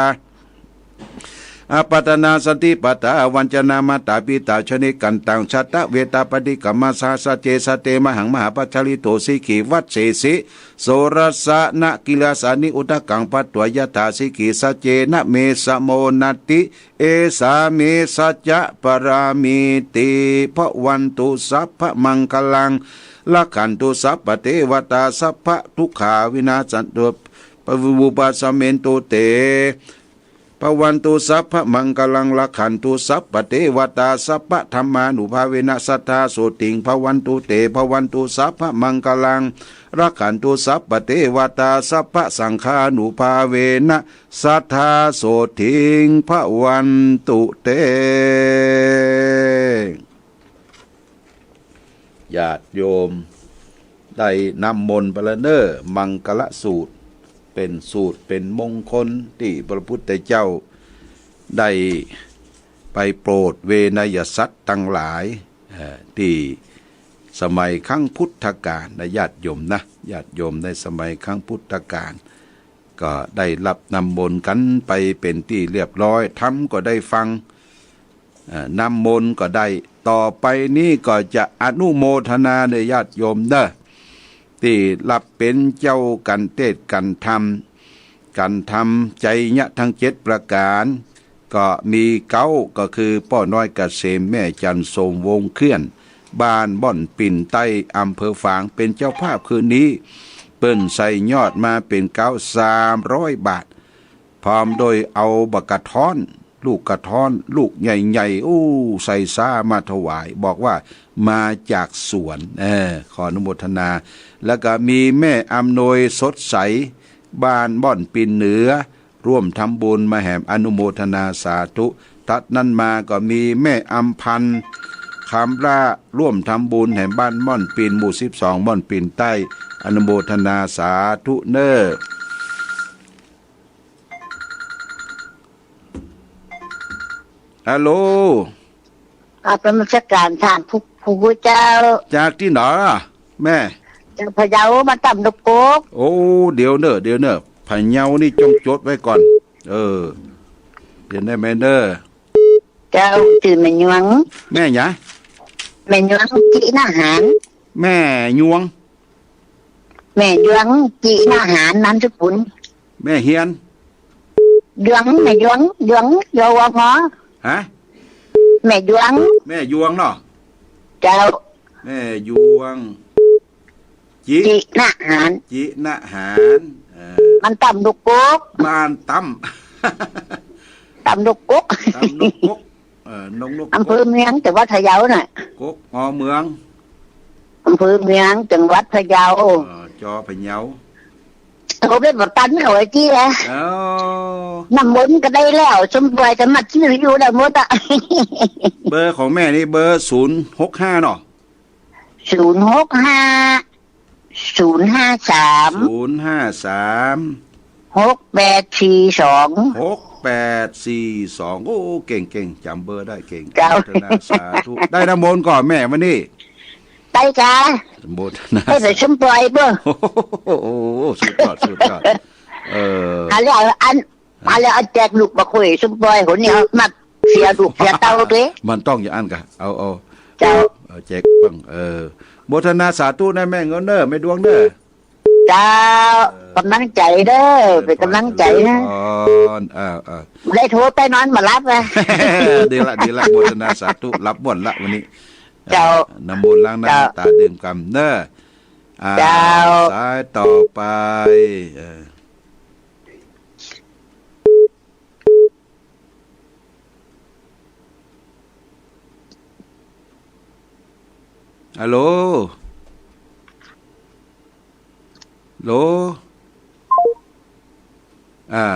อัปปะทานา สันติปัฏฐา อะวัญจนา มาตาปิตา ชนิกันตัง ชะตะเวตา ปะทิกัมมัสสะ สัจเจ สัจเต มหัง มหาปัจจาริโต สีขี วัสเสสิ โสรัสสะ นะกิลาสานิ อุทะกัง พัตถวา ยะถา สีขี สัจเจนะ เม สะโม นัตติ เอสา เม สัจจะปะรามีติ ภะวันตุ สัพพะมังคะลัง รักขันตุ สัพพะเทวะตา สัพพะทุกขา วินาสสันตุ ปะวุปปะสะเมนตุ เต ภะวันตุ สัพพะมังคะลัง รักขันตุ สัพพะเตวะตา สัพพะธัมมานุภาเวนะ สัทธาโสติง ภะวันตุ เต ภะวันตุ สัพพะมังคะลัง รักขันตุ สัพพะเตวะตา สัพพะสังฆานุภาเวนะ สัทธาโสติง ภะวันตุ เต ญาติโยมได้น้ำมนต์ไปแล้วเน่อ มังคละสูตร เป๋นสูตรเป๋นมงคลตี้พระพุทธเจ้าได้ไปโปรดเวไนยสัตว์ตังหลาย เอ่อ ตี้สมัยครั้งพุทธกาลนะ ญาติโยมนะ ญาติโยมในสมัยครั้งพุทธกาล ก็ได้ฮับน้ำมนต์กั๋นไปเป๋นตี้เรียบร้อย ธรรมก็ได้ฟัง เอ่อ น้ำมนต์ก็ได้ ต่อไปนี้ก็จะอนุโมทนาเน่อญาติโยมเน่อ ตี้ฮับเป๋นเจ้ากั๋นเตสน์กั๋นธรรม กั๋นธรรมไจยะตังเจ็ดประก๋าน ก็มีเก๊า ก็คือป้อน้อยเกษม แม่จันทร์ สมวงศ์เคลื่อน บ้านบ่อนปิ่นใต้ อำเภอฝาง เป๋นเจ้าภาพคืนนี้ เปิ้นใส่ยอดมาเป๋นเก๊าสามร้อยบาท พร้อมโดยเอาบักกระท้อน ลูกกระท้อน ลูกใหญ่ๆ อู้ ใส่ซ้ามาถวาย บอกว่ามาจากสวน เออ ขออนุโมทนา แล้วก็มีแม่อำนวยสดใส บ้านบ่อนปิ่นเหนือ ร่วมทำบุญมาแหม อนุโมทนาสาธุ ถัดนั้นมาก็มีแม่อำพันธ์ คำล่า ร่วมทำบุญแหมบ้านบ่อนปิ่น หมู่สิบสอง บ่อนปิ่นใต้ อนุโมทนาสาธุเน่อ ฮัลโหล กราบนมัสก๋านต้านผู้ ผู้เจ้า จากตี้ไหนอะแม่ จากพะเยา มาตำนกกก โอ้ เดี๋ยวเน่อ เดี๋ยวเน่อ พะเยานี่จงจดไว้ก่อน เออ เดี๋ยวได้แม่เน่อ เจ้า จื้อแม่ยวง แม่หยัง แม่ยวง จินาหาร แม่ยวง แม่ยวง จินาหาร นามสกุล แม่เฮียน ยวง แม่ยวง ยวง ยวง งอ ฮะ แม่ยวง แม่ยวงเนาะ เจ้า แม่ยวง จิ จินาหาร จินาหาร เออ บ้านตำนกกก บ้านตำ ตำนกกก ตำนกกก เออ นก นกกก อำเภอเมือง จังหวัดพะเยาน่ะ กก งอ เมือง อำเภอเมือง จังหวัดพะเยา เออ จอ พะเยา โทรไปบอกตันเขาไอ้ตี้อะ เอ้า น้ำมนต์ก็ได้แล้ว สมปอยสามารถซื้ออยู่ได้หมดอะ เบอร์ของแม่นี่เบอร์ศูนย์หกห้าเนาะ ศูนย์หกห้า ศูนย์ห้าสาม ศูนย์ห้าสาม หกแปดสี่สอง หกแปดสี่สอง โอ้ เก่ง เก่ง จ๋ำเบอร์ได้เก่ง เจ้า อนุโมทนาสาธุ ได้น้ำมนต์ก่อแม่วันนี้ ได้จ้า อนุโมทนา ได้แต่สมปอยเบ้อ โอ้โห สุดยอด สุดยอด เออ อันนี้อัน มาแล้ว อันแจกลูกบ่าคุย สมปอย คนนี้เอามาเสียลูกเสียเต้าเด้ มันต้องอย่างอั้นกะ เอา เอา เจ้า เอาแจกบ้าง เออ โมทนาสาธุนะแม่เงินเน่อ แม่ดวงเน่อ เจ้า เออ ก๋ำลังใจ๋เด้อ เป๋นก๋ำลังใจ๋นะ เออ เออ เออ ได้โทรไปนอนบ่หลับอะ ดีละ ดีละ โมทนาสาธุ หลับม่วนละวันนี้ เจ้า เออ น้ำมนต์ล้างหน้า เจ้า ต๋าดื่มกำเน่อ อ่า เจ้า สายต่อไป เออ ฮัลโหล ฮัลโหล อ่า